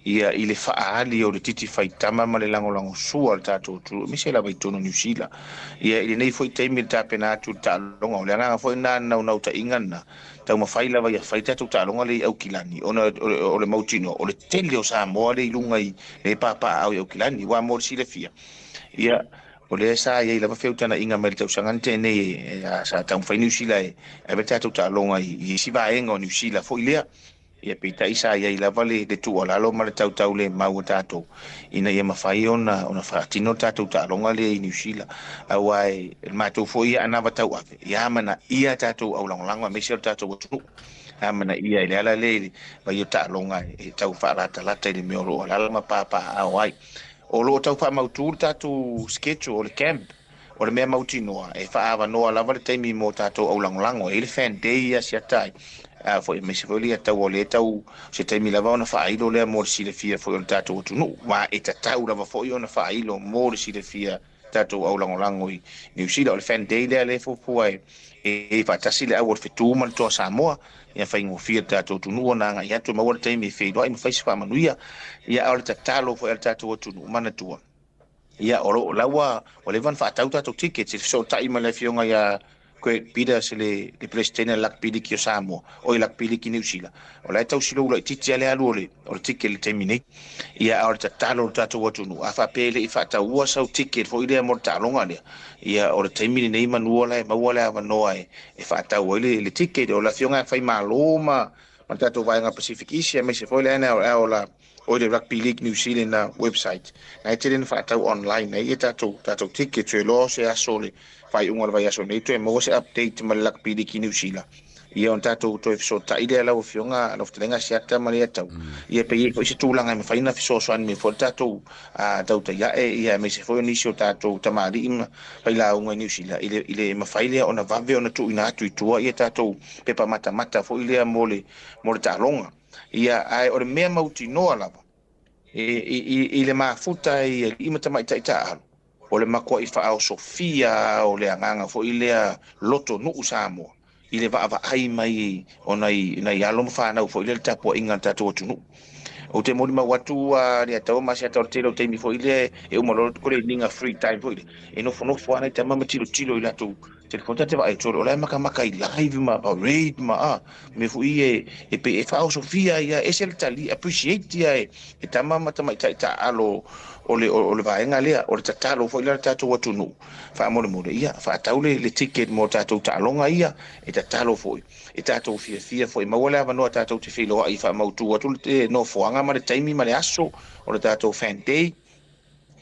Ia i le faaali o le titi faitama ma le lagolago sua o le tatou atunuu, aemaise lava i totonu o Niu Sila. Ia i lenei foi taimi le tapena atu i le taaloga, o le agaga foi lena naunautaiga lena, taumafai lava ia fai tatou taaloga lea i Aukilani, ona o le mautinoa o le tele o Samoa lea i luga i le papaaao i Aukilani, aua mo le silafia. Ia o lea sa i ai lava feutagaiga mai le tausaga na tea nei sa taumafai Niu Sila e ave tatou taaloga i isi vaega o Niu Sila foi lea. Ia peitai sa i ai lava le tuualalo ma le tautau le mau a tatou ina ia mafai ona faatino le tatou taaloga lea i Niu Sila. Aua e le matou foi ia anava tauave, ia amanaia tatou aulagolago aemaise o le tatou atunuu. Amanaia i le ala lea i le vai o taaloga e tau faalatalata i le mea o lo o alaala ma papaaao ai. O lo o tau faamautu le tatou schedule o le camp. O le mea mautinoa e faaavanoa lava le taimi mo tatou aulagolago. E i ai le fan day ia siata ai. A foi aemaise foi le tau o lea tau se taimi lava ona faailo lea mo le silafia foi o le tatou atunuu. Ma e tatau lava foi ona faailo mo le silafia tatou aulagolago i Niu Sila. O le fan day lea fuafua e faatasi le au o le fetu ma le Toa Samoa. Ia faigofie le tatou atunuu ona agai atu e maua le taimi e feiloai ma fai se faamanuia. Ia a o le tatalo foi a le tatou atunuu manatua. Ia o lo o laua ua leva ona faatau tatou tickets i le fesootai ma le afioga ia Greg Peters le Peresetene o le Rugby League o Samoa, o i Rugby League i Niu Sila. O la e tau silou laitiiti lava le alu o le ticket i le taimi nei. Ia a o le tatalo o le tatou atunuu, a faapea e le i faataua sau ticket foi lea mo le taaloga lea, ia o le taimi lenei manua la e maua le avanoa e faatau ai le ticket. O le afioga e Faimalo ma ma le tatou vaega Pacific East aemaise foi le NRL o le Rugby League New Zealand website. Na e tele na faatau online ai ia tatou tatou tickets e loa se aso o le faaiuga o le vaiaso nei toe maua se update ma le Rugby League New Zealand. Ia ona tatou toe fesootai lea lau Afioga lau Fetalaiga Asiata ma Leiataua. Ia pe i ai foi se tulaga e mafai ona fesoasoani mai foi le tatou tautai ae ia aemaise foi o nisi o tatou tamalii ma failauga i Niu Sila i le i le mafai lea ona vave ona tuuina atu i tua ia tatou pepa matamata foi lea mo le mo le taaloga. Ia ae o le mea mautinoa lava e i i i le mafuta ai i alii ma tamaitai taaalo o le matuai faaosofia o le agaga foi lea loto nuu Samoa i le vaavaai mai o nai nai alo ma fanau foi lea i le tapuaiga a le tatou atunuu. Ou te molimau atu a Leiataua ma Asiata o le tele o taimi foi lea e uma loa le koleniga free time foi lea, e nofonofo lava nai tama ma tilotilo i latou telefoni ta te vaai atu o la e makamaka i live ma parade ma a mea foi ia e pei e faaosofia ai lava, e ese le tali appreciate ia e tama ma tamaitai taaalo o le o le vaega lea, o le tatalo foi lea a le tatou atunuu faamolemole ia faatau le le ticket mo tatou taaloga ia e tatalo foi e tatou fiafia foi maua le avanoa tatou te feiloai faamautu atu le nofoaga ma le taimi ma le aso o le tatou fan day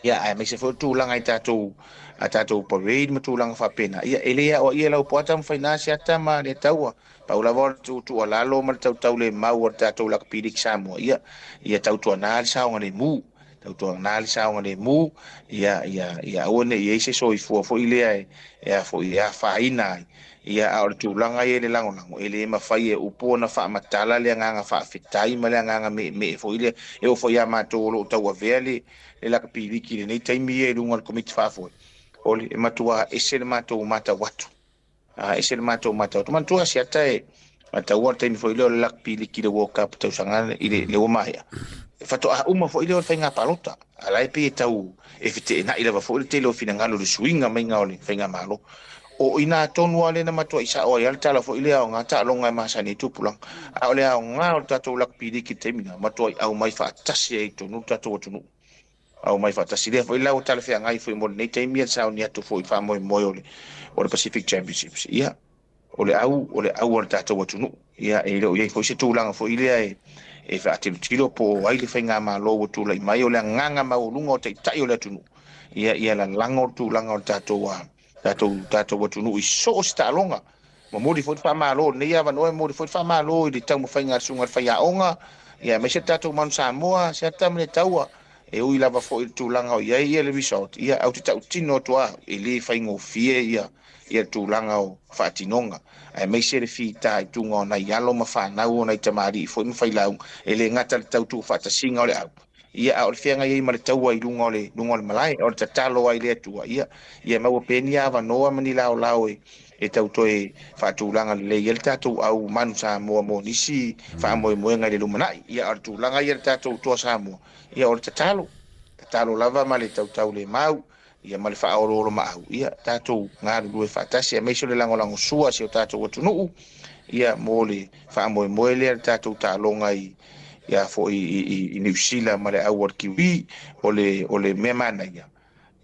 ia aemaise foi o tulaga i tatou a tatou parade ma tulaga faapena ia e le aoaia e lau poata ma faina se ata ma le taua pau lava o le tuutuualalo ma le tautaulemau o le tatou Rugby League Samoa ia ia tautuana le saogalemu tautuana le saogalemu ia ia ia aua ne i ai se soifua foi lea e e a foi e afaina ai ia a o le tulaga ia i le lagolago e le mafai e upu ona faamatala le agaga faafetai ma le agaga meemee foi lea e oo foi ia matou o lo o tauavea le le lakapi liki i lenei taimi ia i luga o le Komiti Faafoe o le e matua ese le matou matau atu A ese le matou matau atu. Manatua Asiata e mataua le taimi foi lea o le Rugby League i le World Cup tausaga i le, le ua maea. E faatoa uma foi lea o le faiga palota. A la e pei e tau e feteenai lava foi le tele o finagalo i le suiga maiga o le faigamalo. O i ina tonu lava lea na matuai sao ai lava le tala foi lea aoga taaloga e masani ai tupulaga. A o le aoga o le tatou Rugby League i le taimi lena, matuai aumai faatasi ai i totonu le tatou atunuu. Aumai faatasi lea foi la ua talafeagai foi mo lenei taimi le sauni atu foi i le faamoemoe o le o le Pacific Championships. Ia, o le au, o le au a le tatou atunuu. Ia, e le o i ai foi se tulaga foi lea e e faatilotilo po o ai le faigamalo ua tulai mai, o le agaga maualuga o taitai o le atunuu, ia ia lalago le tulaga o le tatou tatou tatou atunuu i so o se taaloga. Momoli foi le faamalo i lenei avanoa, e momoli foi le faamalo i le taumafaiga a le Susuga i le Faiaoga, ia aemaise le tatou Manu Samoa, Seata ma le Taua, e ui lava foi i le tulaga o i ai ia le result, ia ae ou te tautino atu lava, e le faigofie ia ia le tulaga o faatinoga, aemaise le fitaituga o nai alo ma fanau o nai tamalii foi ma failauga, e le gata i le tau tuufaatasiga o le au, Ia, a o le feagai ai ma le taua i luga o le luga o le malae, o le tatalo ai le Atua, ia, ia maua pea ni avanoa ma ni laolao e, e tau toe faatulaga lelei ai le tatou au manu Samoa mo nisi faamoemoega i le lumanai. Ia, a o le tulaga ia i le tatou Toa Samoa, ia, o le tatalo, tatalo lava ma le tautaulemau, ia ma le faaoloolomaau, ia tatou galulue faatasi aemaise o le lagolagosua a si o tatou atunuu, ia mo le faamoemoe lea le tatou taaloga i ia foi i, i, i Niu Sila ma le au a le Kiwi, o le, o le mea manaia,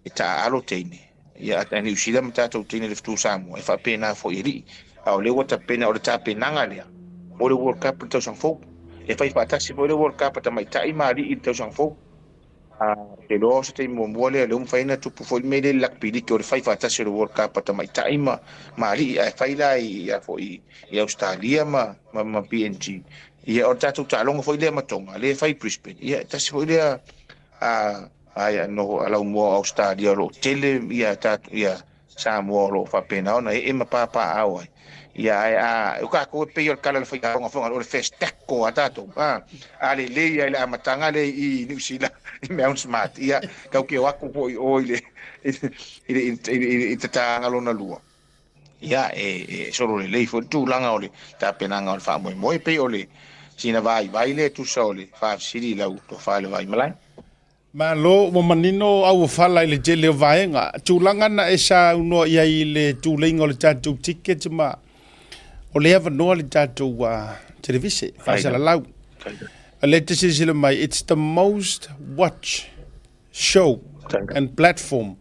e taaalo teine, ia a Niu Sila ma tatou teine i le fetu Samoa, e faapena foi alii. A o lea ua tapena, o le tapenaga lea mo le World Cup i le tausaga fou. E fai faatasi foi le World Cup a tamaitai ma alii i le tausaga fou. Ou te iloa o se taimi muamua lea, lea ua mafai ona tupu foi le mea lea i le Rugby League o le fai faatasi o le World Cup a tamaitai ma ma alii, ae fai la i a foi i Ausetalia ma ma ma PNG. Ia o le tatou taaloga foi lea ma Tonga, lea e fai i Brisbane. Ia e tasi foi lea a a noho a laumua o Ausetalia o lo o tele ia tatou ia Samoa o lo o faapena ona ee ma papaaao ai. Ia, ae a, o tatou e pei o le tala o le faiaoga foi, o le first tackle a tatou, a, a lelei lava i le amataga lea i Niu Sila i Mount Smart, ia, tatou te o atu foi i o i le, i le, i le, i le, i le tataga lona lua. Ia, e, e solo lelei foi le tulaga o le tapenaga o le faamoemoe, pei o le sina vaivai lea e tusa o le faafesili i lau tofa i le Vaimalae. Malo, ua manino auofala i le tele o vaega. Tulaga na e saunoa i ai i le tuleiga o le tatou ticket ma o le avanoa le tatou televise, faasalalau. O lea te silasila mai, it's the most watch show and platform.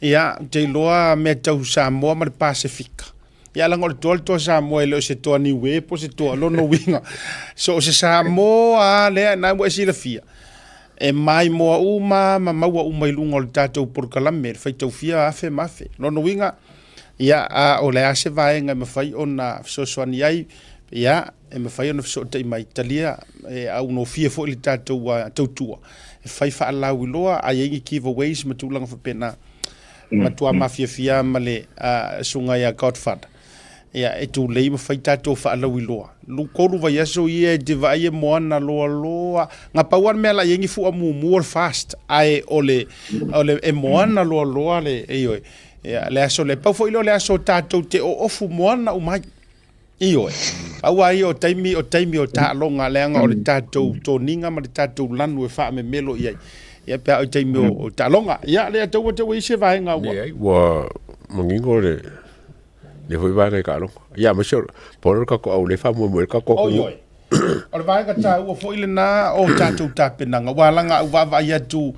Ia, te iloa mea tau Samoa ma le Pasefika. Ia leaga o le toa le toa Samoa e le o se toa Niue po o se toa lona uiga. So o se Samoa lava lea na ua e silafia e maimoa uma ma maua uma i luga o le tatou polokalame le faitau fia afe ma afe. Lona uiga, ia a o le a se vaega e mafai ona fesoasoani ai, ia e mafai ona fesootai mai, talia e augofie foi le tatou tautua e fai faalauiloa, a i ai ni giveaways ma tulaga faapena. Matua mafiafia ma le susuga ia Godfather. Ia, e tulei ma fai tatou faalauiloa. Lutolu vaiaso ia e te vaai e moana loaloa. Na pau lava le mea la i ai ni fua mumu o le fast, ae o le, o le e moana loaloa le, ioe, ia, le aso lea. Pau foi lea o le aso tatou te oofu moana uma ai. Ioe. Pau lava ia o taimi, o taimi o taaloga, leaga o le tatou toniga ma le tatou lanu e faamemelo i ai. Ia pe a o i taimi o, o taaloga. Ia, lea taua taua i se vaega ua. Leai, ua manino le lea foi vaega i taaloga. Ia, aemaise o, pau lea o le tatou au lea e faamoemoe i ai le tatou Oi, atunuu. oi. O le vaega taua foi lena o tatou tapenaga, ua alaga au vaavaai atu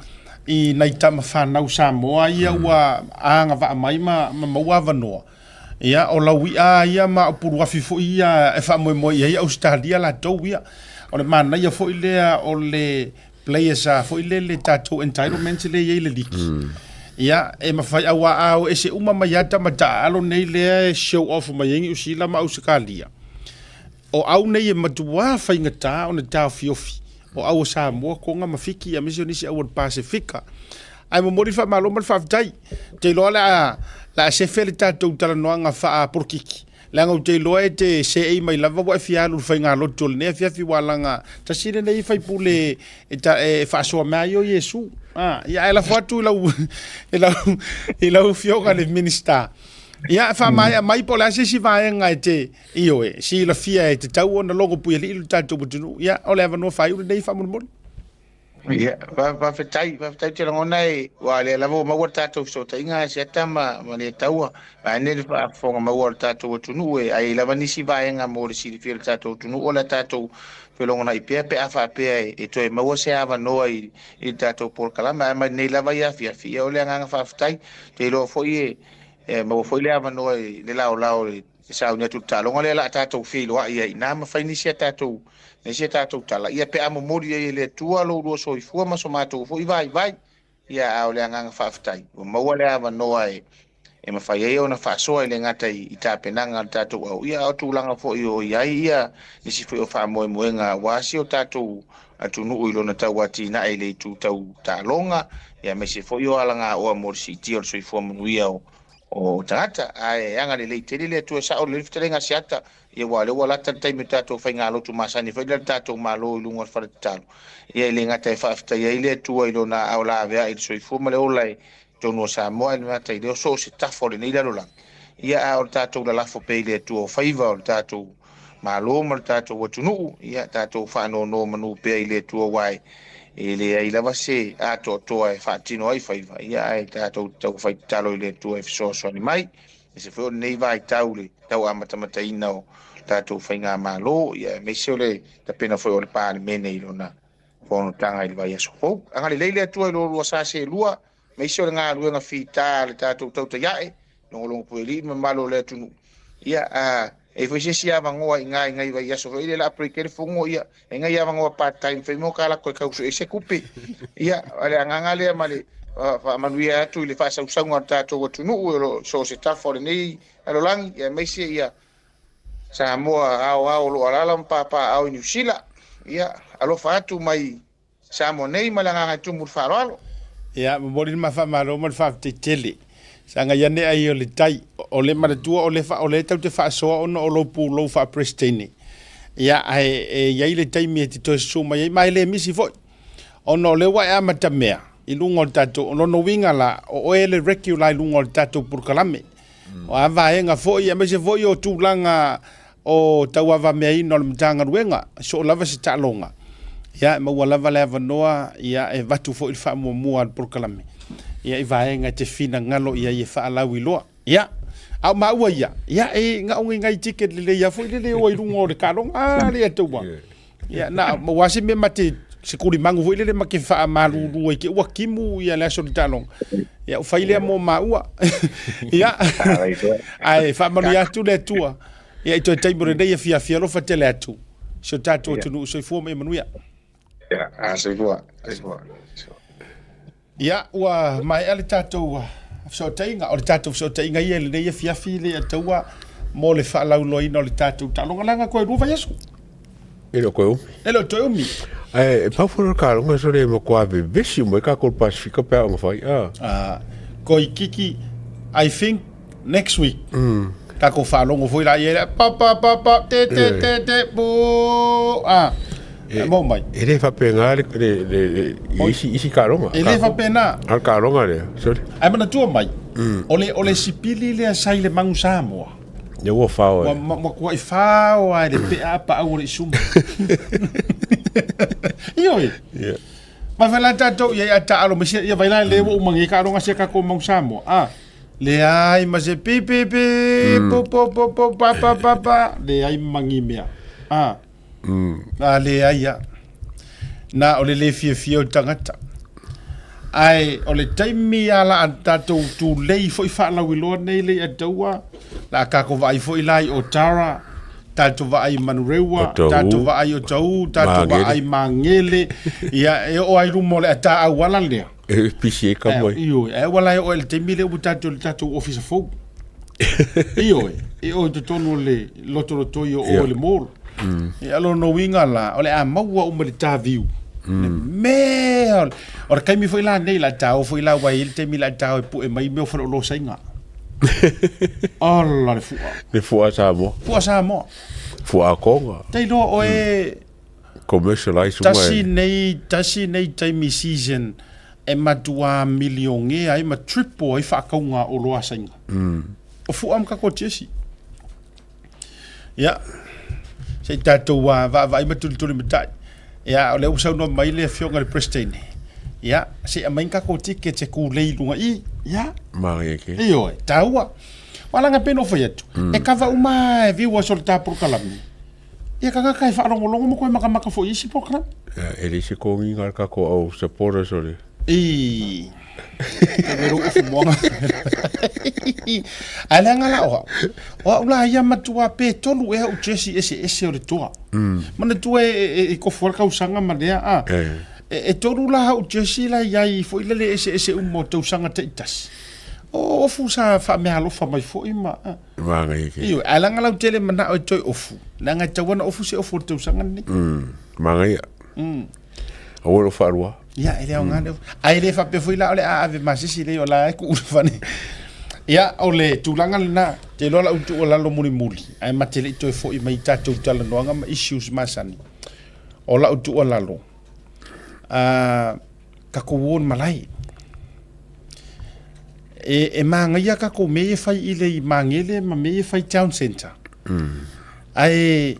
i nai tama fanau Samoa ia ua agavaa mai ma, ma maua avanoa. Ia, o laui'a ia ma o puluafi foi ia e faamoemoe i ai Ausetalia latou ia. O le manaia foi lea o le players a foi lele tatou entitlements lea e i ai le liki. Ia, e mafai auā a o ese uma mai lava tama taaalo nei lea e show off mai ai Niu Sila ma Ausetalia. O au nei e matuā faigata ona taofiofi o au o Samoa, Toga ma Fiti aemaise o nisi au o le Pasefika. Ae momoli le faamalo ma le faafetai. Ou te iloa o le a, le a sefe le tatou talanoaga faapolokiki, leaga ou te iloa e te seei mai lava ua e fia alu i le faigalotu o lenei afiafi ua alaga tasi lenei faipule e, ta, e faasoa mea ai o Iesu. Ah, ia ae lafo atu i lau, i lau, i lau afioga i le Minisita. Ia, faamaea mai po o le a se isi vaega e te, Ioe, silafia e tatau ona logo puialii lo tatou atunuu. Ia, o le avanoa faaiu lenei faamolemole. Ia, faafetai, faafetai te lagona e, ua lea lava ua maua le tatou fesootaiga e Siata ma, ma le taua. Vaeane le faafofoga maua o le tatou atunuu e ai lava nisi vaega mo le silafia o le tatou atunuu o le tatou felogonai pea pe a faapea e, e toe maua se avanoa i, i le tatou polokalame. Ae mai nei lava ia afiafi, ia o le agaga faafetai. Te iloa foi e, e maua foi le avanoa i le laolao i e sauni atu i le taaloga lea la a tatou feiloai ai ina ma fai nisi a tatou nisi a tatou tala ia pe a momoli ai e le Atua lo ulua soifua ma so matou foi vaivai ia a o le agaga faafetai ua maua le avanoa e e mafai ai ona faasoa e le gata i, i tapenaga a le tatou au ia a o tulaga foi o i ai ia nisi foi o faamoemoega aua si o tatou atunuu i lona tauatinae i le itu tau taaloga ia aemaise foi o alagaoa mo le siitia o le soifua manuia o o tagata, ae agalelei tele le Atua e sao lelei le fetalaiga a Siata, ia aua o lea ua lata le taimi o tatou faigalotu masani foi lea le tatou Malo i luga o le fale tatalo. Ia e le gata e faafetai ai le Atua i lona aao laveai i le soifua ma le ola i totonu o Samoa, ae le gata i lea o so o se tafa o lenei lalolagi, ia a o le tatou lalafo pea i le Atua o faiva o le tatou Malo ma le tatou atunuu, ia tatou faanonomanu pea i le Atua aua e leai lava se atoatoa e faatino ai faiva, ia ae tatou te taufai tatalo i le Atua e fesoasoani mai. Aemaise foi o lenei vaitau i le tau amatamataina o tatou faigamalo, ia aemaise o le tapena foi o le Palemene i lona fonotaga i le vaiaso fou. Agalelei le Atua i lo oulua sa seelua, aemaise o le galuega fita a le tatou tautai ae, logologo puelii le mamalu o le atunuu. Ia, a e i foi se isi avanoa i ina i nai vaiaso foi lea o le a break ai le fono, ia, e nai avanoa part time foi mo ka lako e tau sue ai se tupe. Ia, o le agaga lea ma le faamanuia atu i le faasausauga o le tatou atunuu o lo o so o se tafa o lenei lalolagi, ia aemaise ia Samoa aoao o lo o alaala ma papaaao i Niu Sila. Ia, alofa atu mai Samoa nei ma le agaga e tumu i le faaaloalo. Ia, momoli le ma faamalo ma le faafetai tele. Sagai ane ai o le tai. O le manatua o le, o le tau te faasoa ona o lou pulou faa-Peresetene. Ia, ae e i ai le taimi e te toe susu mai ai, ma e le misi foi. Ona o lea ua e amatamea i luga o le tatou, o lona uiga la, o oe le regular i luga o le tatou polokalame. O a vaega foi, aemaise foi o tulaga o tauavameaina o le Matagaluega, soo lava se taaloga, ia, e maua lava le avanoa, ia, e avatu foi le faamuamua a le polokalame, ia, i vaega e te finagalo i ai e faalauiloa. Ia, a o maua ia, ia, e na o ni nai ticket lelei lava foi lele e o ai i luga o le taaloga, a lea taua. Ia, na, aua se mea ma te Se kulimagu foi lele ma ke faamalulu ai ke ua kimu ia le aso le taaloga. Ia, ua fai lea mo maua. Ia, ae faamanuia atu le Atua. Ia, i toe taimi o lenei afiafi, alofa tele atu. Si o tatou atunuu, soifua ma ia manuia. Ia, a soifua, soifua. Ia, ua maea le tatou fesootaiga. O le tatou fesootaiga ia i lenei afiafi le Ataua mo le faalauiloaina o le tatou taaloga. Leaga toe 2 vaiaso. E le o toe umi. E le o toe umi. Ae, e pau foi le taaloga sole e matua vevesi uma ai tatou i le Pasifika pe a oo ina fai. Ah. Ah, koikiki, I think next week. Mm. Tatou faalogo foi la i ai pa pa pa pa te te te te pu ah. E, mau mai. E le faapena le, le, le, le isi, isi taaloga. E le faapena. A le taaloga lea, sorry. Ae manatua mai, o le, o le sipili lea sa i le Manu Samoa. Ia ua fao e. Ua matuai fao lava i le pea a paau o le isuma. Ioe. Yeah. Ma fai la tatou i ai a taalo mai sia, ia vai la le ua uma nge taaloga sia tatou Manu Samoa. Ah. Leai ma se pi pi pi, pu pu pu pu pa pa pa pa, leai ma ni mea. Ah. A leai a. Na o le le fiafia o le tagata. Ae o le taimi a la a tatou tulei foi faalauiloa nei le Ataua, la a tatou vaai foi la i Otara, tatou vaai i Manurewa, tatou vaai i Otahuhu, tatou vaai i Magele, ia e oo lava i luma o le ata auala lea. E pisi ai ka mai. Ioe, ae ua la e oo i le taimi lea ua tatou i le tatou ofisa fou. Ioe, e oo i totonu o le lotolotoi o o i le mall. Ia, o lona uiga la, o le a maua uma i le taviu. Le mea o le, o le taimi foi la nei, la ta o foi la ua i ai le taimi la ta o e pue mai mea o faleoloa Saina. Ala le fua. Le fua Samoa. Fua Samoa. Fua Tonga. Tailoa oe Commercialize uma Tasi nei, tasi nei taimi season e matuā milionea ai ma triple ai faakauga o oloa a Saina. O fua ma tatou tiesi. Ia, se i tatou vaavaai ma tulitulimatai. Ia, o lea ua saunoa mai le afioga i le President. Ia, se i aumai ni tatou tickets e kulei i luga i i. Ia. Manaia tele. Ioe, taua. Aua leaga e pei ona ou fai atu, e kava uma lava e viewers o le ta polokalame. Ia tagata e faalogologo ma toe makamaka foi i isi polokalame. Ia, e leai se togiga a le tatou au supporters o le. I. Te wero ofu moanga. Ae leaga la o au. O au la ia matua pe tolu ea au jersey eseese o le toa. Manatua e, e, e, e kofu ai le tausaga ma lea a. E, e tolu la au jersey la iai foi lele eseese uma o tausaga taitasi. O ofu sa faameaalofa mai foi ma a. Manaia tele. Ioe, ae leaga lautele manao e toe ofu. Leaga e tatau ona ofu se ofu o le tausaga lenei. Manaia. Aua le faalua. Ia, e le aoga le ofu. Ae le faapea foi la o le a ave ma se isi lei o la e tuu le fane. Ia, o le tulaga lena, te iloa lau tuualalo mulimuli, ae ma te le i toe foi mai i tatou talanoaga ma issues masani. O lau tuualalo, tatou o i le malae. E, e māngaia tatou mea ia e fai i le i Magele ma mea ia e fai town centre. Ae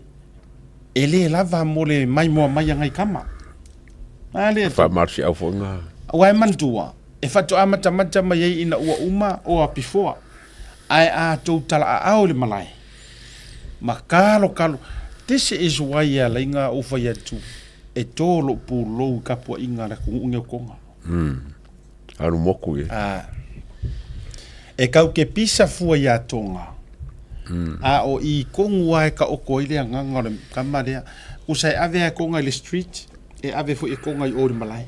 e le lava mo le maimoa mai a ngai tama. A lea. Faamalosiau foi ngā. Aua e manatua, e faatoa matamata mai ai ina ua uma oa pifoa, ae a tou talaaao i le malae, ma kalokalo, this is why e ala ai ngā ou fai atu, e tō lou pulou i kapuaiga a le atunuu nei o Tonga. Alu moku ia. A. E kau ke pisa fua iā Tonga. A o i kongu a e ka oko ai le agaga o le kama lea. Kusa e ave a e Konga i le street, e ave foi e Konga i o i le malae.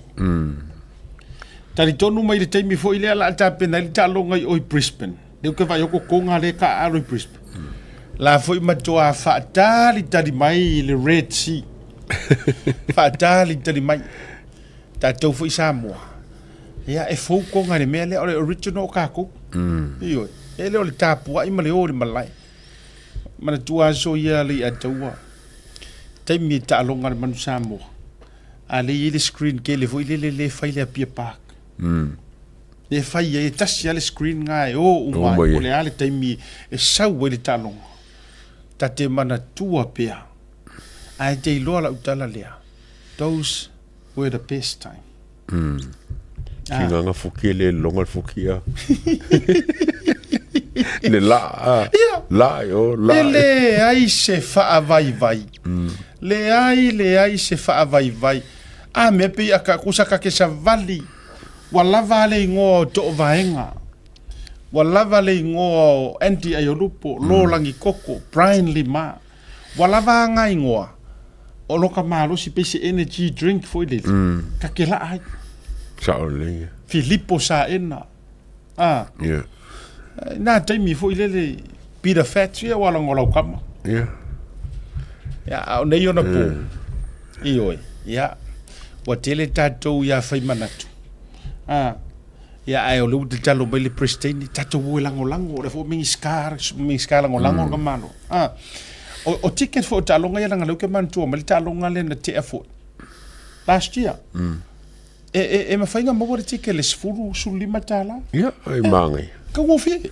Talitonu mai le taimi foi lea la a tapena ai le taaloga i o i Brisbane. Lea ou te vaai atu Tonga lea e taaalo i Brisbane. La foi matuā faatalitali mai i le Red Sea. Faatalitali mai. Tatou foi Samoa, ia e fou Tonga i le mea lea, o le original o tatou. Ioe, e le o le tapuai ma le o i le malae. Manatua aso ia Leiataua, taimi e taaloga le Manu Samoa, a lea e i ai le screen tele foi lele lea e fai le Apia Park. Lea e fai ai, e tasi lava le screen na e o uma ai, po o le a le taimi e sau ai le taaloga. Ta te manatua pea, ae te iloa lau tala lea, those were the best time. Ki nganga fuki e le longa le fuki a. Le la a. Ia. La i o, la. E leai se faavaivai. Leai, leai se faavaivai. A mea pei a ka kusa ka ke savali. Ua lava le igoa o Toovaega. Ua lava le igoa o Andy Aiolupo, Lo Langikoko, Brian Lima. Ua lava a nga igoa o lo ka malosi pei se energy drink foi lele. Ka ke laa ai. Sao lelei. Filipo Saena. A. Yeah. Nā taimi foi lele Peter Fats ia ua lago lau kama. Yeah. Ia, a o nei ona pō. Ioe. Ia. Ua tele tātou ia whai manatu. A. Ia, ae o le ua tatalo mai le President, tātou o e lagolago, o le fo Minisita, Minisita lagolago mm. ka malo. A. O, o ticket fo o taaloga ia langa leu ke manatua mai le taaloga lea na tea foi. Last year. Mm. E, e, e mawhai nga maua le ticket le 10, 15 tāla. Ia, e māngai. Ka ngofie.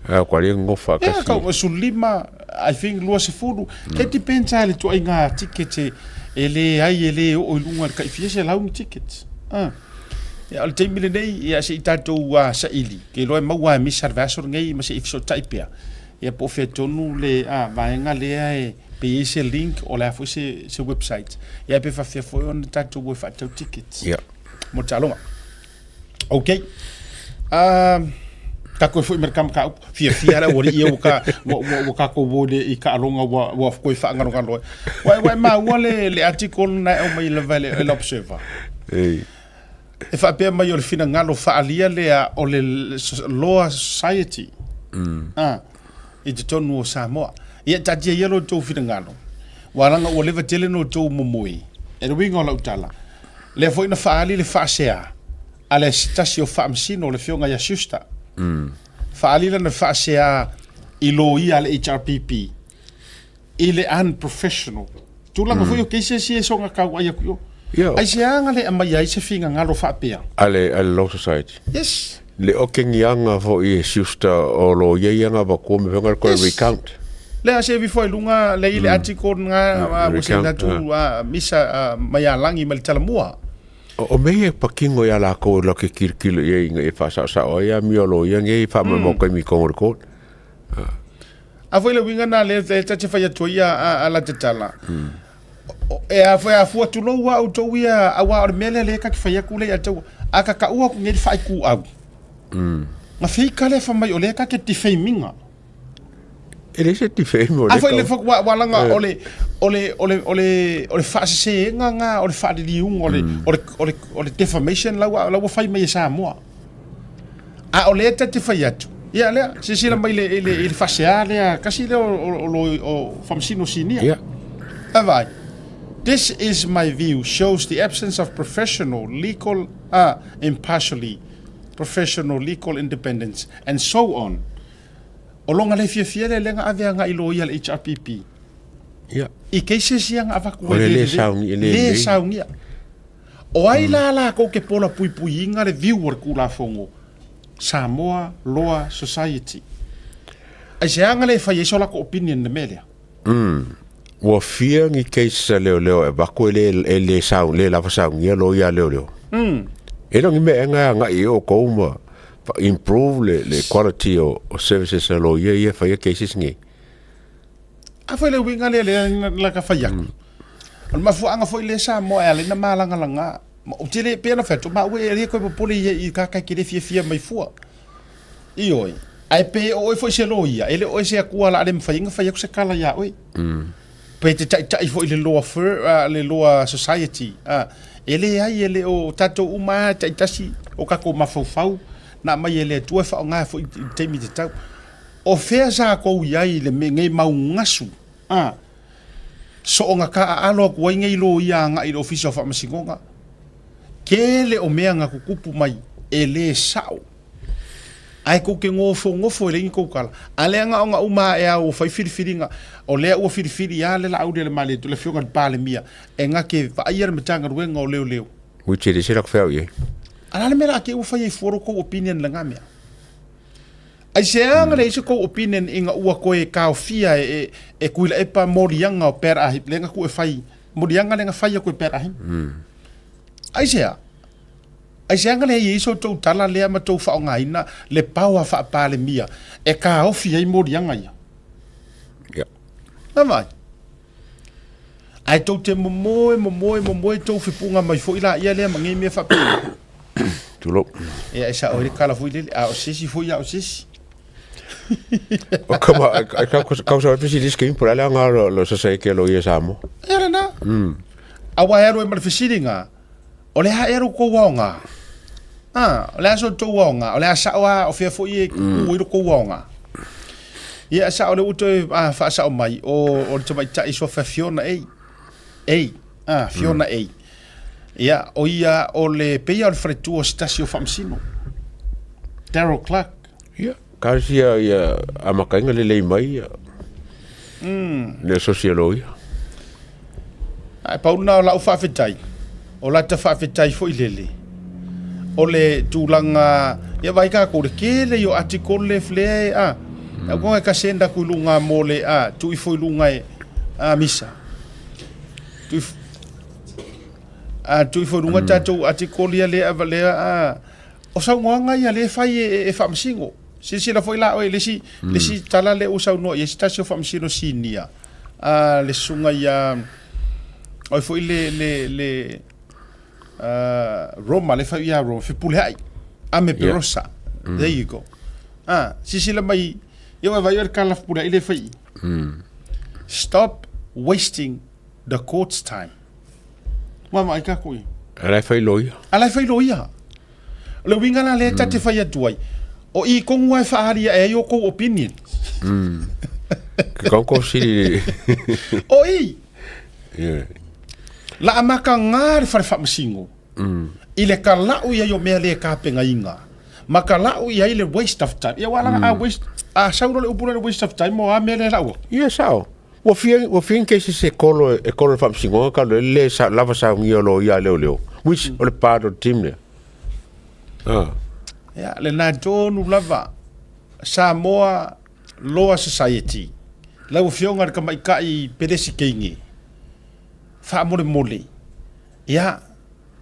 A, kua le ngofa kasi. Ia, ka 15, I think 20. Mm. Ke depends a le tuai ngā ticket e, e le ai, e le o i lunga le kaifia se lau ni tickets. Ah. Ia, o le taimi lenei, ia, se i tatou uh, saili, ke iloa e maua e misa le vaiaso lenei ma se i fesootai pea. Ia, po o fea tonu le uh, vaega lea e pe i ai se link o le a foi se, se website. Ia, pe faafefea foi ona tatou o e faatau tickets. Ia. Mo le taaloga. Ok. Um, takou foi ma le mataupu. Fiafia le aualii ia ua ka, ua, ua, ua takou o i le i taaloga ua, ua toe faagalogalo ai. Ua, ua e maua le, le article na e aumai lava e le, e le Observer. Ei. E faapea mai o le finagalo faaalia lea o le Law Society. Mm. Ah, i totonu o Samoa. Ia taatia ia lo outou finagalo. Ua laga ua leva tele no outou momoe. E le uiga o lau tala. Lea foi na faaali le faasea a le se tasi o faamasino o le afioga ia Schuster. Mm. Faaali lana faasea i loia a le HRPP i le unprofessional. Tulaga mm. foi o cases ia e soga kauai aku i o. Yeah. Aisea le aumai ai se finagalo faapea? A le, a le Law Society. Yes. Le o ke ngianga fo i Schuster o lo ia ia nga vaku me venga ko Yes. recount. Lea se vi foi lunga le i le article nga ua se recount, atu misa mai a lagi ma le talamua. O mea ia e pakingo ia lakou la ke kilokilo i ai ina ia faasaosao ai amio a loia nei faamoemoe taimi i totonu o le court. A foi le uiga na lea e ta te fai atu ai a la te tala. E a foi a fua tulou a outou ia auā o le mea lea lea ka te fai atu lea ia te a ka taua atu nei le faaituau. Na feika lea fai mai o lea ka te defaming-a. E leai se defame o A lea foi le tau. fa ua laga o le o le o le o le o le faaseseega na o le faaliliuga o le o le o le o le defamation la ua la ua fai mai e Samoa. A o lea ta te fai atu, ia lea, silasila mai le i le i le faasea lea, tasi lea o o o o Faamasino Sinia. Ia. A vaai. This is my view shows the absence of professional legal uh, impartially professional legal independence and so on. O loga le fiafia lea lea na ave agai i loia a le HRPP. Ia. I cases ia na avatu O le le saunia, le le lelei. saunia. O ai la lakou ke pola puipuiina le viu o le Tulafono Samoa Law Society? Aisea le fai ai so latou opinion i le mea lea? Ua fia ni cases a leoleo e avatu e le, e le, sau, le lava saunia loia a leoleo. E le o ni mea ea e agai i ai outou ma improve le, le quality o, o services a loia ia e faia cases nei. A foi le uiga lea lea la ka fai atu. O le mafuaaga foi lea Samoa e ala ai na malagalaga. Ma ou te le pei ona fai atu, maua e le koe popole ia i ka kai ke le fiafia mai fua. Ioe. Ae pe o oe foi se loia, e le o oe se Atua la le mafai ona fai atu se tala ia oe. Pe te taitai foi le Law Fir, le Law Society. E leai, e le o tatou uma lava taitasi o tatou mafaufau na aumai e le Atua e faaaoga foi i le taimi tatau. O fea sa tou i ai i le nei mau gasu, a soona taaalo atu ai nei loia agai i le Ofisa o Faamasinoga? Tele o mea na tutupu mai e le sao. Ae tou te nofonofo e leai ni tou tala. A lea na ona uma ae a ua fai filifiliga, o lea ua filifili a le Laaulialemalietoa, le Afioga i le Palemia, e na te vaaia le Matagaluega o Leoleo. Which e le se lako feau i ai. A le a le mea la a te ua fai ai fua lo tou opinion i lena mea? Aisea mm. leai se kou opinion ina ua koe kaofia e, e Tuilaepa moliaga o Per Ahim, le na ku e fai, moliaga le na fai aku e Per Ahim. Mm. Aisea? Aisea nga leai ai so tou tala lea ma tou faaaogaina le power faapalemia e kaofi ai moliaga ia? Yeah. Na vai. Ae tou te momoe, momoe, momoe tou fepuga mai foi laia lea ma nei mea faapena. Tulou. Ia e sao ai le tala foi lele, a o se isi foi a o se isi. O kama, ai kau kau sa fesili se keimi po o le a le aoga o le sosaiete a loia i Samoa. Ia lena. Aua e alu ai ma le fesiliga, o le a ea lo tou aoga? A, o le a so tou aoga? O le a sao a o fea foi e ku ai lo tou aoga? Ia sao lea ua toe faasao mai, o, o le tamaitai suafa Fiona A. A. A, Fiona A. Ia, o ia o le pei o le faletua o se tasi o faamasino. Daryl Clark. Ia, talosia ia amataina lelei mai ia le asosi a loia. Ae pau lena o lau faafetai, o lata faafetai foi lele, o le tulaga, ia vaai tatou le tele ia o article le lea e, a, mm. au e ka send aku i luga mo le, a, tuu ifo i luga e, a, misa. Tuu ifo, a, tuu ifo i luga tatou article ia lea, lea, a, O saunoaga ia lea e fai e, e Faamasino. Silasila foi la oe i le isi, le isi tala lea ua saunoa i ai se tasi o Faamasino sinia, a le susuga ia, o ai foi le, le, le, uh, Roma, le fai ia Roma, Fepuleai, Ame Perosa. Yeah. There you go. Ah, silasila mai, ia ua vai o le kala Fepuleai le fai. Stop wasting the court's time. Vaavaai tatou i. A la e fai loia. A la e fai loia. O le uiga la lea ta te fai atu ai, o i tonu lava e faaali ae ai outou opinion. Ke kaukau sili. O i. Yeah. La amataga le fale faamasino i le talau i ai o mea le tapenaina ma talau i ai le waste of time. Ia aua leaga a waste, a sau loa le upu lea o le waste of time, o a mea lea e lau atu? Ia sao. Ua fia, ua fia ni cases e kolo, e kolo le faamasinoga talu ai le le lava saunia o loia a leoleo, which o le part o le team lea. Ah. Ia, lena tonu lava, Samoa Law Society, lau Afioga i le Tamaitai Peresikeine, faamolemole, ia,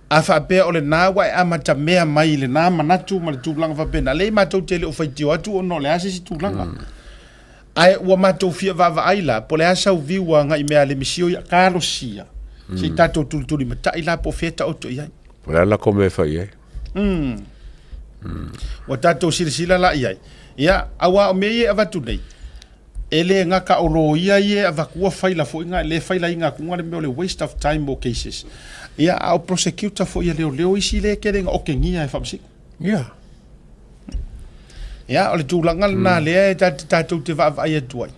a faapea o lena ua e amatamea mai i lena manatu ma le tulaga faapena, leai matou te le o faitio atu ona o le a se isi tulaga. Ae ua matou fia vaavaai la, po o le a sau viu agai mea a le misio ia, talosia, se i tatou tulitulimatai la po o fea e taoto i ai. Po o le a le latou mea e fai i ai. Ua tatou silasila la i ai. Ia, aua o mea ia e avatu nei, e le gata o loia ia e avatua faila foi na, le failaina atuga le mea o le waste of time mo cases. Ia, a o prosecutor foi a leoleo isi lea e tele ina otegia e faamasino. Ia. Ia, o le tulaga lena lea e tatou te vaavaai atu ai.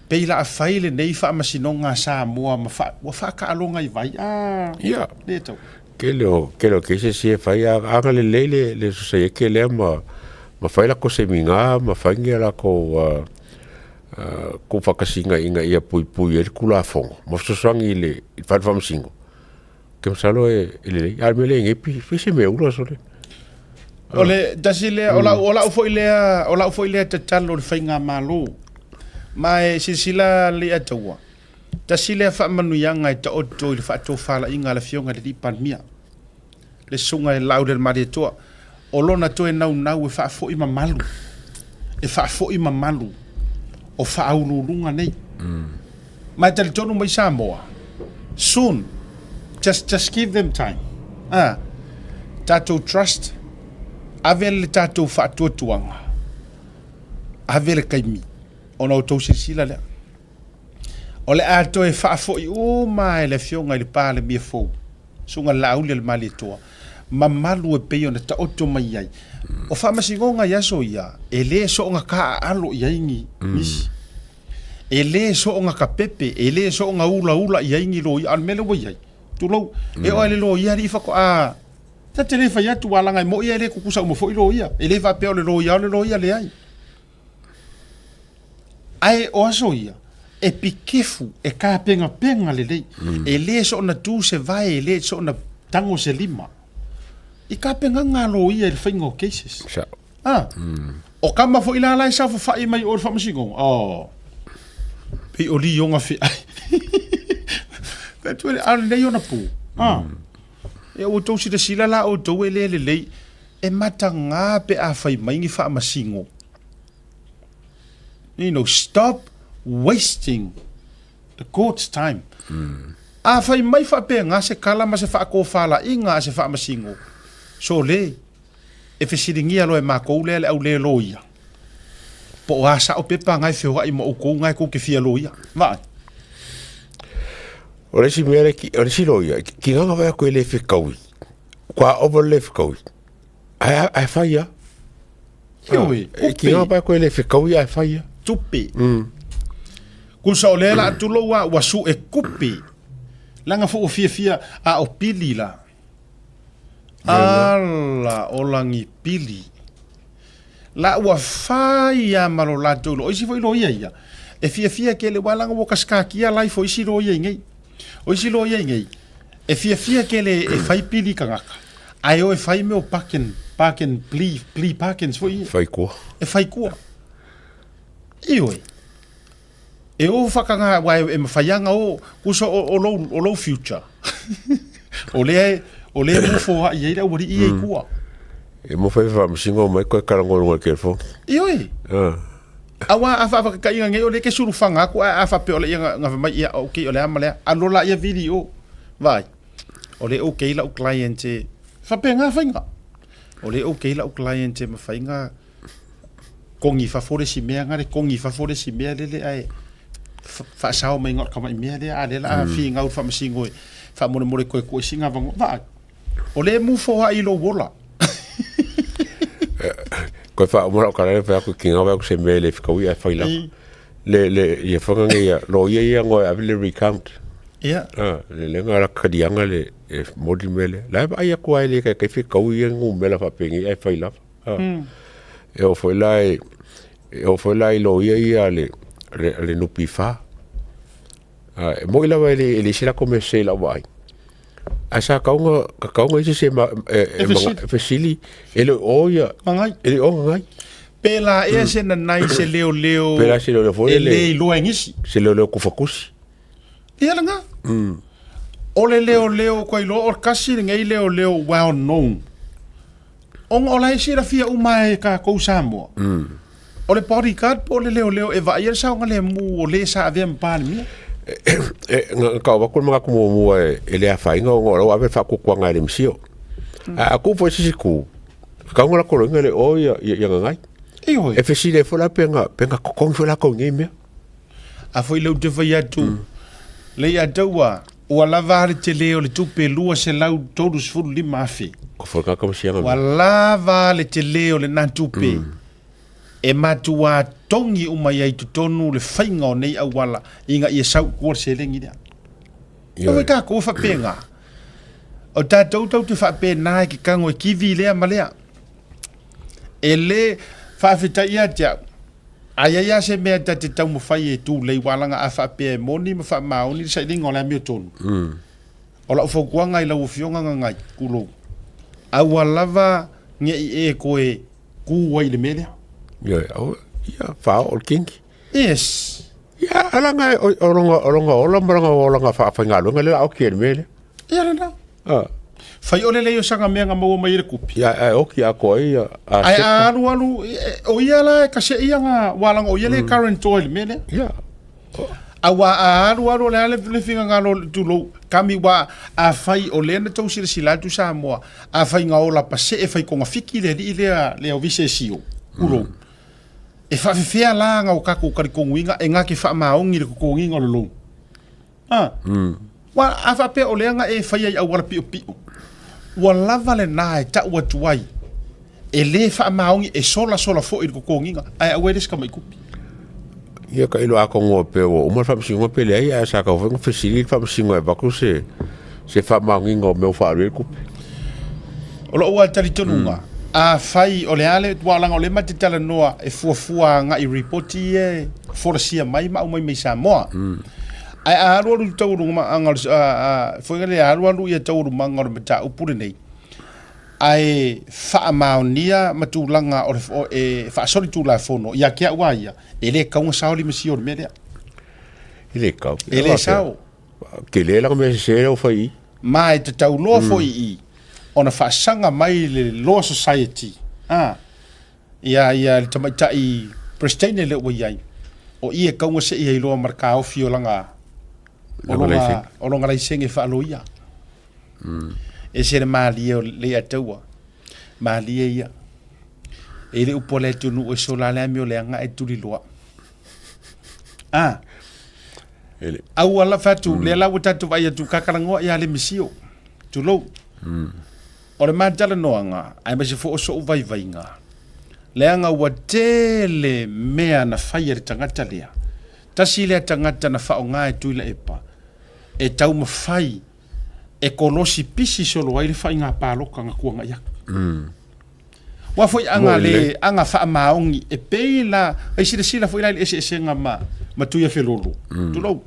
Pei la a fai lenei faamasinoga a Samoa ma fa, ua faataaloga i vai. Ah, Ia. le tau. Tele o, tele o cases ia e fai, a agalelei le, le sosaiete lea ma, ma fai latou seminar ma fai ni a latou uh, uh, tuufaatasiga ina ia puipui ai le Tulafono ma fesoasoani i le, i le fale faamasino. Ou te masalo e, e lelei. A o le mea lea i nei, pei se mea ula sole. O le tasi lea, o lau, o lau foi lea, o lau foi lea tatalo i le faigamalo. Ma e silasila le Ataua, tasi lea faamanuiaga e taoto i le faatofalaiga a le Afioga i le Alii Palemia, le Susuga i le Laaulialemalietoa, o lona toe naunau e faafoi mamalu, e faafoi mamalu o faauluuluga nei. Ma e talitonu mai Samoa, soon, just, just give them time. Ah, tatou trust, ave le tatou faatuatuaga, ave le taimi, ona outou silasila lea. O le a toe faafoi uma e le Afioga i le Palemia fou, Susuga Laauli a le Malietoa, mamalu e pei ona taoto mai ai. O faamasinoga i aso ia, e le soona taaalo i ai ni nisi. E le soona tapepe, e le soona ulaula i ai ni loia. A o le mea lea ua i ai, tulou, e oo lava i le loia alii faatoa, ta te le fai atu aua leaga e moni e le tutusa uma foi loia. E le faapea o le loia o le loia, leai. Ae o aso ia, e pikefu, e tapenapena lelei. E le soona tu se vae, e le soona tago se lima. I tapenaga a loia i le faiga o cases. Sao. Ah. O tama foi la la e saofafai mai o i le faamasinoga, oh, pei o lioga feai. Fai atu ai, a o lenei ona pu. Ah. Ia ua outou silasila la outou e le lelei, e mataga pe a fai mai ni faamasino. You know, stop wasting. The God's time. A fai mai faapena se kala ma se faatofalaiga a se faamasino, sole, e fesiligia loa e matou lea le au le loia, po o a sao pepa na e feoai ma outou na e tou te fia loia. Vaai. O le isi mea lea, o le isi loia, ki nganga vai atu e le fekaui, kua ova le fekaui, ae, ae fai a. Ioe, E ki nganga vai atu e le fekaui ae fai a. Tupe. Kusa o lea la tulou a ua su e kupe. Langa fo ua fiafia a o pili la. Ala o lagi pili. La ua fai a ma lo latou lo. O isi foi loia ia. E fiafia kele wa langa ua kasikakia life o isi loia i nei. O isi loia i nei. E fiafia kele e fai pili kangaka. Ae o e fai mea o parking, parking, plea, plea parkins foi ia. Fai kua. E fai kua. Ioe. E o whakanga, wa e, e mawhaianga o, kusa o, o, lou, o lou future. o lea, o lea mofo a i eira ua rii e kua. E mo whai whaamasinga o mai koe karango runga ke telefone. Ioe. Ah. Aua a whaakakaiga ngei o le ke suru whanga aku a a whape o le ia nga mai ia okay o le ama lea alo la ia video. Vai. O le okay la u client e whape ngā whainga. O le okay la u client e mawhainga kongi fafo le isi mea nga le kongi fafo le isi mea lele ae faasao mai nga o le kamai mea lea a lea la a figau le faamasino e faamolemole koe koe singa vango vaai o le mufo ai lou ola. Koe faauma lau kalale fai atu ki ngā wai se mea le whakaui ai whai lava. Le, le, ia whanga nge ia, lo ia ia ngoe ave le recount. Ia. Ah, le lenga la kalianga le, e moli mele. La e ai aku ai le kai kai whakaui ia ngu mela whapengi ai whai lava. E oo foi la e e oo foi la i loia ia a le a le NPF. E moi lava e le e le isi lakou mea sese i lau vaai. Ae sa kauga ka kauga isi se ma e e maga e fesili e le o ia Gagai. E le o Gagai. Pe la ea se nanai se leoleo Pe la se leoleo foi e le iloa e nisi. Se leoleo kufakusi. Ia lena. O le leoleo kua iloa o le kasi lenei leoleo well known. Ona o la e silafia uma e kākou Samoa. O le bodyguard po o le leoleo e vaaia le saogalemu o le sa avea ma Palemia. E, na ka o atu le manatu muamua e, e le afaina ona o la ua ave le faatuatuaga e le MCIL. A aku foi se isi itu, kauga la koloiga le o ia, ia, ia Gagai. Ioe. E fesili ai foi la pe na, pe na totogi foi lakou i nei mea. A foi lea ou te fai atu, lea ia te ua, ua lava le tele o le tupe 235,000. Ko foi ka kamasiaga Ua lava le tele o lena tupe e matuā togi uma ai i totonu le faiga o nei auala ina ia sau i tua le seleni lea. Ioe. Ua tatou faapena. O tatou tatou te faapena e ke kago e kivi lea ma lea. E le faafetai ia te au. A i ai lava se mea ta te taumafai e tulei ualaga a faapea e moni ma faamaoni le sailiga o le amiotonu, o lau fautuaga i lau Afioga Gagai, tulou, aua lava ne i e toe tu ai i le mea lea. Ioe, aua, ia, faaoo le kingi. Yes. Ia, alaga o, o lona, o lona ola ma lona olaga faafaigaluega lea la a oki ai i le mea lea. Ia lena. Ah. Fai ole lei o sanga mea nga maua mai e le kupi. Ia, ae oki atoa ai ia, a Ae seka. a alu alu, o ia la e kaseʻi anga ualaga o ia le current toa i le mea lea. Ia. Aua a alu alu o le a le, le finagalo tulou, kami ua a fai o lea na tou silasila atu Samoa, a fai nga ola pasee fai togafiti le alii lea, lea o Visesio, tulou. E faafefea la nga o kakou talitonuina e na te faamaoni le totogiina o le loan. A. Ua, a faapea o lea na e faia i auala piʻopiʻo, ua lava lena e taʻu atu ai, e lē faamaoni e solasola foi i le totogiga, ae aua e le se tamaʻi tupe. Ia ka iloa atonu a pea ua uma le faamasinoga pe leai, ae sa tau foi ona fesili le faamasinoga e avatu se se faamaoniga o mea ua faaalu ai le tupe. O loʻu lava talitonuga, afai o le a le aua leaga o lea ma te talanoa e fuafua agai ripoti ia e folasia mai ma aumai mai Samoa. Ae a alualu i le taualumaga o le foi lea alualu ia taualumaga o le mataupu lenei, ae faamaonia ma tulaga o le e faasolitulafono ia te au a ia, e le tatau ona sao lima sio i le mea lea. E le tatau. E le sao. Tele lana mea sese lea ua fai i i. Ma e tatau loa foi i i ona faasaga mai le Law Society a ia ia le tamaitai President lea ua i ai, o i e tatau ona see ai loa ma le taofi o lana. O loga, o loga laisene faaloia. E se le malie o le Leiataua, malie ia. E le upu a le atunuu e sola le amio leaga ae tuliloa. A. Aua la fatu, lea la ua tatou vaai atu kakalagoa ia le misio. Tulou. O le matalanoaga, aemaise foi o so'u vaivaiga, leaga ua tele mea na fai e le tagata lea. Tasi lea tagata na faaaoga e Tuilaepa e taumafai e kolosi pisi solo ai le faiga palota na tuanai atu. Ua foi aga le aga faamaoni e pei la ai silasila foi la i le eseesega ma ma Tuiafelolo. Tulou.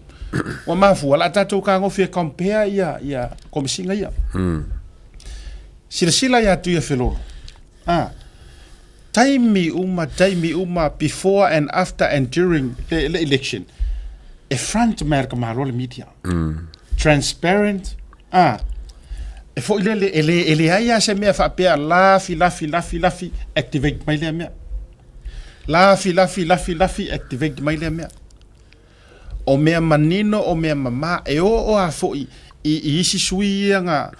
Ua mafua la tatou kagofi e compare ia ia komisiga ia. Silasila ia Tuiafelolo. Ah. Taimi uma, taimi uma, before and after and during le, le election, e front mai le ka malo le media. Transparent. Ah. E foi lele, e le, e leai lava se mea faapea lafi, lafi, lafi, lafi, activate mai lea mea. Lafi, lafi, lafi, lafi, activate mai lea mea. O mea manino, o mea mamā, e oo lava foi i, i isi sui ia na,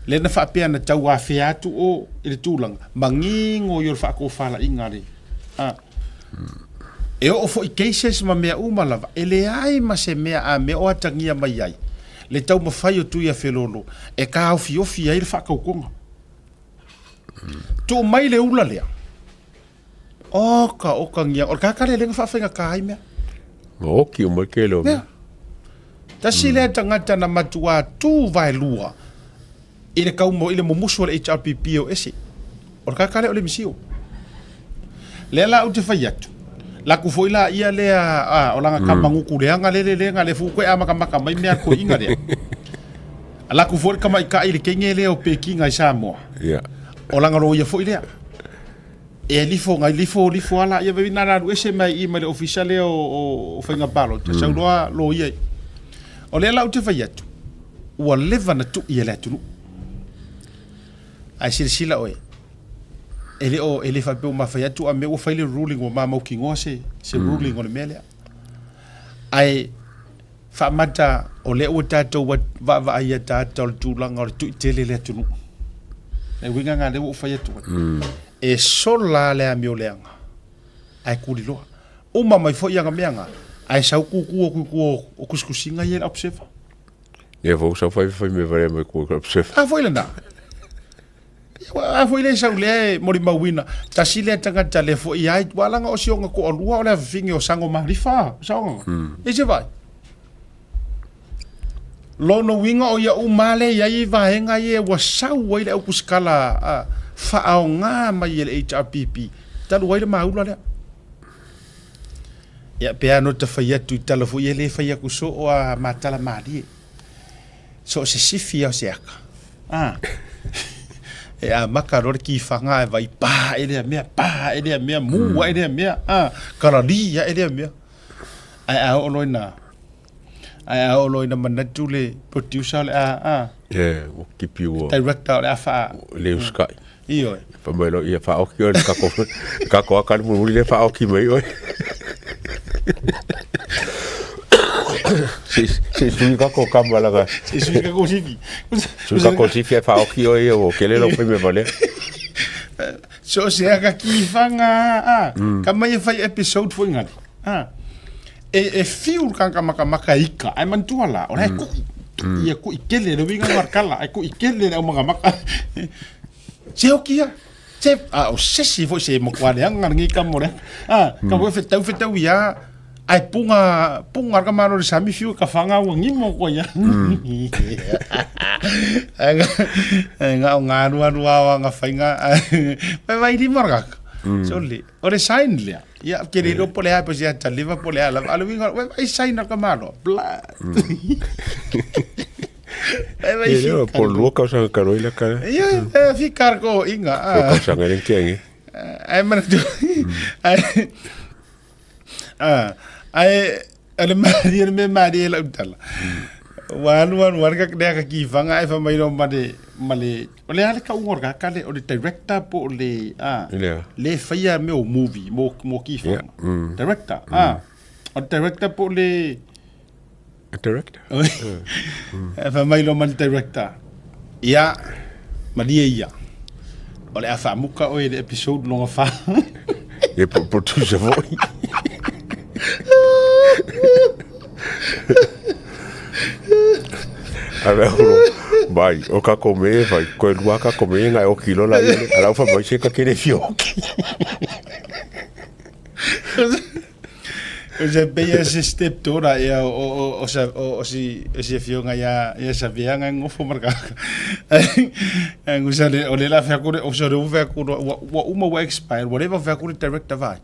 lea na faapea na tauafea atu o i le tulaga, manino ia o le faatofalaiga a le, a. E oo foi i cases ma mea uma lava, e leai ma se mea a mea o atagia mai ai le taumafai o Tuiafelolo e taofiofi ai le faatautoga. Tuu mai le ula lea, oka oka ngia, o le tagata lea lea na faafaigata ai mea. Na oki uma le tele o mea. Tasi lea tagata na matua tu vaelua i le tau i le mumusu o le HRPP o ese. O le tagata lea o le misio. Lea la ou te fai atu, laku foi la ia lea a, o lana kama nguku leaga lele lega le fu koe amakamaka mai mea koiga lea. Laku foi le tamaitai i le kenge lea o Pekinga i Samoa. Yeah. O lana loia foi lea. E lifo ngai lifo lifo ala ia vevina na alu ese mai i mai le ofisa lea o, o, o Faiga Palota. Mm. Sau loa loia. O lea la ou te fai atu, ua leva na tui e le atunuu. Ae silasila oe, e le o, e le faapea ua mafai atu a mea ua fai le ruling ua mamaukinoa se, se mm. ruling o le mea lea. Ae faamata o lea ua tatou vaavaai ataata o le tulaga o le tui tele le atunuu. Le uiga lena lea ua ou fai atu ai. Mm. E sola le amio leaga, ae kuliloa. Uma mai foi aga mea nga, ae sau kuku o kuku o kusikusiga ia i le observer. Ia fou sau fai fai me vare mai ku ka observer. A foi lena. A foi le sau lea e molimauina. Tasi lea tagata le foi ai ua langa o sionga ko alua o le afifine o sango marifa. Saonga. E se vai. Lona uiga o ia uma lea e i ai vaega ia ua sau ai le au kusikala faaaoga mai e le HRPP talu ai le maula lea. Ia pe a no ta fai atu i tala foi e le fai atu soo a matala malie. So o se sifi a o se aka. A. E a maka loa le kifaga ae vai pa e lea mea, pa e lea mea, mu ae lea mea, a, kalali ae lea mea. Ae a oo loa ina ae a oo loa ina manatu le producer o le a, a. Yeah, ua kipi ua. Director o le a faa. Le usikai. Ioe. Fai mai loa, ia faaoki oe le kako, kako aka le mulimuli lea faaoki mai oe. Se se sui kako kama laka. Se sui kako sifi. Sui kako sifi e faaoki oe ia ua kele lau fai mea valea. So se aka kifaga a, ka mai e fai episode foi ngali. A. E e fiu le kanaka makamaka ika, ae manatua la, o la e ku'i. Ia ku'i tele le uiga o kala, e ku'i tele le au makamaka. Se oki ia. Se, a o sesi foi se matua leaga lenei kama o le a, ka foi fetau fetau ia, ae punga, punga le kamalo le sami fiu ka fanga ua gimo koa ia. Ae nga o ngā alualu ao anga fainga, vai vai lima le kaka. So le, o le sign lea. Ia, ke le iloa po o le a, po o se ata leva po o le a lava. A o le uiga, vai vai sign a le kamalo. Bla. Vai E leo, po lua kausaga ka roi la ka. Ia, e whika ko inga. Po kausaga le ke ange. Ai mana tu. Ai. Ah, ai ale mari ale me mari e lau tala. Wa alu alu alu ka lea ka ki whanga ai wha mai no male male o le ale ka ungor ka kale o le director po o le ah le whaia me o movie mo mo ki whanga. Director ah o director po le. Director. E fai mai loa ma le director, Ia, malie ia, o le a faamuka oe i le episode lona fa. Ia po producer foi. Ave au lo, mai, o kako me e fai, koe lua kako me e ngai o kilo la ia le, ala ufa mai se ka kere fioki. O se pei se step daughter ia o o o sa o o si o si afioga ia ia Savea nga ngofo ma ka. Ngusa le o le la fea kore o se le fea kore ua ua uma ua expire whatever fea kore director vai.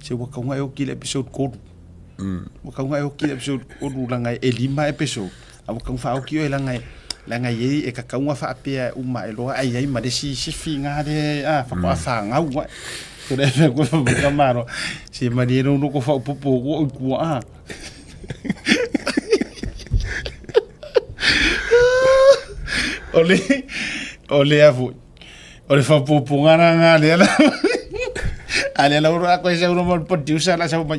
Se ua kaunga e oki le episode koru. Ua kaunga e oki le episode koru langa e lima episode. A ua kaunga whaoki oe langa e langa i e ka kaunga whaapea uma e loa ai ai ma le si sifi ngā le a whakoa whangau ai. Ko le mea koe whakamaro. Se mari e rono ko whaopopo ko o kua a. O le, o le a foi. O le whapopo ngā ngā le ala. A le ala uro a koe sa uro mo producer la sa mai.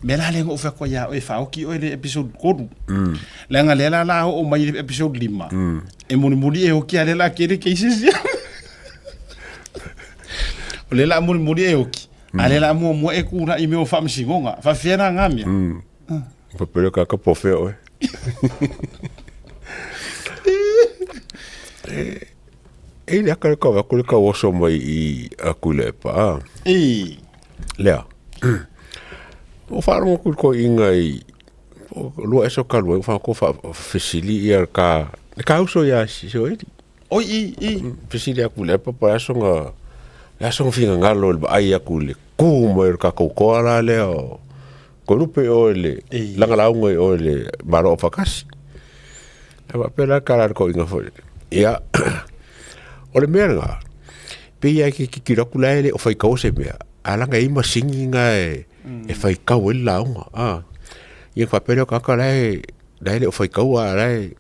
Me la le ngo fa ko ya e whaoki o le episode koru. Le nga le la la o mai le episode lima. E muli muli e oki a le la kere cases ia. O le la muli muli e oki. A le la mua mua e kura i mea o whaamsingonga. Whawhia ngā mea. Papere ka ka pofe oe. E le aka le ka wako le ka oso mai i aku le pa. E. Lea. O whaarongo ku ko inga i lua eso ka lua, o ko wha fesili ia ka le ka uso ia si so eri. Oi i i. Fesili aku le papa aso nga le aso nga finga ngalo le ai aku le ku mo ka ko ko ala le o ko lupe o le langa launga o le maro o fakasi. E wa pela ka la ko inga fo. Ia o le mea nga pe ia ki ki ki raku la ele o whai kau se mea. A langa i masingi nga e e whai kau e launga. A ia wha pele o kaka la e la ele o whai kau a la e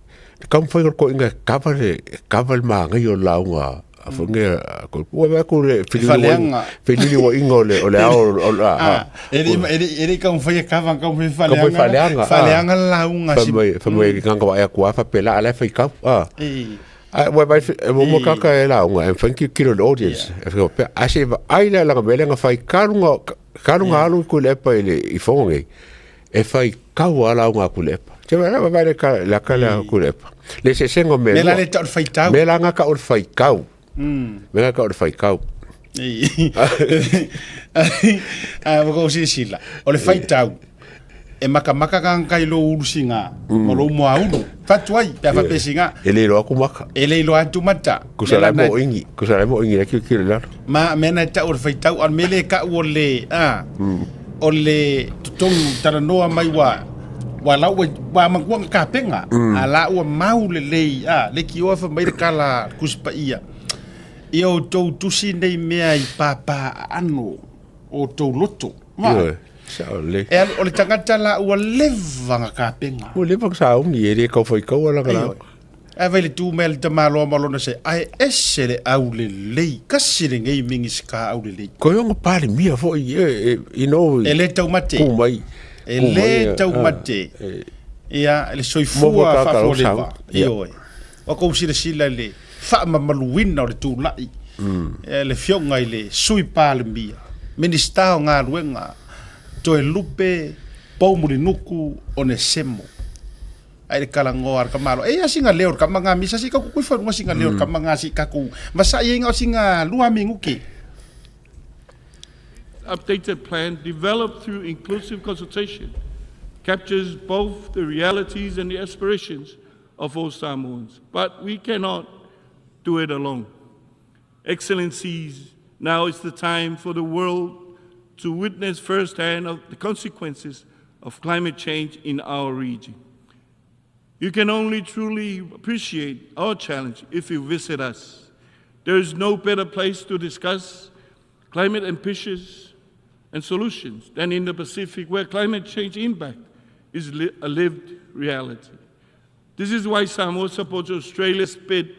ka mwhai ko inga kava le kava le maangai o launga. A whange ko ua wa ko le felili wa inga o le o le ao o la a. E le e le ka mwhai kava ka mwhai Ka mwhai faleanga faleanga launga si mai fa mai nganga wa aku a fa pela ala whai kau a. A wa vai e mo mo kaka e launga e whai ki kilo le audience. E whai pe a se ai la langa mele nga whai karunga karunga alu ku le pa ile i fonge. E whai kau a launga ku le pa. Te wa va le ka la ka la ku le pa. Le se sengo me. Me la le tau whai tau. Me la nga ka o whai kau. Me nga ka o whai kau. A wa ko si sila. O le whai tau. E maka maka ka kai lo ulu singa. Ma lo mo aulu. Fatu ai pe fa pe singa. E le lo aku maka. E le lo atu mata. Ku sa la mo ingi. Ku sa la mo ingi la ki ki la. Ma me na tau o le whai tau a me le ka o le a. O le tutonu talanoa mai wa wa la ua wa makua ka penga. A la ua mau le lei a le ki oa fa mai le kala kusipa ia. Ia o tou tusi nei mea i pāpā ano o tou loto. Ma. Ioe. Sa o le. E o le tangata la ua leva nga kapenga. Ua leva sa ungi e le kau whai kau ala ngala. Ai vai le tu mea le tamaloa ma lona se ai ese le au le lei. Kasi le ngei mingi se ka au le lei. Ko yonga pāle mia fo i e i no. E le taumate. Ku mai. E le taumate. Ia le soifua faafualeva. Ioe. Wa kou silasila le faamamaluina o le tula'i. E le fioga i le sui palemia. Minista o galuega. Toelupe Poumulinuku Onesemo. Ai le kalagoa a le kamalo. E ia singa leo le kamaga misa si ka kukui whanua singa leo le kamaga si kaku. Masa ia inga o singa lua minguke. Updated plan developed through inclusive consultation captures both the realities and the aspirations of all Samoans, but we cannot do it alone. Excellencies, now is the time for the world to witness firsthand of the consequences of climate change in our region. You can only truly appreciate our challenge if you visit us. There is no better place to discuss climate ambitions and solutions than in the Pacific, where climate change impact is a lived reality. This is why Samoa supports Australia's bid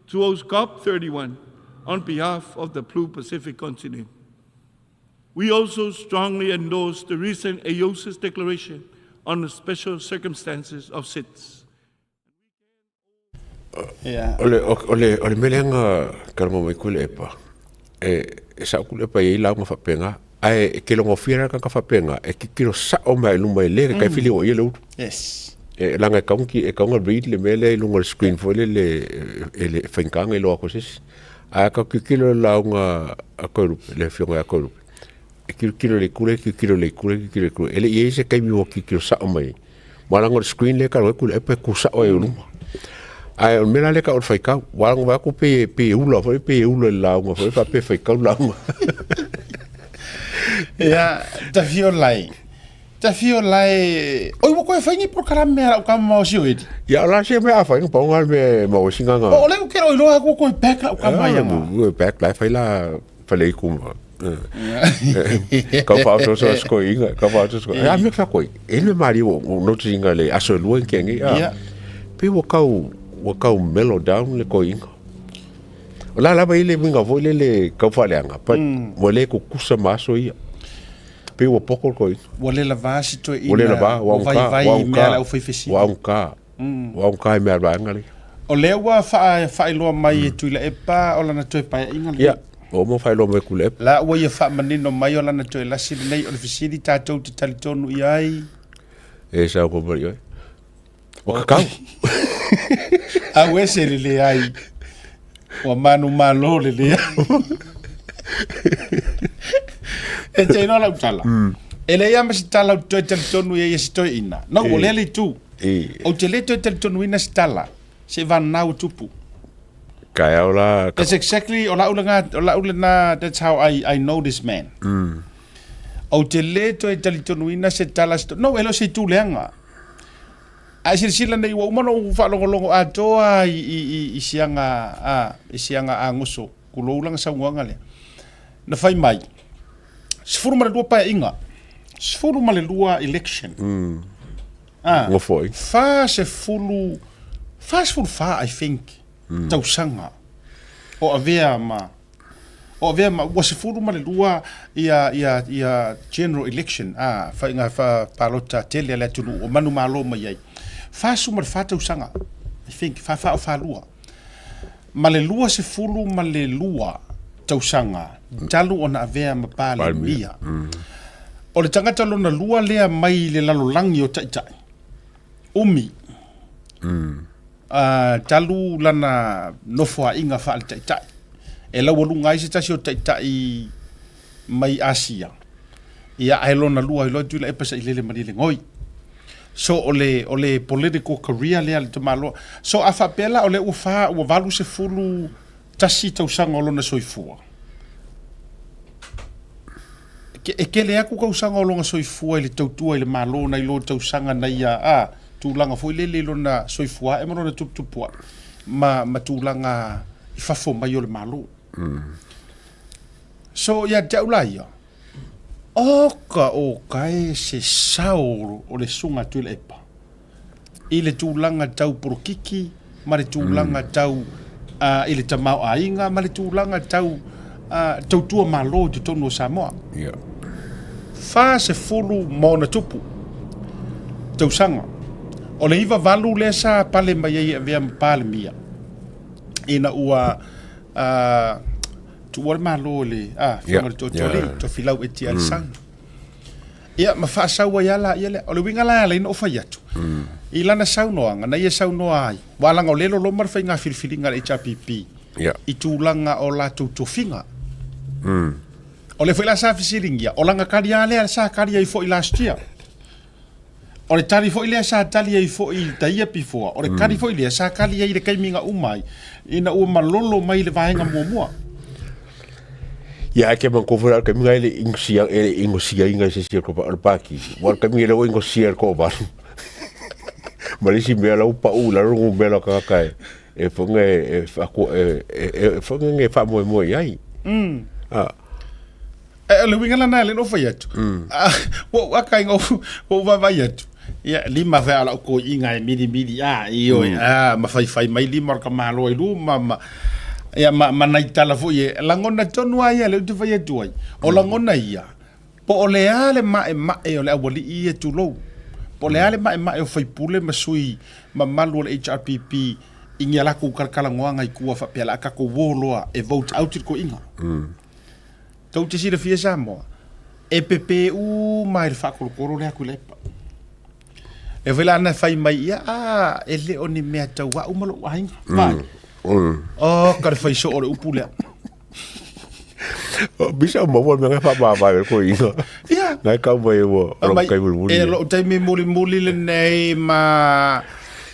to host COP31 on behalf of the Blue Pacific continent. We also strongly endorse the recent AOSIS declaration on the special circumstances of SIDS. O le, o le, o le mea lea na talanoa mai Tuilaepa, e, e sao Tuilaepa e i ai lauga faapena, ae e tele gofie la tagata faapena, e tilotilo sao mai i luma e le kai filiga ia le ulu. Yes. E leaga e tatau ona, e tatau ona read le mea lea i luga o le screen foi lele e le faigata ona iloa atu e se isi. Ae a tatou tilotilo i le lauga a Toelupe, le afioga ia Toelupe, e tilotilo i le itu lea, tilotilo i le itu lea, tilotilo i le itu lea. E le i i ai se taimi ua tilotilo sao mai ai. Aua leaga o le screen lea e talu ai Tuilaepa e tu sao ai i luma. Ae o le mea la lea e tau o le faitau. Aua na vaai atu pei e ula foi, pei e ula i le lauga foi faapea e faitau le lauga. Ia, Tafio lai. Tafio lai. Oi, ua koe fai ni polokalame a lau kama ma o si oeli. Ia, o la se mea a fai, na pau nga le mea e maua ai sina O le ke roi loa ku koe back lau kama ia nga. Ua back la fai la fale i kuma. Kau wha so so sko inga, kau wha so sko. A me fa koi. E le mari o no te inga le aso lua ke ngi. Ia. Pe ua kau ua kau mellow down le koi inga. O la lava i le winga foi le le kau whaleanga, but ua le kukusa ma aso ia. Pe ua poko le koi inga. Ua le lava si toe ina. Ua le lava, ua vai ua mea lau fai fesili. Ua augata. Ua augata i mea vaega lea. O lea ua faailoa mai e Tuilaepa o lana toe paeaiga lenei. Ia, ua uma faailoa mai e Tuilaepa. La ua ia faamanino mai o lana toe lasi lenei, o le fesili tatou te talitonu i ai. E saunoa mai oe. Ua kakau. Au ese le leai. Ua manumalo le leai. E te iloa lau tala. E leai lava ma se tala ou te toe talitonu i ai e se toeaina. No, ua lea le itu. Ou te le toe talitonuina se tala, se vanau e tupu. Kaeao la. That's exactly, o lau lena, o lau lena, that's how I know this man. Ou te le toe talitonuina se tala, no, e le o se itu leaga. A e silasila nei, ua uma ona ou faalogologo atoa i, i, i, i siaga, a, i siaga agoso, tulou lana saunoaga lea. Na fai mai, 12 paeaiga, 12 election. Ah, Nofo ai. 40, 44 I think, tausaga o avea ma, o avea ma, ua 12 ia, ia, ia general election, ah, faiga palota tele a le atunuu o manumalo mai ai. 44 tausaga, I think, 44 o 42. Ma le 22 tausaga talu ona avea ma Palemia. O le tagata lona lua lea mai le lalolagi o Taitai, umi, talu lana nofoaiga faale-Taitai, e laualuga ai se tasi o Taitai mai Asia, ia ae lona lua ai loa Tuilaepa Sailele Malielegaoi. So o le, o le political career lea a le tamaloa. So a faapea la o lea ua fa, ua 81 tausaga o lona soifua. E tele atu tausaga o lona soifua i le tautua i le Malo nai lo tausaga na ia, a, tulaga foi lele i lona soifua ae ma lona tuputupu ae ma, ma tulaga i fafo mai o le Malo. So ia te au la ia, Oka oka e se sao o le susuga a Tuilaepa i le tulaga tau polokiki ma le tulaga tau i le tamaoaiga ma le tulaga tau tautua Malo i totonu o Samoa. 40 ma ona tupu tausaga. O le 98 lea sa pale mai ai e avea ma Palemia ina ua Tuua le Malo i le Afioga i le Tootooalii, Tofilau Eti Alesana. Ia, ma faasau ai lava laia lea. O le uiga la e ala ai ona ou fai atu, i lana saunoaga, na ia saunoa ai, aua leaga o lea e loloma le faiga filifiliga a le HRPP i tulaga o latou tofiga. O lea foi la sa fesiligia, o lana tali lava lea sa tali ai foi last year. O le tali foi lea sa tali ai foi i the year before, o le tali foi lea sa tali ai i le taimi na uma ai, ina ua malolo mai le vaega muamua. Ia, ae ke manatua foi la o le taimi lena e le i inosia, e le i inosiaina e se isi o le Pāti. Aua o le taimi lea ua inosia e le toavalu. Ma le isi mea la ua pau i lalo le numera o tagata e, e foi lea e, e, e, e, foi lea e faamoemoe i ai. Ah. E, o le uiga lena e le no fai atu. Ua ou aka ina ua ou vaavaai atu. Ia, lima fea o lau toeaiina e milimili, a, ioe, a, ma faifai mai lima o le tamaloa i luma, ma, ia, ma, ma nai tala foi e lagona tonu lava ia lea ou te fai atu ai. O lagona ia, po o le a le maemae o le aualii ia tulou, po Po o le a le maemae o faipule ma sui mamalu o le HRPP i ni a lakou talatalanoaga i tua faapea o le a tatou o loa e vote out le toeaina. Tou te silafia Samoa, e pepe uma i le faatolotolo lea Tuilaepa. E foi la na fai mai ia, a, e le o ni mea tau au ma lou aiga. Vai. Oh, ka le fai soo o le upu lea. Bisa o maua mea whaamāmā e ko inga. Ia. Ngai kau mai ua o Mai, kai mulimuli. e lou taimi mulimuli lenei ma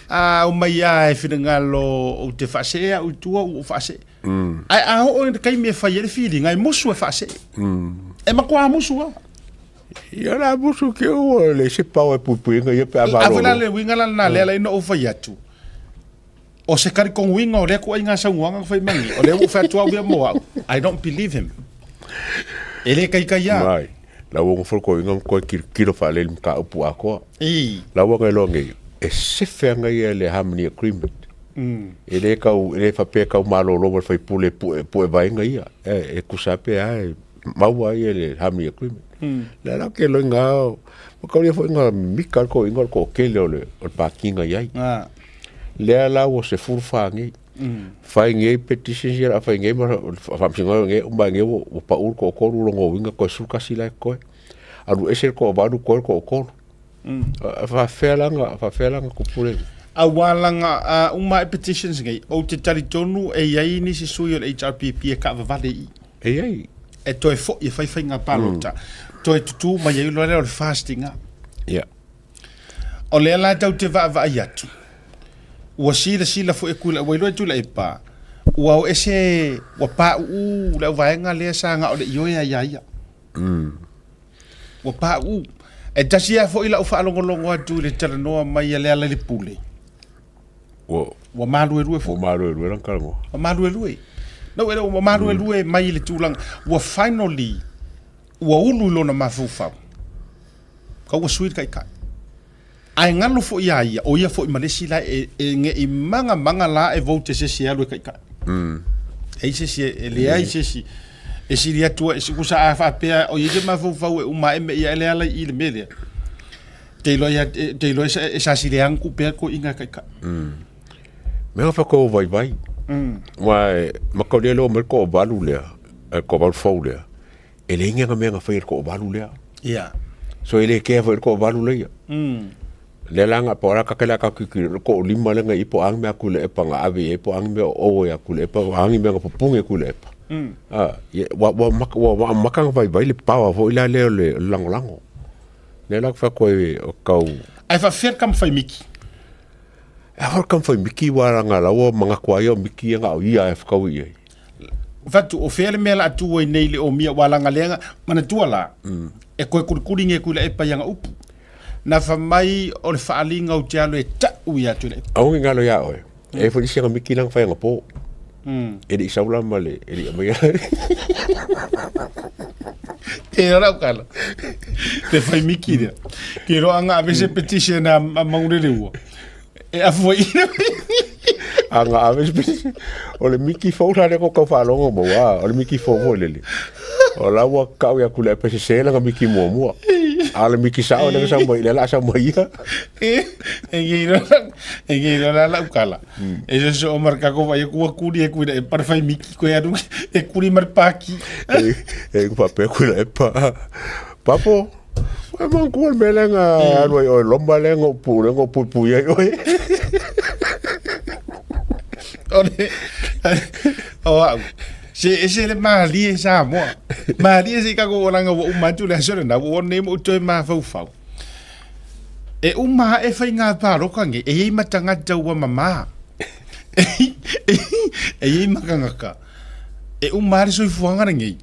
a o mai a e finagalo ou te faasee au i tua ua ou faasee. Ae a oo i le taimi e fai ai le filiga e musu e faasee. E matua musu lava. Ia la musu ke ua le se pau e puipuiga ia pe a A foi la malolo. le uiga la lena lea la ina ou fai atu. O se talitonuina o lea ituaiga saunoaga na fai mai nei, o lea ua ou fai atu au ia mo au, I don't believe him. E le taitai lava. Mai, la ua gofo ko inga ko kilokilo whaalele mataupu atoa. I. La ua ngai loa nei, e sefe anga ia le Harmony Agreement. E le kau, e le whapea kau malolo ma le faipule pue, pue vaenga ia. E, e kusa pe a e maua ia le Harmony Agreement. La la ke loinga, ma kau ia fo inga mika ko inga ko kele o le, o le pākinga iai. Ah. Lea la ua 14 nei. Fai nei petitions ia la fai nei ma faamasinoga nei uma nei ua ua pau le toatolu lona uiga toe 11 la e totoe. Alu ese le toavalu toe le toatolu. E faafefea la ona faafefea la ona tupu le Aua laga a uma ae petitions nei, ou te talitonu e i ai nisi sui o le HRPP e kaavavale i i. E i ai. E toe foi e fai faiga palota. Toe tutū mai ai loa lea o le fasting a. Ia. O lea la tou te vaavaai atu, ua silasila foi atu i lau iloa i Tuilaepa, ua o ese, ua pauu le auvaega lea sa na o le ioe lava ia ia. Ua pauu. E tasi lava foi lau faalogologo atu i le talanoa mai a Lealailepule, Ua, ua maluelue foi. Ua maluelue lana talanoa. Ua maluelue. No, ua maluelue mai i le tulaga, ua finally, ua ulu i lona mafaufau. Ka ua sui le taitai. Ae galo foi ia ia, o ia foi ma le isi la e, e ne i maga maga la e vote se isi e alu e taitai. E i se isi e leai se isi e sili atu ai, tusa a faapea o i ai se mafaufau e uma ae me i ae le ala i i le mea lea. Te iloa ia, te iloa e sa sili anu pea toeaiina e taitai. Mea na whakao vaivai. Wa e, makauri e leo mai ko valu lea, e ko valu fou lea. E leai ni aga mea na faia i le toavalu lea. Ia. So e le kea foi i le toavalu lea ia. Lea la na po o le a ka kele ka kiki le toalima lea na i ai po o a ni mea a Tuilaepa na ave i ai po o a ni mea o oe a Tuilaepa po o a ni mea na pupuni e Tuilaepa. A, ia, ua, ua, ua amata ona vaivai le power foi la lea o le lagolago. Lea la ou te fai atu ai o tau... Ae faafefea le taumafai miki? E aha le taumafai miki aua leaga o la ua manatu lava ia o miki ia na o ia e fetaui i ai. Fatu, o fea le mea la a tu ai nei le omia aua leaga lea na, manatua la, e toe kulikuli nei Tuilaepa i ana upu. Na fai mai o le faaaliga ou te alu e tau ia Tuilaepa. Aua ne i galo ia oe, e i ai foi isi aga miki la na fai anapo. E le i sau la ma le, e le i aumaia. E ora au kala. Te fai miki lea. Ke roa nga ave se petition a, a Maurere ua. E afu ai. A nga ave se petition. O le miki fou la lea ko kau faalogo mau a. O le miki fou foi lele. O la ua kau ia kule pe se la nga miki muamua. A o le miki sao lea sa mai lea la sa mai ia. E e e la la ukala. E se so mar ka ko vai ku kuri e kuira e par fai miki ko e aru e kuri mar paki. E e ku pape ku e pa. Papo e man ku me le nga alu ai oi lomba le ngo pu le ngo pu pu ia oi. Ore o au. Se e se le malie Samoa. Malie se ka ko oranga ua uma atu le aso lena ua nei mo toe mafaufau. E uma ae faiga pāloka nei, e i ai ma tagata ua mamā. E i ai ma tagata e uma lava le soifuaga lenei,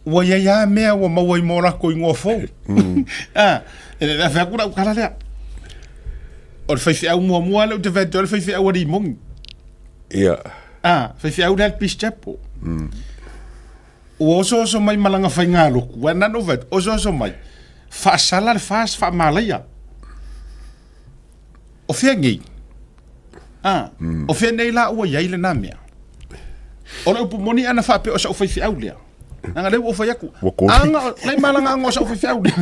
ua i ai lava mea ua maua ai mo latou igoa fou. A, e le fai atu lau tala lea. O le faifeau muamua lea ou te fai atu ai, o le faifeau a Rimoni. Ia. A, faifeau lea a le Peace Chapel. Ua osooso mai ma lana faigalotu, ua nano fai atu, osooso mai, faasala le FAST faamalaia. O fea nei? Ah, o fea nei la ua i ai lena mea? O le upu moni ana faapea o sa'u faifeau lea. Leaga lea ua ou fai atu, Ua koli. aga, lai malaga aga o sa'u faifeau lea.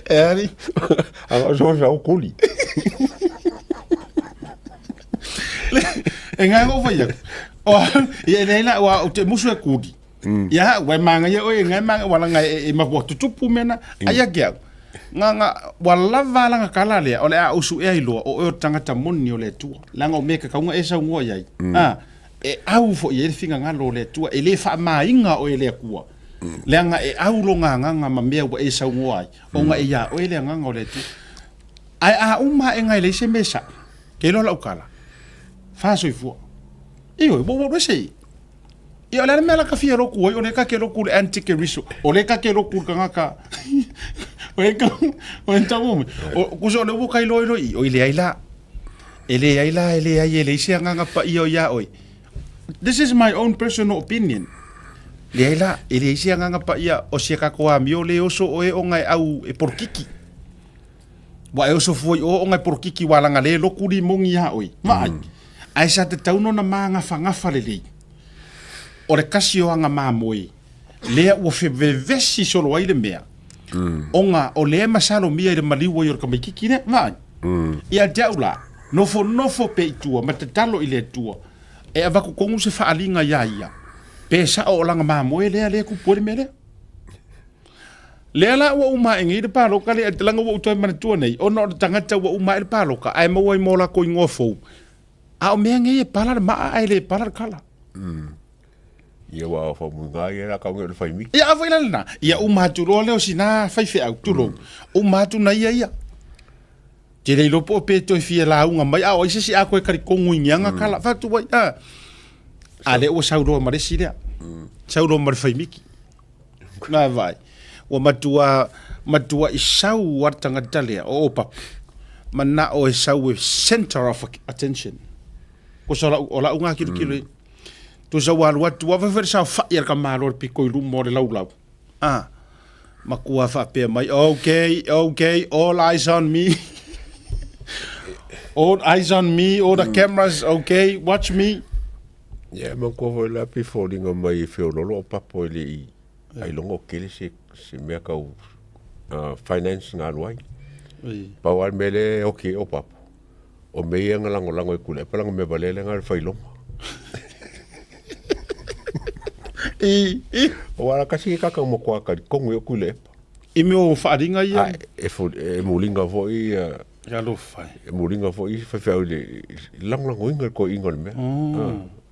E ali. A o so sa o kuli. E ngai o fai O ia nei la wa o te musu e kuli. Ia wa manga ia o e ngai manga wala ngai e ma wa tutupu mena aia ke au. Nga nga wa lava la nga kala lea o le a usu e ai loa o o tangata moni o le tua. Langa o me ka kaunga e sau ngoa iai. Ah e au fo i e le finagalo o le Atua, e le faamaina oe e le Atua, leaga e au lona agaga ma mea ua e saunoa ai, ona e iā oe le agaga o le Atua. Ae a uma aʻe e leai se mea e saʻo, ke iloa lau kala, fā soifua. Ioe, ua ua ese ia. Ia o le a le mea la ka fia loku ai, o lea ka ke loku le antikeriso, o lea ka ke loku le kagaka, o e ka, o e tau ome. O, kusa o le ua ka iloa iloa i, o i leai la. E leai la, e leai, e leai se agaga paia o iā oe. This is my own personal opinion. Leai la, e leai se agaga paia o si a kākou amio le oso oe ona e au e porokiki. Ua e oso fua i o ona e porokiki ua laga le loku limogi iā oe. Vaai. Ae sa tatau nona māgafagafa lelei. O le kasi o aga mamoe, lea ua fevevesi solo ai le mea, ona o lea e masalomia i le maliu ai o le tamaititi lea. Vaai. Ia te au la, nofonofo pea i tua ma tatalo i le Atua e avatu tonu se faaaliga iā ia, pe sao o lana mamoe lea lea e tupu ai le mea lea. Lea la ua uma ae nei le paloka lea, leaga ua ou toe manatua nei, ona o le tagata ua uma ae le paloka, ae maua ai ma o lakou igoa fou. A o mea nei e pala le maa ae le pala le kala. Ia ua faumuiga ia la kau le faimiki. Ia a foi la lena. Ia uma atu loa lea o sina faifeau, tulou. Uma atu na ia ia. Te le iloa po o pe toe fia lauga mai, a o ai se isi a koe kalikongo i nianga kala. Fatu ai, a. A lea ua sau loa ma le isi lea. Sau loa ma le faimiki. Nā vai. Ua matua, matua i sau a le tagata lea, o Opapo. Manao e sau e center of attention. Ko sa lau, o lau ngā kilokilo i. Tusa ua alu atu, ua fai le saofai a le tamāloa i le pito i luma o le laulau. A, makua faapea mai, okay, okay, all eyes on me. All eyes on me, all the cameras, okay, watch me. Ia, e manatua foi la pei foliga mai e feololo o Papo e le i ailoga o tele se, se mea tau uh, finance na alu ai. Pau lava le mea lea e oki ai o Papo, o mea ia na lagolago e Tuilaepa lana mea valea lea na le failoma. I, i. Aua la tasi ke kaka matua talitonu i o Tuilaepa. I mea o faaaliga ia? A, e, fo, e muliga foi uh, Alofa e. E muliga foi isi faifeau i le lagolagoina le toeaina o le mea.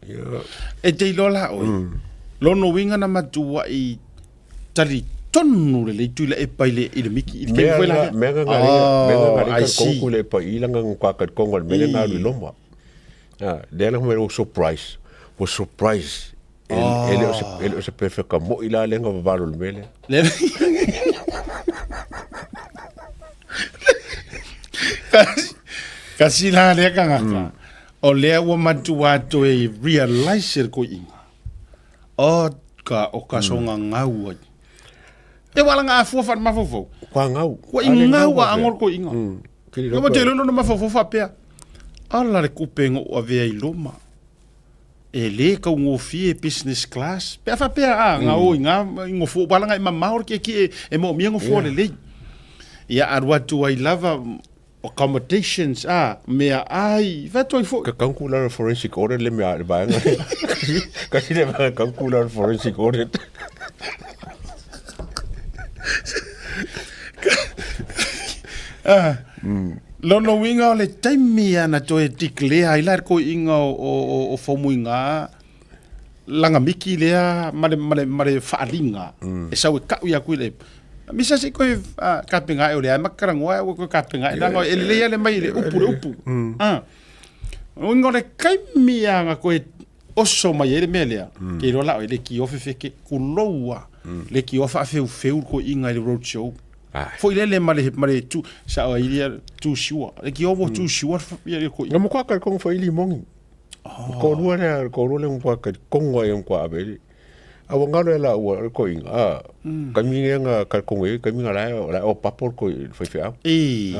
Ia. E te iloa la oe, lona uiga na matuai talitonu lelei Tuilaepa i le i le miki i le taimi foi la lea. Mea na mea na talitonu Tuilaepa i lana na talitonu le mea lea na alu i loma. Lea la ua surprise, ua surprise E le o se, e le o se pefeka moi la lea na vavalo i le mea lea. Lea Kasi la lea tagata, o lea ua matua toe realize e le koiina, o ka, o ka soga gau ai. E ua laga afua faale-mafaufau. Kua gau. Kua i gau a ango le koiina. Kua te lolo na mafaufau faapea, ala le kupe na ou avea i loma. E lē taugofie business class pe a faapea a nga o i ngā i nofoa ua ala e mamao le kiekie e moomia nofoa lelei. Ia alu atu ai lava accommodations a mea ai fai atu ai foi. Ka kanku la forensic audit le mea le vaega lea. Kasi le vaega kanku la forensic audit. Ah. Lona uiga o le taimi a na toe declare ai la le koiiga o Faumuiga lana miki lea ma le, ma le, ma le faaliga e sau e kau ia kui le misa se koe kapenga e o le ai makaragoa e koe kapenga e langa e lelei ale mai le upu le upu. Ah. Uiga o le taimi a na koe oso mai ai le mea lea, ke iloa la o le ki o fefeke kulou a, le ki o faafeufeu le koiiga i le road show. Foi lele ma le ma le tu sa o ia tu sure. Le ki o wo tu sure ia le koiiga. Na mo ka kongo foi li mongi. Ko lua le ko lua le mo ka kongo ai ko ave. A ua ngalo e la ua le koiiga. A ka mi nga ka kongo e ka mi nga la la o papo ko foi fe au. E.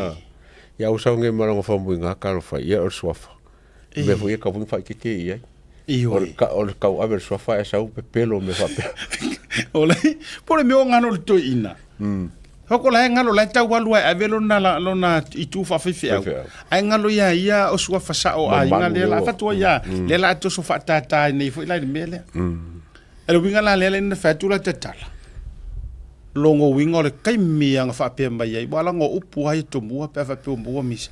Ia u sau nge malanga fa mo nga ka lo fa ia o suafa. Mea foi e kau whaikeke i ai. Ioe. O le, ka, o le kau ave le suafa e sau pepelo me whapea. O le, po le mea o ngano le toeina. Hoko la e ngalo la e tau alu ai ave lona lona itu faafaifeau. Ae ngalo ia ia o suafa sao aiga lea la fatua ia lea la toso faatata nei foi la i le mea lea. E le uiga la lea le na fai atu la tatala. Logo uiga o le taimi aga faapea mai ai ua laga o upu ai tomua pe a faapea ua maua misa.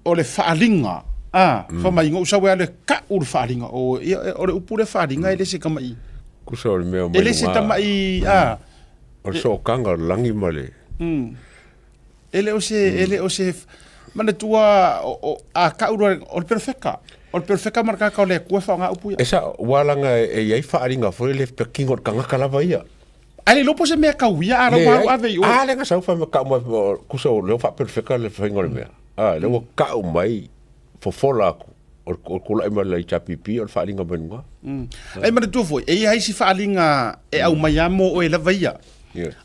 O le faaaliga a fai mai na ou sau e alu e kau le faaaliga o ia o le upu lea faaaliga e le se tama'i. Kusa o le mea o mai E le se tama'i a. O le sootaga o le lagi ma le. E le o se e le o se manatua a kau loa o le perofeka. O le perofeka ma le tagata o le Atua e faaaoga upu ia. E sao, ua laga e i ai faaaliga foi lele pe kino o le tagata lava ia. Ae le iloa po o se mea tau ia a lau alu ave i o. A lea na sau fai mai kau mai kusa o lea ua faaperofeka le faiga o le mea. A lea ua kau mai fofola atu o le tulai mai o le HRPP o le faaaliga mai luga. Ae manatua foi, e i ai isi faaaliga e aumai lava mo oe lava ia.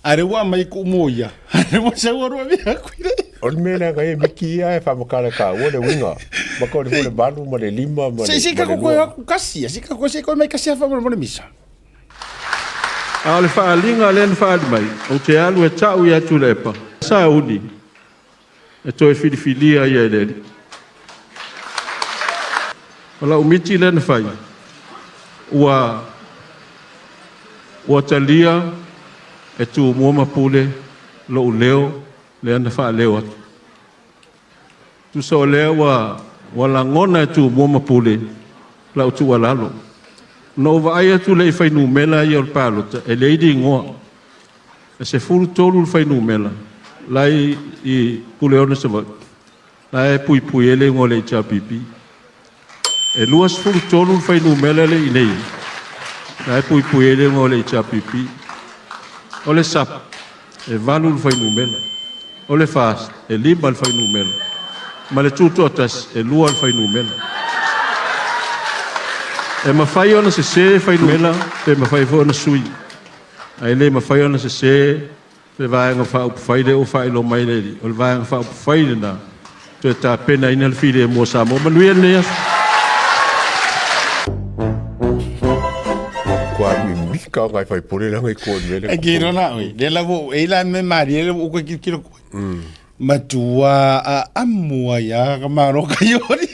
A lea ua aumai kuu mo ia. A lea ua sau alu ave aku i le. O le mea lea e miki ia e faamatala e taua le uiga. Ma ko le le 8 ma le 5 ma le. Se se ka ko aku kasi, se ka ko se ko mai kasi afa mo le misa. A o le faaaliga lea na faaali mai, ou te alu e ta'u ia Tuilaepa, sauni e toe filifilia ia e le Alii. O la'u miti lea na fai, ua ua talia e Tumua ma Pule lo'u leo lea na faaleo atu. Tusa o lea ua ua lagona e Tumua ma Pule la'u tuualalo. Na ou vaai atu lea i fuainumera ia o le palota, e leai ni igoa. E 13 le fuainumera la e i Puleono Savaii, la e puipui ai le igoa o le HRPP. E 23 le fuainumera lea i inei, la e puipui ai le igoa o le HRPP. O le SAP, e 8 le fuainumera. O le FAST, e 5 le fuainumera. Ma le Tutoatasi, e 2 le fuainumera. E mafai ona sese fuainumera pe mafai foi ona sui. Ae le mafai ona sese le Vaega Faaupufai lea ua faailoa mai e le Alii, o le Vaega Faaupufai lena toe tapenaina le filemu o Samoa. Manuia lenei aso. Kua mimika o ngai faipule langa i kua mele. E ki rona oi. Le la wo e la me mari le wo ko ki kilo ko. Matua a amua ia ka maro ka yori.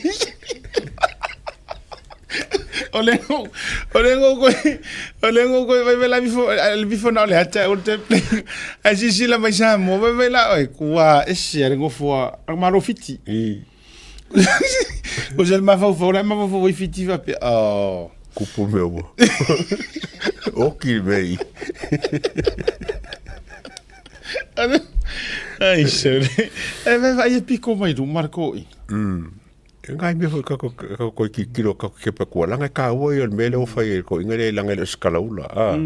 O le ngo o le ngo ko o le ngo ko vai vai la bifo le bifo na le hata o te play. Ai si si la mai sa mo vai vai la oi kua ese le ngo fua a maro fiti. O se ma fau fau la ma fau fau fiti va pe oh. Kupu mea ua. Oki mei. Ai sere. E vai vai e piko mai ru Marko i. E ngai mea foi kako kako koi kikilo kako kepa kua langa e kāua i o le mea lea ua fai e ko inga le langa e le o se kalaula a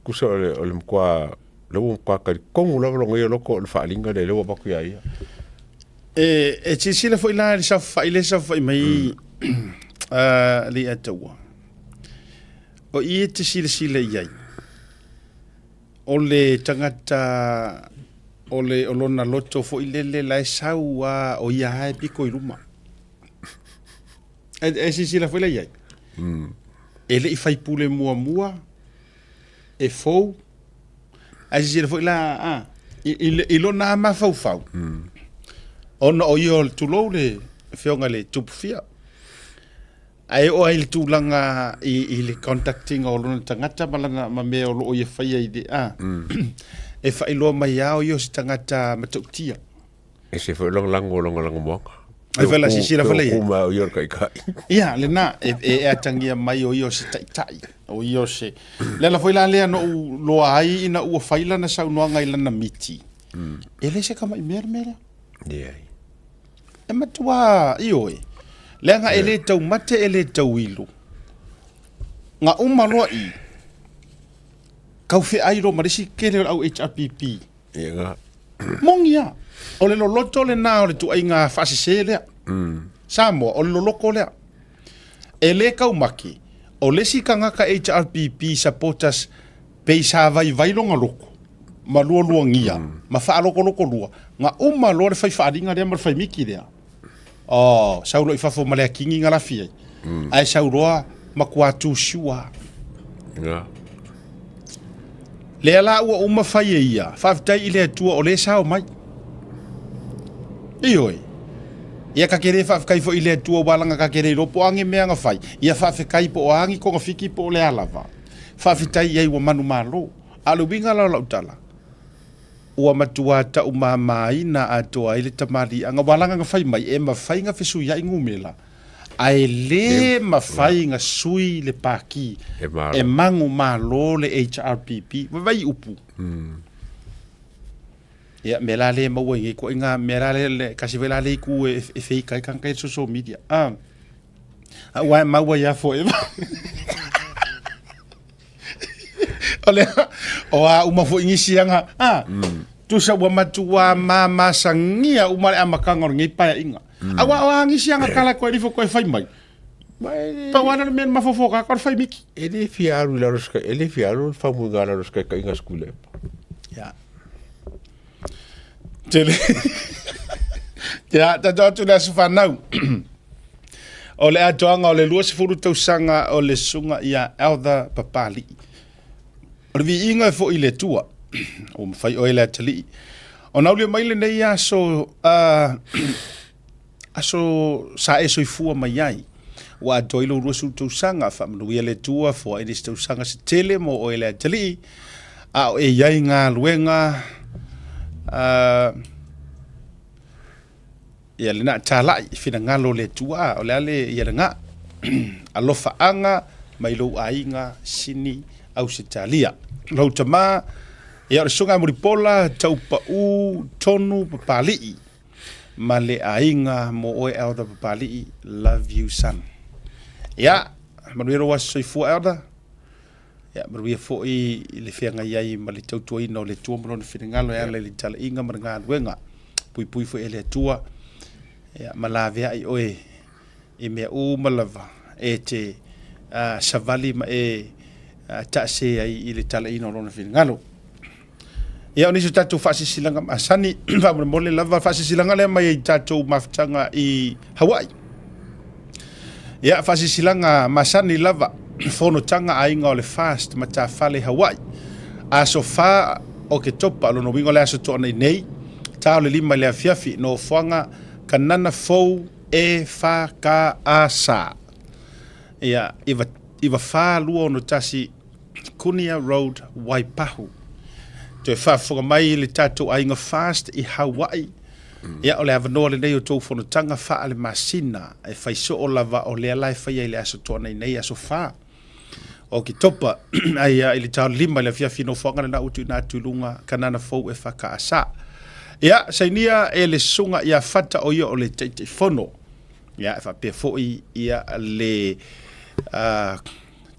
kusa o le o le matua le ua matua talitonu lava lona ia loko o le faaaliga lea lea ua avatu ia ia. E e silasila foi la i le saofafai lea e saofafai mai a Leiataua. O i e te silasila i ai. O le tagata o le o lona loto foi lele la e sau a o ia lava e piko i luma. E, e silasila foi la i ai. E le i faipule muamua, e fou, ae silasila foi la a, i, i, i lona mafaufau, ona o ia o le tulou le afioga i le Tupufia. Ae oo ai i le tulaga i, i le conducting o lona tagata ma lana ma mea o loo ia faia i le a e faailoa mai lava o ia o se tagata matautia. E se foi lagolago o lona lagomoaga. Ai fai la silasila foi la ia. Pe o ku mai o ia o le taitai. Ia, lena, e, e atagia mai o ia o se taitai, o ia o se... Le ala foi la lea na ou loa ai ina ua fai lana saunoaga i lana miti, e le se tamai mea le mea lea. Leai. E matua, ioe, leaga e le taumate e le tauilu. Na uma loa i, kau feai loa ma le isi tele o le au HRPP. Ia na. Moni lava, o le loloto lena o le tuaiga faasese lea. Samoa, o le loloto lea. E le taumate, o le isi tagata HRPP supporters pei sa vaivai lona loto ma lualuagia ma faalotoloto lua, na uma loa le fai faaaliga lea ma le fai miti lea, oh, sau loa i fafo ma le akini na lafi ai, ae sau loa matua tu sure. Ia. Lea la ua uma fai e ia, faafetai i le Atua o lea e sao mai. Ioe. Ia ka ke le faafetai foi i le Atua ua laga ka ke le iloa po o a ni mea na fai, ia faafetai po o a ni togafiti po o le a lava. Faafetai i ai ua manumalo. A o le uiga la o lau tala, ua matuā taumamaina atoa ai le tamaliiaga ua laga na fai mai e mafai na fesuiai numera ae le mafai na sui le pākī e manumalo le HRPP. Vaai upu. Ia, mea la lea e maua i nei ituaiga mea la lea, le, tasi foi la lea itu e, e fake ai tagata i le social media. Ah, aua e maua ia forever. O le, o a uma foi nisi aga, ah, tusa ua matua mamasagia uma le amataga o lenei paeaiga. Aua o a nisi aga tala koe lifo koe fai mai. Pau ana le mea na mafaufau kaka o le fai miki. E le fia alu i lalo e le fia alu le famuiga lalo o se taitaiga a Tuilaepa. Ia. Tele. Ia, tatou atu le aso fanau. O le atoaga o le 20 tausaga o le susuga ia Elder Papali'i. O le viiga e foi i le Atua, ua mafai oe le atalii. Ona aulia mai lenei aso, uh, aso sa e soifua mai ai. Ua atoa ai lou 20 tausaga, faamanuia le Atua, foai le isi tausaga se tele mo oe le atalii, a o e i ai galuega, uh, ia lena talai i finagalo o le Atua, o le a le ia lena. Alofaaga mai lou aiga Sini Ausetalia. Lou tama, ia o le susuga ia Mulipola, Taupau, Tonu, Papali'i. ma le aiga mo oe Elder Papali'i, love you son. Ia, manuia lou aso soifua Elder. Ia, manuia foi i le feagai ai ma le tautuaina o le Atua ma lona finagalo e ala i le talaiga ma le galuega. Puipui foi e le Atua, ia, ma laveai oe i mea uma lava e te uh, savali ma e uh, taase ai i le talaiina o lona finagalo. Ia, o nisi o tatou faasilasilaga masani, faamolemole lava faasilasilaga lea mai ai tatou mafutaga i Hawaii. Ia, faasilasilaga masani lava, fonotaga aiga o le Fast Matafale Hawaii. Aso 4 Oketopa, o lona uiga o le aso Toonai nei, ta o le 5 i le afiafi, nofoaga Kanana Fou E F K A S. Ia, 9 4 2 6 1 Kunia Road, Waipahu. Toe faafofoga mai le tatou aiga Fast i Hawaii. Ia, o le avanoa lenei o tou fonotaga faale-masina e fai soo lava o lea la e faia i le Aso Toonai nei, aso 4 o Oketopa, aia i le ta o le 5 i le afiafi nofoaga lena ua tuuina atu i luga Kanana Fou e FKS. Ia, sainia e le susuga ia Fata o ia o le Taitaifono. Ia, e faapea foi ia le uh,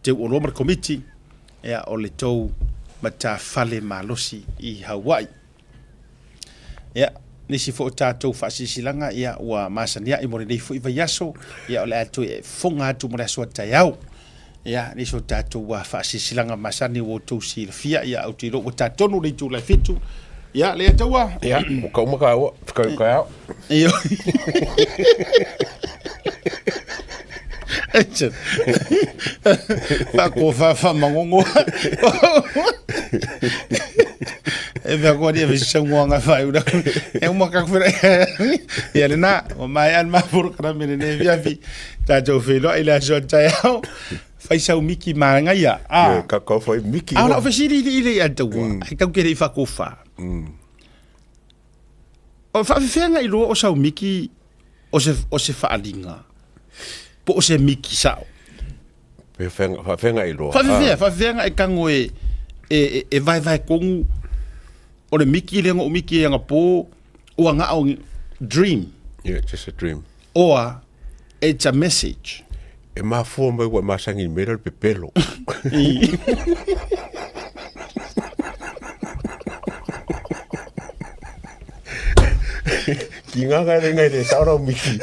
Teuoloa ma le Komiti ia, o le tou matafale malosi i Hawaii. Ia, nisi foi o tatou faasilasilaga, ia, ua masaniai mo lenei foi vaiaso, ia, o le a toe fofoga atu mo le aso a taeao. Ia, nisi o tatou faasilasilaga masani ua outou silafia, ia, ou te iloa ua ta tonu le itula e 7. Ia, le Ataua. Ia, ua ka uma kāua, whikau kai ao. Io. Whakofa whamangongo. E mea koa ni e whisaungoanga whai ura. E uma kakuwhera. Ia le nā, o mai an mapuru kana mene ne viafi. Tātou whenua i le aso tai au. Whai sau miki maanga ia. Ah. Ka kau whai miki. Ah, ora whesiri i le i ataua. Ai tau kere i whakofa. O whaafefeanga i loa o sau miki o se, o se faaaliga po o se miki sao? Pe faafefeaga i loa? Faafefea, faafefeaga e tago e, e, e, e vaevae kogu o le miki lea na ou miki ai anapo ua na o dream. Yeah, just a dream. Or it's a message. E mafua mai ua e masani i mea le pepelo. Ki ngā kai renga i le sao rau miki.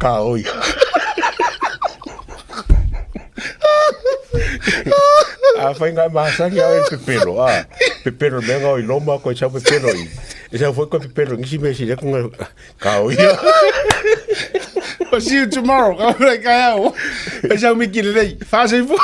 Ka oi. A whai ngā masani au e pepelo. A, pepelo mea ngā oi loma koe sau pepelo i. E sau foi koe pepelo ngisi mea si reku ngā Ka oi. I'll see you tomorrow. Ka ora kai au. Kai sau miki lelei. Whāseifua.